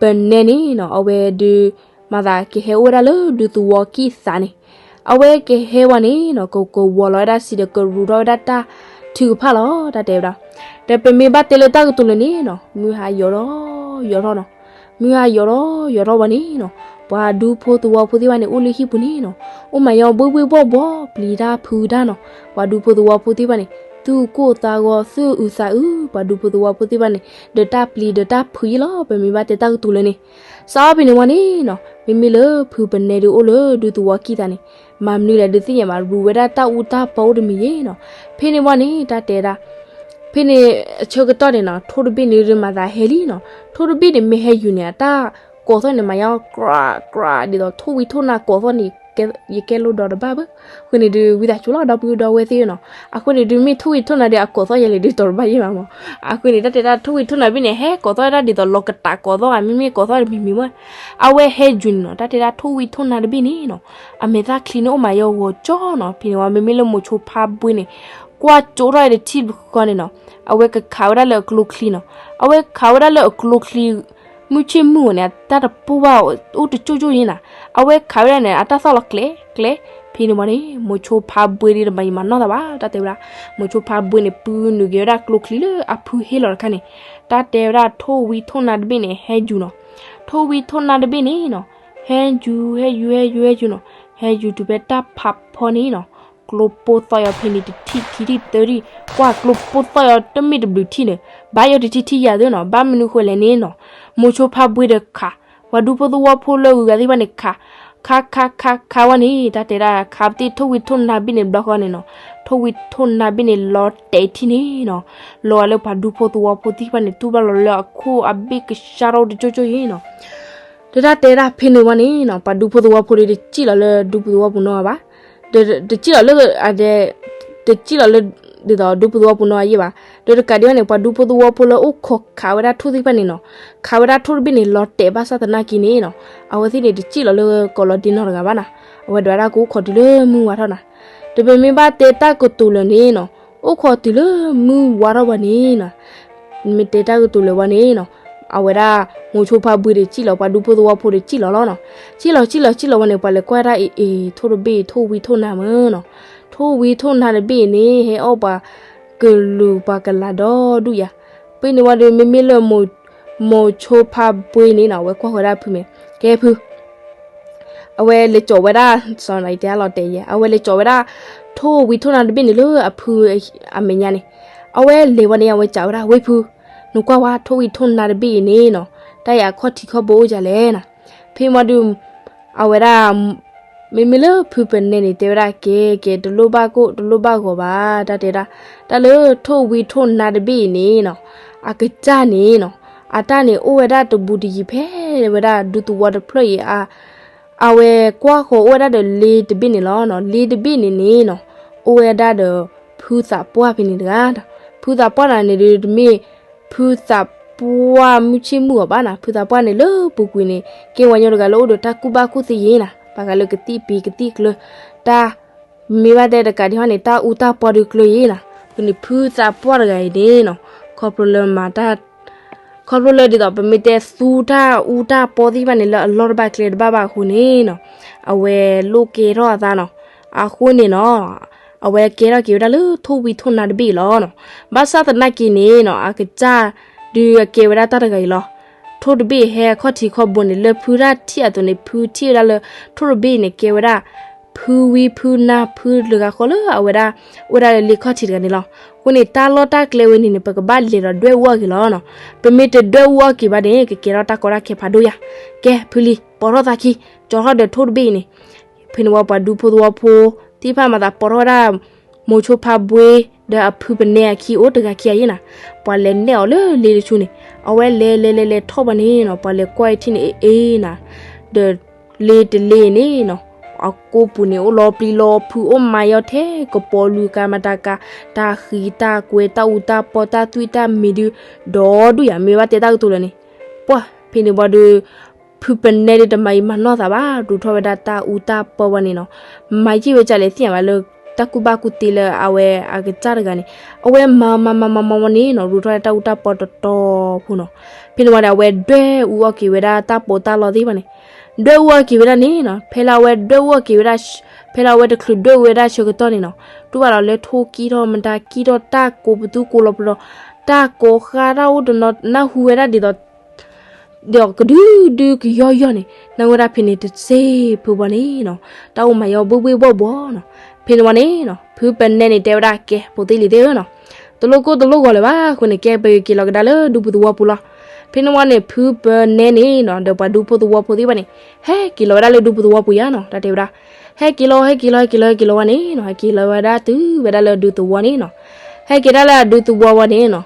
ပနဲန့ၣ်နီၤ အဝဲဒုး မၤသးကဟဲအိၣ်ဝဲဒၣ်လၢဒူသဝီကံၢ်သးန့ၣ်, အဝဲကဟဲဝဲန့ၣ်နီၤ ကကဝီၤလီၤဝဲဒၣ်စံးဒီး ကရူးထီၣ်ဝဲဒၣ်တၢ်ထုကဖၣ်လီၤ တၢ်တဲဝဲဒၣ်. ဒီးပမ့ၢ်ဘၣ်တဲလၢတၢ်ကတိၤလၢာ်န့ၣ်နီၤ မုၢ်ဟါယိာ်ထီၣ်ယိာ်ထီၣ်နီၤ, မုၢ်ဟါယိာ်ထီၣ်ယိာ်ထီၣ်ဝဲန့ၣ်နီၤ ပှၤဒူဖိသဝီဖိသ့ၣ်တဖၣ်န့ၣ် အိၣ်လၢဟံၣ်ပူၤန့ၣ်နီၤ အိၣ်မၤယီၤဘှ့ဘှ့ဘှီၣ်ဘှီၣ် ပျံၤတၢ်ဖုးတၢ်နီၤ. ပှၤဒူဖိသဝီဖိသ့ၣ်တဖၣ်န့ၣ် သူၣ်ကိၢ်သးဂီၤ သူၣ်အုးသးအုး ပှၤဒူဖိသဝီဖိသ့ၣ်တဖၣ်န့ၣ် ဒီးတၢ်ပျံၤဒီးတၢ်ဖုးယံာ်လီၤ ပမ့ၢ်ဘၣ်တဲတၢ်ကတိၤလၢာ်န့ၣ်. စးဖဲန့ၣ်ဝံၤန့ၣ်နီၤ မ့မ့ၢ်လၢဖုပနဲဒုးအိၣ်လၢဒူသဝီကံၢ်သးန့ၣ် မၤမနုၤလဲၣ်ဒုးသ့ၣ်ညါဘၣ် ရူးဝဲဒၣ်တၢ်အူတၢ်ပီအိၣ်တမံၤယံာ်နီၤ. ဖဲန့ၣ်ဝံၤန့ၣ် တၢ်တဲဒၣ် ဖဲန့ၣ်အဆၢကတီၢ်န့ၣ်နီၤ ထိၣ်တဘ့ၣ်န့ၣ်ဒုးမၤသးဟဲလံနီၤ. ထိၣ်တဘ့ၣ်န့ၣ်မ့ၢ်ဟဲယူၤန့ၣ် အတၢ်ကိးသီၣ်န့ၣ် မၤယီၤကြးကြး ဒ်သိးထိၣ်ဝံထိၣ်နါကိးသီၣ်န့ၣ် ယကဲလိာ်ဒီးတဘၣ်ဘၣ်. အဃိန့ၣ်ဒုး ဝံသးစူၤလီၤ ဒီပုၢ်ဒီဝဲၢ်သ့ၣ်နီၤ. အဃိန့ၣ်ဒုး မ့ၢ်ထိၣ်ဝံထိၣ်နါဒုး အကိးသီၣ်ယဲလဲၣ်ဒုး တီၤတဘၣ်ယဲၢ်ဘၣ်မး. အဃိန့ၣ် တၢ်တဲဒၣ်ထိၣ်ဝံထိၣ်နါတဘ့ၣ်န့ၣ် ဟဲကိးသီၣ်ဝဲဒၣ်ဒ်သိးလီၤကတးကိးသီၣ်ဧါ မ့မ့ၢ်ကိးသီၣ်တမံၤမံၤမး. အဝဲဟဲယူၤန့ၣ်နီၤ တၢ်တဲဒၣ်ထိၣ်ဝံထိၣ်နါတဘ့ၣ်န့ၣ်နီၤ အမဲာ်သၣ်ချံန့ၣ်အိၣ်မၤယီၤဂီၤကၠီနီၤ. ဖဲန့ၣ်ဝံၤ မ့မ့ၢ်လၢမိၤဆိဖါဘှ့န့ၣ် ကွၢ်ကၠိထီၣ်ဝဲတထံၣ်တဃီန့ၣ်နီၤ အဝဲကခးဝဲဒၣ်လၢအကျိချံနီၤ. အဝဲခးဝဲဒၣ်လၢအကျိချံ မုၢ်ဆ့ၣ်မုၢ်ဂီၤန့ၣ် တၢ်တပိၢ်ဘၣ်အိၣ်တကၠိၣ်ကၠိၣ်ယဲၢ်နၤ. အဝဲခးဝဲဒၣ်န့ၣ် အတၢ်သီၣ်လီၤကျဲကျဲ. ဖဲန့ၣ်ဝံၤန့ၣ် မိၤဆိဖါဘှ့ဒုးတမၤယံာ်မၤနီၢ်သးဘၣ် တၢ်တဲဝဲဒၣ်. မိၤဆိဖါဘှ့န့ၣ် ပုၢ်နုာ်က့ၤဝဲဒၣ်ကျိချံလၢအဖုဟ့ၣ်လီၤတခါန့ၣ် တၢ်တဲဝဲဒၣ်ထိၣ်ဝံထိၣ်နါတဘ့ၣ်န့ၣ် ဟဲယူၤနီၤ. ထိၣ်ဝံထိၣ်နါတဘ့ၣ်န့ၣ်နီၤ ဟဲယူၤ ဟဲယူၤ ဟဲယူၤ ဟဲယူၤနီၤ. ဟဲယူၤတုၤဖဲတၢ်ဖးဖီန့ၣ်နီၤ ကျိပိၢ်သီၣ်ယီၤဖဲန့ၣ်တထံၣ်ခံထံၣ်သၢထံၣ် ကွၢ်ကျိပိၢ်သီၣ်ယီၤတမ့ၢ်တဘျုးထံၣ်န့ၣ် ဘၣ်ယိၣ်တထံၣ်ထံၣ်ယၤသ့နီၤ. ဘၣ်မနုၤဃိလဲၣ်န့ၣ်နီၤ မိၤဆိဖါဘှ့ဒီးခး ပှၤဒူဖိသဝီဖိလၢအဂုၤအဂၤသ့ၣ်တဖၣ်န့ၣ်ခး ခးခးခးခးဝဲန့ၣ် တၢ်တဲဒၣ်ခးပသ့ၣ်ထိၣ်ဝံထိၣ်နါတဘ့ၣ်န့ၣ်ဘျီဃီန့ၣ်နီၤ ထိၣ်ဝံထိၣ်နါတဘ့ၣ်န့ၣ်လီၤတဲာ်ထံၣ်န့ၣ်နီၤ လီၤဂာ်လၢပှၤဒူဖိသဝီဖိသ့ၣ်တဖၣ်န့ၣ် တူၢ်ဘၣ်လီၤလၢအခိၣ်အဘ့ၣ်ကဆှါထီၣ်တကၠိၣ်ကၠိၣ်ယဲၢ်နီၤ. ဒီးတၢ်တဲဒၣ်ဖဲန့ၣ်ဝံၤန့ၣ်နီၤ ပှၤဒူဖိသဝီဖိဒီးတစံၣ်လီၤလၢဒူပူၤသဝီပူၤနီတဂၤဘၣ်. တစံၣ်လီၤလၢ တစံၣ်လီၤလၢ ဒ်သိးဒူပူၤသဝီပူၤနီတဂၤယဲၢ်ဘၣ်. ဒီးတကးဒံးဘၣ်န့ၣ် ပှၤဒူဖိသဝီဖိလၢအိၣ်ခိးခးဝဲဒၣ်ထိၣ်သ့ၣ်တဖၣ်န့ၣ်နီၤ ခးဝဲဒၣ်ထိၣ်တဘ့ၣ်န့ၣ် လီၤတဲာ်ဘၣ်ဆၣ်သနာ်က့န့ၣ်နီၤ အဝဲသ့ၣ်န့ၣ်တစံၣ်လီၤလၢကိးလီၤဒ့နီတဂၤဘၣ်နီၤ. အဝဲဒၣ်ဒၣ်ကအိၣ်ခိးတုၤလၢမုၢ်ဝါထီၣ်နီၤ. ဒီးပမ့ၢ်ဘၣ်တဲတၢ်ကတိၤလၢာ်န့ၣ်နီၤ အိၣ်ခိးတုၤလၢမုၢ်ဝါထီၣ်ဝံၤန့ၣ်နီၤ မ့ၢ်တဲတၢ်ကတိၤလၢာ်ဝံၤန့ၣ်နီၤ အဝဲဒၣ် မိၤဆိဖါဘှ့ဒီးစံၣ်လီၤ ပှၤဒူဖိသဝီဖိဒီးစံၣ်လီၤလီၤနီၤ. စံၣ်လီၤ စံၣ်လီၤ စံၣ်လီၤဝံၤန့ၣ် ပှၤလဲၤကွၢ်ဒၣ်အံၤ အ့ ထိၣ်တဘ့ၣ် ထိၣ်ဝံထိၣ်နါမ့ၢ်နီၤ. ထိၣ်ဝံထိၣ်နါတဘ့ၣ်အံၤန့ၣ် ဟဲအီၣ်ပှၤကလုာ်ပှၤကလၤဒီဒူၣ်ယၤ. ဖဲန့ၣ်ဝံၤဒီး မ့မ့ၢ်လၢ မိၤဆိဖါဘှ့န့ၣ်နီၤ အဝဲကွၢ်ဃီၤဒၣ်ဖုမ့ၢ် ကဲဖု အဝဲလဲၤကၠီၤဝဲဒၣ် လီၤတဲာ်ယဲ အဝဲလဲၤကၠီၤဝဲဒၣ် ထိၣ်ဝံထိၣ်နါတဘ့ၣ်န့ၣ်လၢအဖုအမဲာ်ညါန့ၣ် အဝဲလဲၤဝဲန့ၣ် အဝဲစံးဝဲဒၣ် ဝဲဖု နကွၢ်ဝဲ ထိၣ်ဝံထိၣ်နါတဘ့ၣ်အံၤန့ၣ်နီၤ တၢ်အံၤအခီၣ်ထံးခီၣ်ဘိအိၣ်ဒ်လဲၣ်နီၤ. ဖဲမ့ၢ်ဒုး အဝဲဒၣ် မ့မ့ၢ်လၢဖုပနဲန့ၣ် တဲဝဲဒၣ် ကဲ ကဲ တလိၣ်ဘၣ်ကိၣ် တလိၣ်ဘၣ်ဂီၤဘၣ် တၢ်တဲဒၣ် တၢ်လၢထိၣ်ဝံထိၣ်နါတဘ့ၣ်အံၤန့ၣ်နီၤ အကစၢ်န့ၣ်နီၤ အတၢ်န့ၣ်အိၣ်ဝဲဒၣ်တဘူးတယံၤဖဲဝဲဒၣ်ဒူသဝီတဖျၢၣ်အံၤ အဝဲကွၢ်ဃီၤအိၣ်ဝဲဒၣ်ဒီးလ့တဘ့ၣ်န့ၣ်လီၤနီၤ. လ့တဘ့ၣ်န့ၣ်န့ၣ်နီၤ အိၣ်ဝဲဒၣ်ဒီးဖုသးပှၢ်ဖဲန့ၣ်တဂၤ. ဖုသးပှၢ်န့ၣ်န့ၣ်ဒုးတမ့ၢ် ဖုသးပှၢ်မုၢ်ဆ့ၣ်မုၢ်အီၤဘၣ်နီၤ. ဖုသးပှၢ်န့ၣ်လၢပူၤကွံာ်န့ၣ် ကဲဝဲညီတဂၤလၢအိၣ်ဒီးတၢ်ကူၣ်ဘၣ်ကူၣ်သ့ယဲၢ်နီၤ. ပှၤဂၤလၢကသံၣ်ပံၤကသံၣ်ကျၢၤ တၢ် မ့ၢ်ဘၣ်တဲတကးဒံးဟီန့ၣ် တၢ်အူတၢ်ပီဒုးကျၢၤယဲၢ်နီၤ. ဖဲန့ၣ်ဖုသးပှၢ်တဂၤအံၤန့ၣ်နီၤ ခီဖျိလၢမၤတၢ် ခီဖျိလၢဒ်သိးပမ့ၢ်တဲသူတၢ်အူတၢ်ပီသ့ၣ်တဖၣ်န့ၣ် လၢအလီၢ်တဘၣ်ကျဲတဘၣ်ဘၣ်အဃိန့ၣ်နီၤ အဝဲလိၣ်ကဲထီၣ်အသးနီၤ. အဃိန့ၣ်နီၤ အဝဲကဲထီၣ်က့ၤဝဲဒၣ်လၢထိၣ်ဝံထိၣ်နါတဘ့ၣ်အံၤလီၤနီၤ. ဘၣ်ဆၣ်သနာ်က့န့ၣ်နီၤ အကစၢ်ဒုးအကဲဝဲဒၣ်တၢ်တဂၤအံၤလီၤ. ထိၣ်တဘ့ၣ်ဟဲအခီၣ်ထံးခီၣ်ဘိန့ၣ် လၢဖုတၢ်ထံၣ်အသိးန့ၣ် ဖုထံၣ်ဝဲဒၣ်လၢထိၣ်တဘ့ၣ်န့ၣ် ကဲဝဲဒၣ် ဖုဝံဖုနါဖုတဂၤဃီလၢအဝဲဒၣ် အိၣ်ဒၣ်လၢလ့ခီၣ်ထံးတဂၤန့ၣ်လီၤ. အဃိန့ၣ် တၢ်လီၢ်တၢ်ကျဲဝဲန့ၣ်န့ၣ် ပကဘၣ်လဲၤဒီးဒွဲၣ်အူအီၣ်က့ၤလီၤနီၤ. ပမ့ၢ်တဒွဲၣ်အူအီၣ်က့ၤဘၣ်န့ၣ် ကကဲထီၣ်တၢ်ကီတၢ်ခဲဖးဒိၣ်ယၤ. ကဲ ဖုလံၤ ပိာ်ထီၣ်သးခံ ကၠီထီၣ်ဒီးထိၣ်တဘ့ၣ်အံၤန့ၣ် ဖဲန့ၣ်ဝံၤပှၤဒူဖိသဝီဖိသ့ၣ်တဖၣ်မၤသးပိာ်ထီၣ်ဝဲဒၣ် မိၤဆိဖါဘှ့ ဒီးအဖုပနဲအခံအိၣ်တဂၤခံဂၤယဲၢ်နၤ, ပှၤလဲၤနဲၣ်အီၤလၢလ့တဆူန့ၣ်, အဝဲလဲၤလဲၤလဲၤလဲၤထီၣ်ဘၣ်န့ၣ်နီၤ, ပှၤလဲၤကွၢ်အထံၣ်န့ၣ် အ့ၣ်နၤ, ဒီးလ့တလ့န့ၣ်နီၤ, အကိးပူၤန့ၣ် အိၣ်လီၤပျံၤလီၤဖုး အိၣ်မၤယီၤထဲကပီၤလူၤကၤမတၤကၤ, တၢ်ဃံတၢ်ကွဲၤ တၢ်အူတၢ်ပီ တၢ်သွံၣ်တၢ်မံၤဒုး, ဒီးဒုးယၤ မ့ၢ်ဘၣ်တဲတၢ်ကတိၤလၢာ်န့ၣ်, ပှၤဖဲန့ၣ်ဝံၤဒီး ဖုပနဲဒုးတမၤယံာ်မၤနီၢ်သးဘၣ်, ဒိးထီၣ်ဝဲဒၣ်တၢ်အူတၢ်ပီဝဲန့ၣ်နီၤ, မၤယံာ်ဝဲကလဲၤသ့ၣ်ညါဘၣ်လၢ တၢ်ကူၣ်ဘၣ်ကူၣ်သ့လၢအဝဲအကစၢ်တဂၤန့ၣ်, အဝဲမၤမၤမၤမၤမၤဝဲန့ၣ်နီၤ, ဒိးထီၣ်ဝဲတၢ်အူတၢ်ပီတတီၤဖိနီၤ, ဖဲန့ၣ်ဝံၤန့ၣ် အဝဲဒွဲၣ်အူအီၣ်က့ၤဝဲဒၣ်တၢ်ပီးတၢ်လီသ့ၣ်တဖၣ်န့ၣ်, ဒွဲၣ်အူအီၣ်က့ၤဝဲဒၣ်န့ၣ်နီၤ, ဖဲလၢအဝဲဒွဲၣ်အူအီၣ်က့ၤဝဲဒၣ်, ဖဲလၢအဝဲတချုးဒွဲၣ်အူဝဲဒၣ်ဆၢကတီၢ်န့ၣ်နီၤ, တူၢ်ဘၣ်လီၤလၢထိၣ်ကံၢ်ထီၣ်မတၤကံၢ်ထီၣ် တၢ်ကိးပသူကိးလီၤပဒီး, တၢ်ကိးဃါတၢ်အိၣ်တနီၤနၢ်ဟူဝဲဒၣ်ဒ်သိး ဒီးကဒုဒုကယီယီန့ၣ် နၢ်ဝဲဒၣ်ဖဲန့ၣ်တစ့ၢ်ဖိဘၣ်န့ၣ်နီၤ, တၢ်အိၣ်မၤယီၤဘှ့ၣ်ဘှ့ၣ်ဘှီၣ်ဘှီၣ်နီၤ, ဖဲန့ၣ်ဝံၤန့ၣ်နီၤ ဖုပနဲန့ၣ်တဲဝဲဒၣ် ကဲ ဖိသ့ၣ်လံၤသ့ၣ်ဧၢနီၤ, တလိၣ်ကိၢ်တလိၣ်ဂီၤလၢၤဘၣ်အဃိန့ၣ် ကဲပက့ၤလီၤကဒါလၢဒူပူၤသဝီပူၤလီၤ. ဖဲန့ၣ်ဝံၤန့ၣ် ဖုပနဲန့ၣ်နီၤ ဒီးပှၤဒူဖိသဝီဖိသ့ၣ်တဖၣ်န့ၣ် ဟဲက့ၤလီၤဝဲဒၣ်လၢဒူပူၤသဝီပူၤယါနီၤ, တၢ်တဲဝဲဒၣ် ဟဲက့ၤလီၤ ဟဲက့ၤလီၤ ဟဲက့ၤလီၤ ဟဲက့ၤလီၤဝဲန့ၣ်နီၤ ဟဲက့ၤလီၤဝဲဒၣ်တုၤဝဲဒၣ်လၢဒူသဝီန့ၣ်နီၤ, ဟဲက့ၤဒၣ်လၢအဒူသဝီဝံၤန့ၣ်နီၤ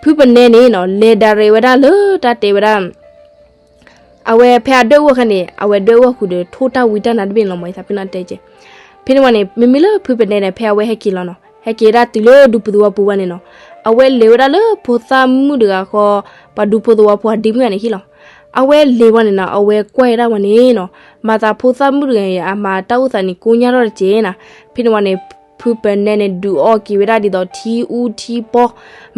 ဖုပနဲန့ၣ်နီၤ လဲၤဒၣ်ရဲၣ်ဝဲဒၣ်လၢတၢ်တဲဝဲဒၣ် အဝဲဖဲအဒွဲၣ်အူအခါန့ၣ် အဝဲဒွဲၣ်အူအဃုာ်ဒီး ထိၣ်တၢ်ဝံတၢ်နါတဘ့ၣ်န့ၣ်လီၤ မ့ၢ်သးဖဲနီၤတဲကဲ, ဖဲန့ၣ်ဝံၤန့ၣ် မ့မ့ၢ်လၢဖုပနဲန့ၣ် ဖဲအဝဲဟဲက့ၤလီၤနီၤ ဟဲက့ၤဒၣ်တုၤလၢဒူပူၤသဝီပူၤဝံၤန့ၣ်နီၤ အဝဲလဲၤဝဲဒၣ်လၢဖိသၣ်မုၣ်တဂၤဃီ ပှၤဒူဖိသဝီဖိအဒ့မုၣ်ဂၤန့ၣ်ဟံၣ်လီၤ. အဝဲလဲၤဝံၤန့ၣ်နီၤ အဝဲကွၢ်ဝဲဒၣ်ဝံၤန့ၣ်နီၤ မၤသးဖိသၣ်မုၣ်တဂၤအံၤ အမၤတၢ်အိၣ်သးန့ၣ် ကိညၢ်ထီၣ်တက့ၢ်နီၤ. ဖဲန့ၣ်ဝံၤန့ၣ် ဖုပနဲန့ၣ် ဒုးအီၣ်က့ၤဝဲဒၣ်ဒ်သိးထံအူထံပီ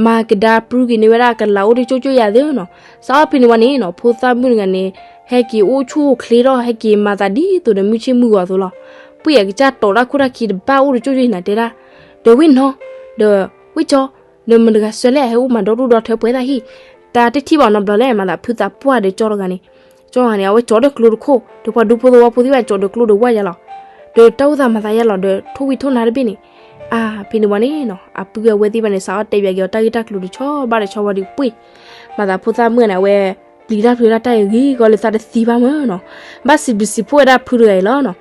မၤကဒါပြုက့ၤန့ၢ်ဝဲဒၣ်ကလၤအိၣ်တကၠိကၠိယၤသ့နီၤ. စးထီၣ်ဖဲန့ၣ်ဝံၤန့ၣ်နီၤ ဖိသၣ်မုၣ်တဂၤန့ၣ် ဟဲက့ၤအိၣ်ဆူၣ်အိၣ်ချ့ထီၣ် ဟဲက့ၤမၤသးဒ်သိးဒီးမုၢ်ဆ့ၣ်မုၢ်ဂီၤအသိးလီၤ. ပှၤအကစၢ်တီးတၢ်ခိၣ်တၢ်ခံတဘၣ်အိၣ်တကၠိကၠိယၤနၤတဲဒၣ် ဒီးဝံၣ်နီၤ ဒီးဝံၣ်ကၠီ ဒီးမတၤတဂၤဆှၢလဲၣ် ဟဲအိၣ်မၤဒီဒူၣ်ဒီထၢပှဲၤသးဟံၣ်, တၢ်တထံၣ်ဘၣ်နီတဘျီလဲၣ် မၤသးဖုသးပှၢ်ဒီးကၠီတဂၤန့ၣ်, ကၠီတဂၤန့ၣ် အဝဲကၠီဒီးကျိတခိၣ် ဒီးပှၤဒူဖိသဝီဖိသ့ၣ်တဖၣ်ကၠီဒီးကျိဒီးဝၢ်ယၤလီၤ. ဒီးတၢ်အိၣ်သးမၤသးယါလီၤ ဒီးထိၣ်ဝံထိၣ်နါတဘ့ၣ်န့ၣ်, အါ ဖဲန့ၣ်ဝံၤန့ၣ်နီၤ အပုၢ်အဝဲၢ်သ့ၣ်တဖၣ်န့ၣ် စးထီၣ်တဲပၠးက့ၤအီၤတၢ်ဂ့ၢ်တၢ်ကျိၤတဆီဘၣ်တဆီဝံၤဒီးပှ့ၢ်, မၤသးဖိသၣ်မုၣ်န့ၣ် အဝဲ ပျံၤတၢ်ဖုးတၢ်တၢ်အံၤဂ့ၤဂီၤလၢသးတသံဘၣ်မၢ်နီၤ, ဘၣ်စံးဘျုးစံးဖှိၣ်ဝဲဒၣ်ဖုတဂၤအံၤလီၤနီၤ.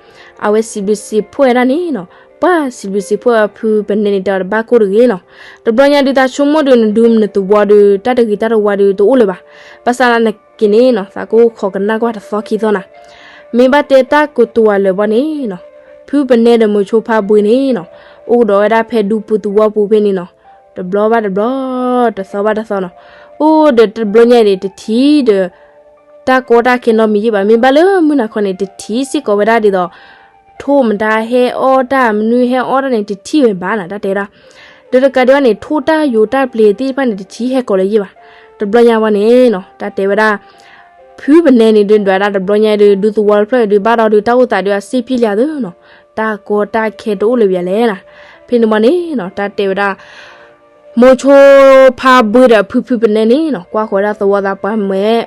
အဝဲစံးဘျုးစံးဖှိၣ်ဝဲဒၣ်န့ၣ်နီၤ ပှၤစံးဘျုးစံးဖှိၣ်ဝဲဖုပနဲန့ၣ် တဲအီၤတဘၣ်ကိၢ်တဂ့ၤနီၤ. တဘျီညါဒုးသးဆိကမိၣ်ဒုးနဒုးနသဝီဒုး တၢ်တဂ့ၤတၢ်တဝါဒုးတအိၣ်လၢၤဘၣ်. ဘၣ်ဆၣ်သနာ်က့န့ၣ်နီၤ သးကအိၣ်ခိးကနၣ်ကွၢ်တသီခံသီနၤ. မ့ၢ်ဘၣ်တဲတၢ်ကတိၤဝဲလၢၤဘၣ်န့ၣ်နီၤ ဖုပနဲဒီးမိၤဆိဖါဘှ့န့ၣ်နီၤ အိၣ်ကဒီးဝဲဒၣ်ဖဲဒူပူၤသဝီပူၤဖဲန့ၣ်နီၤ တဘျီဘၣ်တဘျီ တသီဘၣ်တသီနီၤ. အိၣ်ဒီးတဘျီညါအံၤန့ၣ် တထံၣ်ဒီး တၢ်ကီတၢ်ခဲနီတမံၤယံၣ်ဘၣ်. မ့ၢ်ဘၣ်လၢမုၢ်နၤခီန့ၣ် တထံၣ်စ့ၢ်ကီးဝဲဒၣ်ဒ်သိး ထိၣ်မတၤဟဲအီၣ်တၢ် မနုၤဟဲအီၣ်တၢ်န့ၣ် တထံၣ်ဝဲဘၣ်နၤ တၢ်တဲဝဲဒၣ်. ဒီးတကးဒံးဘၣ်န့ၣ် ထိၣ်တၢ်ယိးတၢ်ပျ့ၤသ့ၣ်တဖၣ်န့ၣ် တထံၣ်ဟဲကိးလၢၤယံၣ်ဘၣ်. တဘျီညါဝဲန့ၣ်နီၤ တၢ်တဲဝဲဒၣ် ဖုပနဲန့ၣ်ဒုးဒွးဒၣ်တဘျီညါဒုး ဒူသဝီတဖျၢၣ်ဒုး ဘၣ်ဒီးဒုးတၢ်အိၣ်သးဒုးအစ့ၢ်ဖံလံသုနီၤ တၢ်ကီတၢ်ခဲတအိၣ်လၢၤဘၣ်လဲၣ်နၤ. ဖဲန့ၣ်ဝံၤန့ၣ်နီၤ တၢ်တဲဝဲဒၣ် မိၤဆိဖါဘှ့ဒီးဖုဖုပနဲန့ၣ်နီၤ ကွၢ်ဃီၤဝဲဒၣ်သဝီသးပှၢ်မဲာ်,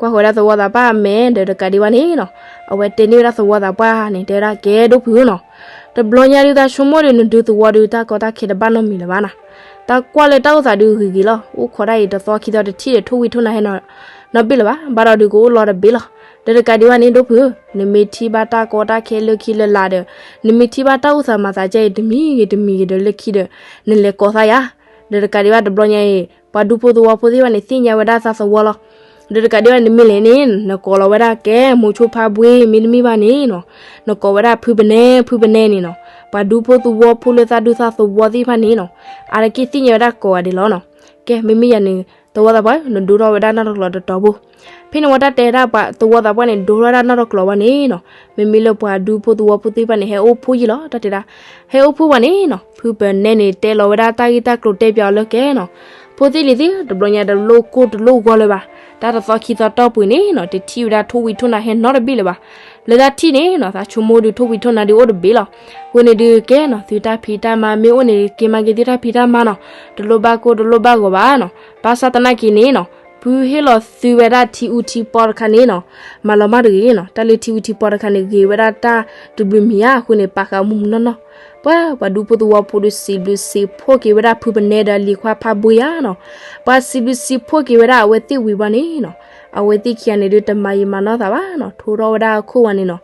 ကွၢ်ဃီၤဝဲဒၣ်သဝီသးပှၢ်မဲာ် ဒီးတကးဒံးဘၣ်န့ၣ်နီၤ အဝဲတဲန့ၢ်ဝဲဒၣ်သဝီသးပှၢ်န့ၣ် တဲဝဲဒၣ်ကဲဒိၣ်ဖုဧၢနီၤ တဘျီညါဒုးသးဆိကမိၣ်ဒီး နဒူသဝီဒုး တၢ်ကီတၢ်ခဲတဘၣ်နီတမံၤလၢၤဘၣ်နၤ. တၢ်ကွၢ်လၢတၢ်အိၣ်သးဒုးဂ့ၤဂ့ၤလီၤ. အိၣ်ခိးဒၣ်အံၤတသီခံသီ တထံၣ်ဒီးထိၣ်ဝံထိၣ်နါဟဲနီတဘ့ၣ်လၢၤဘၣ်. ဘၣ်ဒီးဒုးကအိၣ်လီၤတဘ့ၣ်လီၤ. ဒီးတကးဒံးဘၣ်န့ၣ် ဒိၣ်ဖုဧၢ, နမ့ၢ်ထံၣ်ဘၣ်တၢ်ကီတၢ်ခဲလၢခံလၢလာ်ဒီး နမ့ၢ်ထံၣ်ဘၣ်တၢ်အိၣ်သးမၤသးကဲအံၤ တမံၤဂ့ၤတမံၤဂ့ၤဒီးလၢခံဒီး နလဲၤကိးသးယၤ ဒီးတကးဒံးဘၣ်တဘျီညါအံၤ ပှၤဒူဖိသဝီဖိသ့ၣ်တဖၣ်န့ၣ် သ့ၣ်ညါဝဲဒၣ်သးသဝီလီၤ. ဒီးတကးဒံးဘၣ်န့ၣ် မ့ၢ်လဲၣ်န့ၣ် နကိးလီၤဝဲဒၣ်ကဲ မိၤဆိဖါဘှ့ မ့တမ့ၢ်ဘၣ်န့ၣ်နီၤ နကိးဝဲဒၣ်ဖုပနဲ ဖုပနဲန့ၣ်နီၤ ပှၤဒူဖိသဝီဖိလၢသးဒူသးသဝီသ့ၣ်တဖၣ်န့ၣ်နီၤ အါတက့ၢ်သ့ၣ်ညါဝဲဒၣ်ကိးဂၤဒဲးလီၤနီၤ. ကဲ မ့မ့ၢ်ယၤန့ၣ် သဝီသးပှၢ် နဒိထီၣ်ဝဲဒၣ်နီၢ်တကျိၤတတီၤဘိ ဖဲန့ၣ်ဝံၤတၢ်တဲဒၣ်ပှၤသဝီသးပှၢ်န့ၣ် ဒိထီၣ်ဝဲဒၣ်နီၢ်တကျိၤဝံၤန့ၣ်နီၤ မ့မ့ၢ်လၢပှၤဒူဖိသဝီဖိသ့ၣ်တဖၣ်န့ၣ် ဟဲအိၣ်ဖှိၣ်ယံာ်လီၤ တၢ်တဲဒၣ် ဟဲအိၣ်ဖှိၣ်ဝံၤန့ၣ်နီၤ ဖုပနဲန့ၣ် တဲလီၤဝဲဒၣ်တၢ်ဂ့ၢ်တၢ်ကျိၤတဲပၠးအီၤလၢကဲနီၤ ဖိသ့ၣ်လံၤသ့ၣ် တဘျီညါတလိၣ်ကိၢ်တလိၣ်ဂီၤလၢၤဘၣ်. တၢ်တသီခံသီတီၢ်ပူၤန့ၣ်နီၤ တထံၣ်ဝဲဒၣ်ထိၣ်ဝံထိၣ်နါဟဲနီတဘ့ၣ်လၢၤဘၣ်. လၢတၢ်ထံၣ်န့ၣ်နီၤ သးဆိကမိၣ်ဒုးထိၣ်ဝံထိၣ်နါဒုးအိၣ်တဘ့ၣ်လီၤ. အဃိန့ၣ်ဒုးကဲနီၤ သုတၢ်ဖံးတၢ်မၤမ့ၢ်အိၣ်န့ၣ် က့ၤမၤက့ၤသုတၢ်ဖံးတၢ်မၤနီၤ တလိၣ်ဘၣ်ကိၢ်တလိၣ်ဘၣ်ဂီၤဘၣ်နီၤ ဘၣ်ဆၣ်သနာ်က့န့ၣ်နီၤ ဖုဟ့ၣ်လီၤသုဝဲဒၣ်ထံအူထံပီတခါန့ၣ်နီၤ မၤလီၤမၢ်တဂ့ၤနီၤ တၢ်လၢထံအူထံပီတခါန့ၣ် ဂ့ၤဝဲဒၣ်တၢ်တဘျုးမံၤဧါ အဃိန့ၣ် ပာ်ဃာ်မုၢ်မုၢ်နီၢ်နီၢ် ပှၤ ပှၤဒူဖိသဝီဖိဒုးစံးဘျုးစံးဖှိၣ်က့ၤဝဲဒၣ်ဖုပနဲဒီးလံၤခွါဖါဘှ့ဧါနီၤ ပှၤစံးဘျုးစံးဖှိၣ်က့ၤဝဲဒၣ်အဝဲသ့ၣ်ဝံၤဘၣ်န့ၣ်နီၤ အဝဲသ့ၣ်ခံဂၤန့ၣ်ဒုးတမၤယံာ်မၤနီၢ်သးဘၣ်နီၤ ထိထီၣ်ဝဲဒၣ်အခိၣ်ဝံၤန့ၣ်နီၤ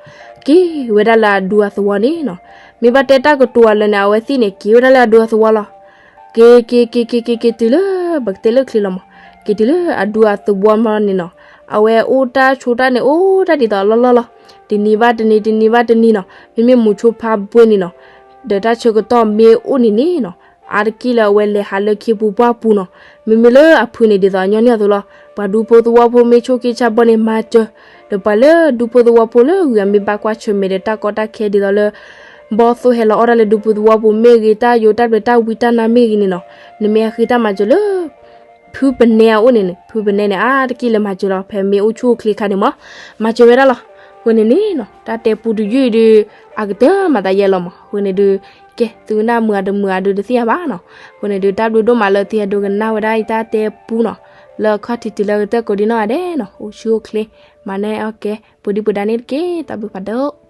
က့ၤဝဲဒၣ်လၢအဒူအသဝီန့ၣ်နီၤ မ့ၢ်ဘၣ်တဲတၢ်ကတိၤအီၤလၢာ်န့ၣ် အဝဲသ့ၣ်န့ၣ် က့ၤဝဲဒၣ်လၢအဒူအသဝီလီၤ က့ၤက့ၤက့ၤက့ၤက့ၤက့ၤတုၤလၢ ပကတဲလၢချ့လီၤမး, က့ၤတုၤလၢအဒူအသဝီမးန့ၣ်နီၤ, အဝဲအိၣ်တၢ်ဆိးတၢ်န့ၣ် အိၣ်တၢ်ဒ်သိးအလီၢ်လီၢ်လီၤ. တနံၤဘၣ်တနံၤ တနံၤဘၣ်တနံၤနီၤ, မ့မ့ၢ်မုဆိဖါဘှ့န့ၣ်နီၤ, ဒီးတၢ်ဆၢကတီၢ်မ့ၢ်အိၣ်န့ၣ်န့ၣ်နီၤ, အါတက့ၢ်လၢအဝဲလဲၤဟးလၢခ့ပူၤပှၢ်ပူၤနီၤ, မ့မ့ၢ်လၢအဖုန့ၣ်ဒ်သိးအညီနုၢ်အသိးလီၤ. ပှၤဒူဖိသဝီဖိမ့ၢ်ဆိၣ်က့ဆါဘီန့ၣ်မၤစၢၤ, ဒီးပှၤလၢဒူဖိသဝီဖိလၢအဂုၤအမ့ၢ်ဘၣ်ကွၢ်ဆၢၣ်မဲာ်ဒီးတၢ်ကီတၢ်ခဲဒ်သိးလၢ ဘီၣ်သိၣ်ဟဲလီၤအီၣ်တၢ်လၢဒူဖိသဝီပူၤမ့ၢ်ဂ့ၤ, တၢ်ယိးတၢ်ဘျၢတၢ်ဝံတၢ်နါမ့ၢ်ဂ့ၤန့ၣ်နီၤ, နမ့ၢ်ဟဲဃ့တၢ်မၤစၢၤလၢ ဖုပနဲအအိၣ်န့ၣ်န့ၣ်, ဖုပနဲန့ၣ် အါတက့ၢ်လၢမၤစၢၤလီၤ, ဖဲမ့ၢ်အိၣ်ဆူၣ်အိၣ်ချ့ခါန့ၣ်မး, မၤစၢၤဝဲဒၣ်လီၤ. အဃိန့ၣ်န့ၣ်နီၤ, တၢ်တဲပူတယုၢ်အံၤဒုး အကတၢၢ်မၤသးယဲလီၤမး. အဃိန့ၣ်ဒုး ကဲ သုကနၣ်မုာ်အဒုးမုာ်အဒုးတသ့ၣ်ညါဘၣ်နီၤ. အဃိန့ၣ်ဒုး တၢ်ဘျုးဒိၣ်မးလၢသုဟဲဒိကနၣ်ဝဲဒၣ်အံၤတၢ်တဲပူနီၤ, လၢအခီၣ်ထံးတုၤလၢအကတၢၢ်ကိးဒံနီၢ်ဂၤဒဲးနီၤ, အိၣ်ဆူၣ်အိၣ်ချ့, မၤန့ၢ်အီၣ်ကဲ ပှဲၤဒံးပှဲၤဒါန့ၣ်တက့ၢ်. တၢ်ဘျုးဖးဒိၣ်.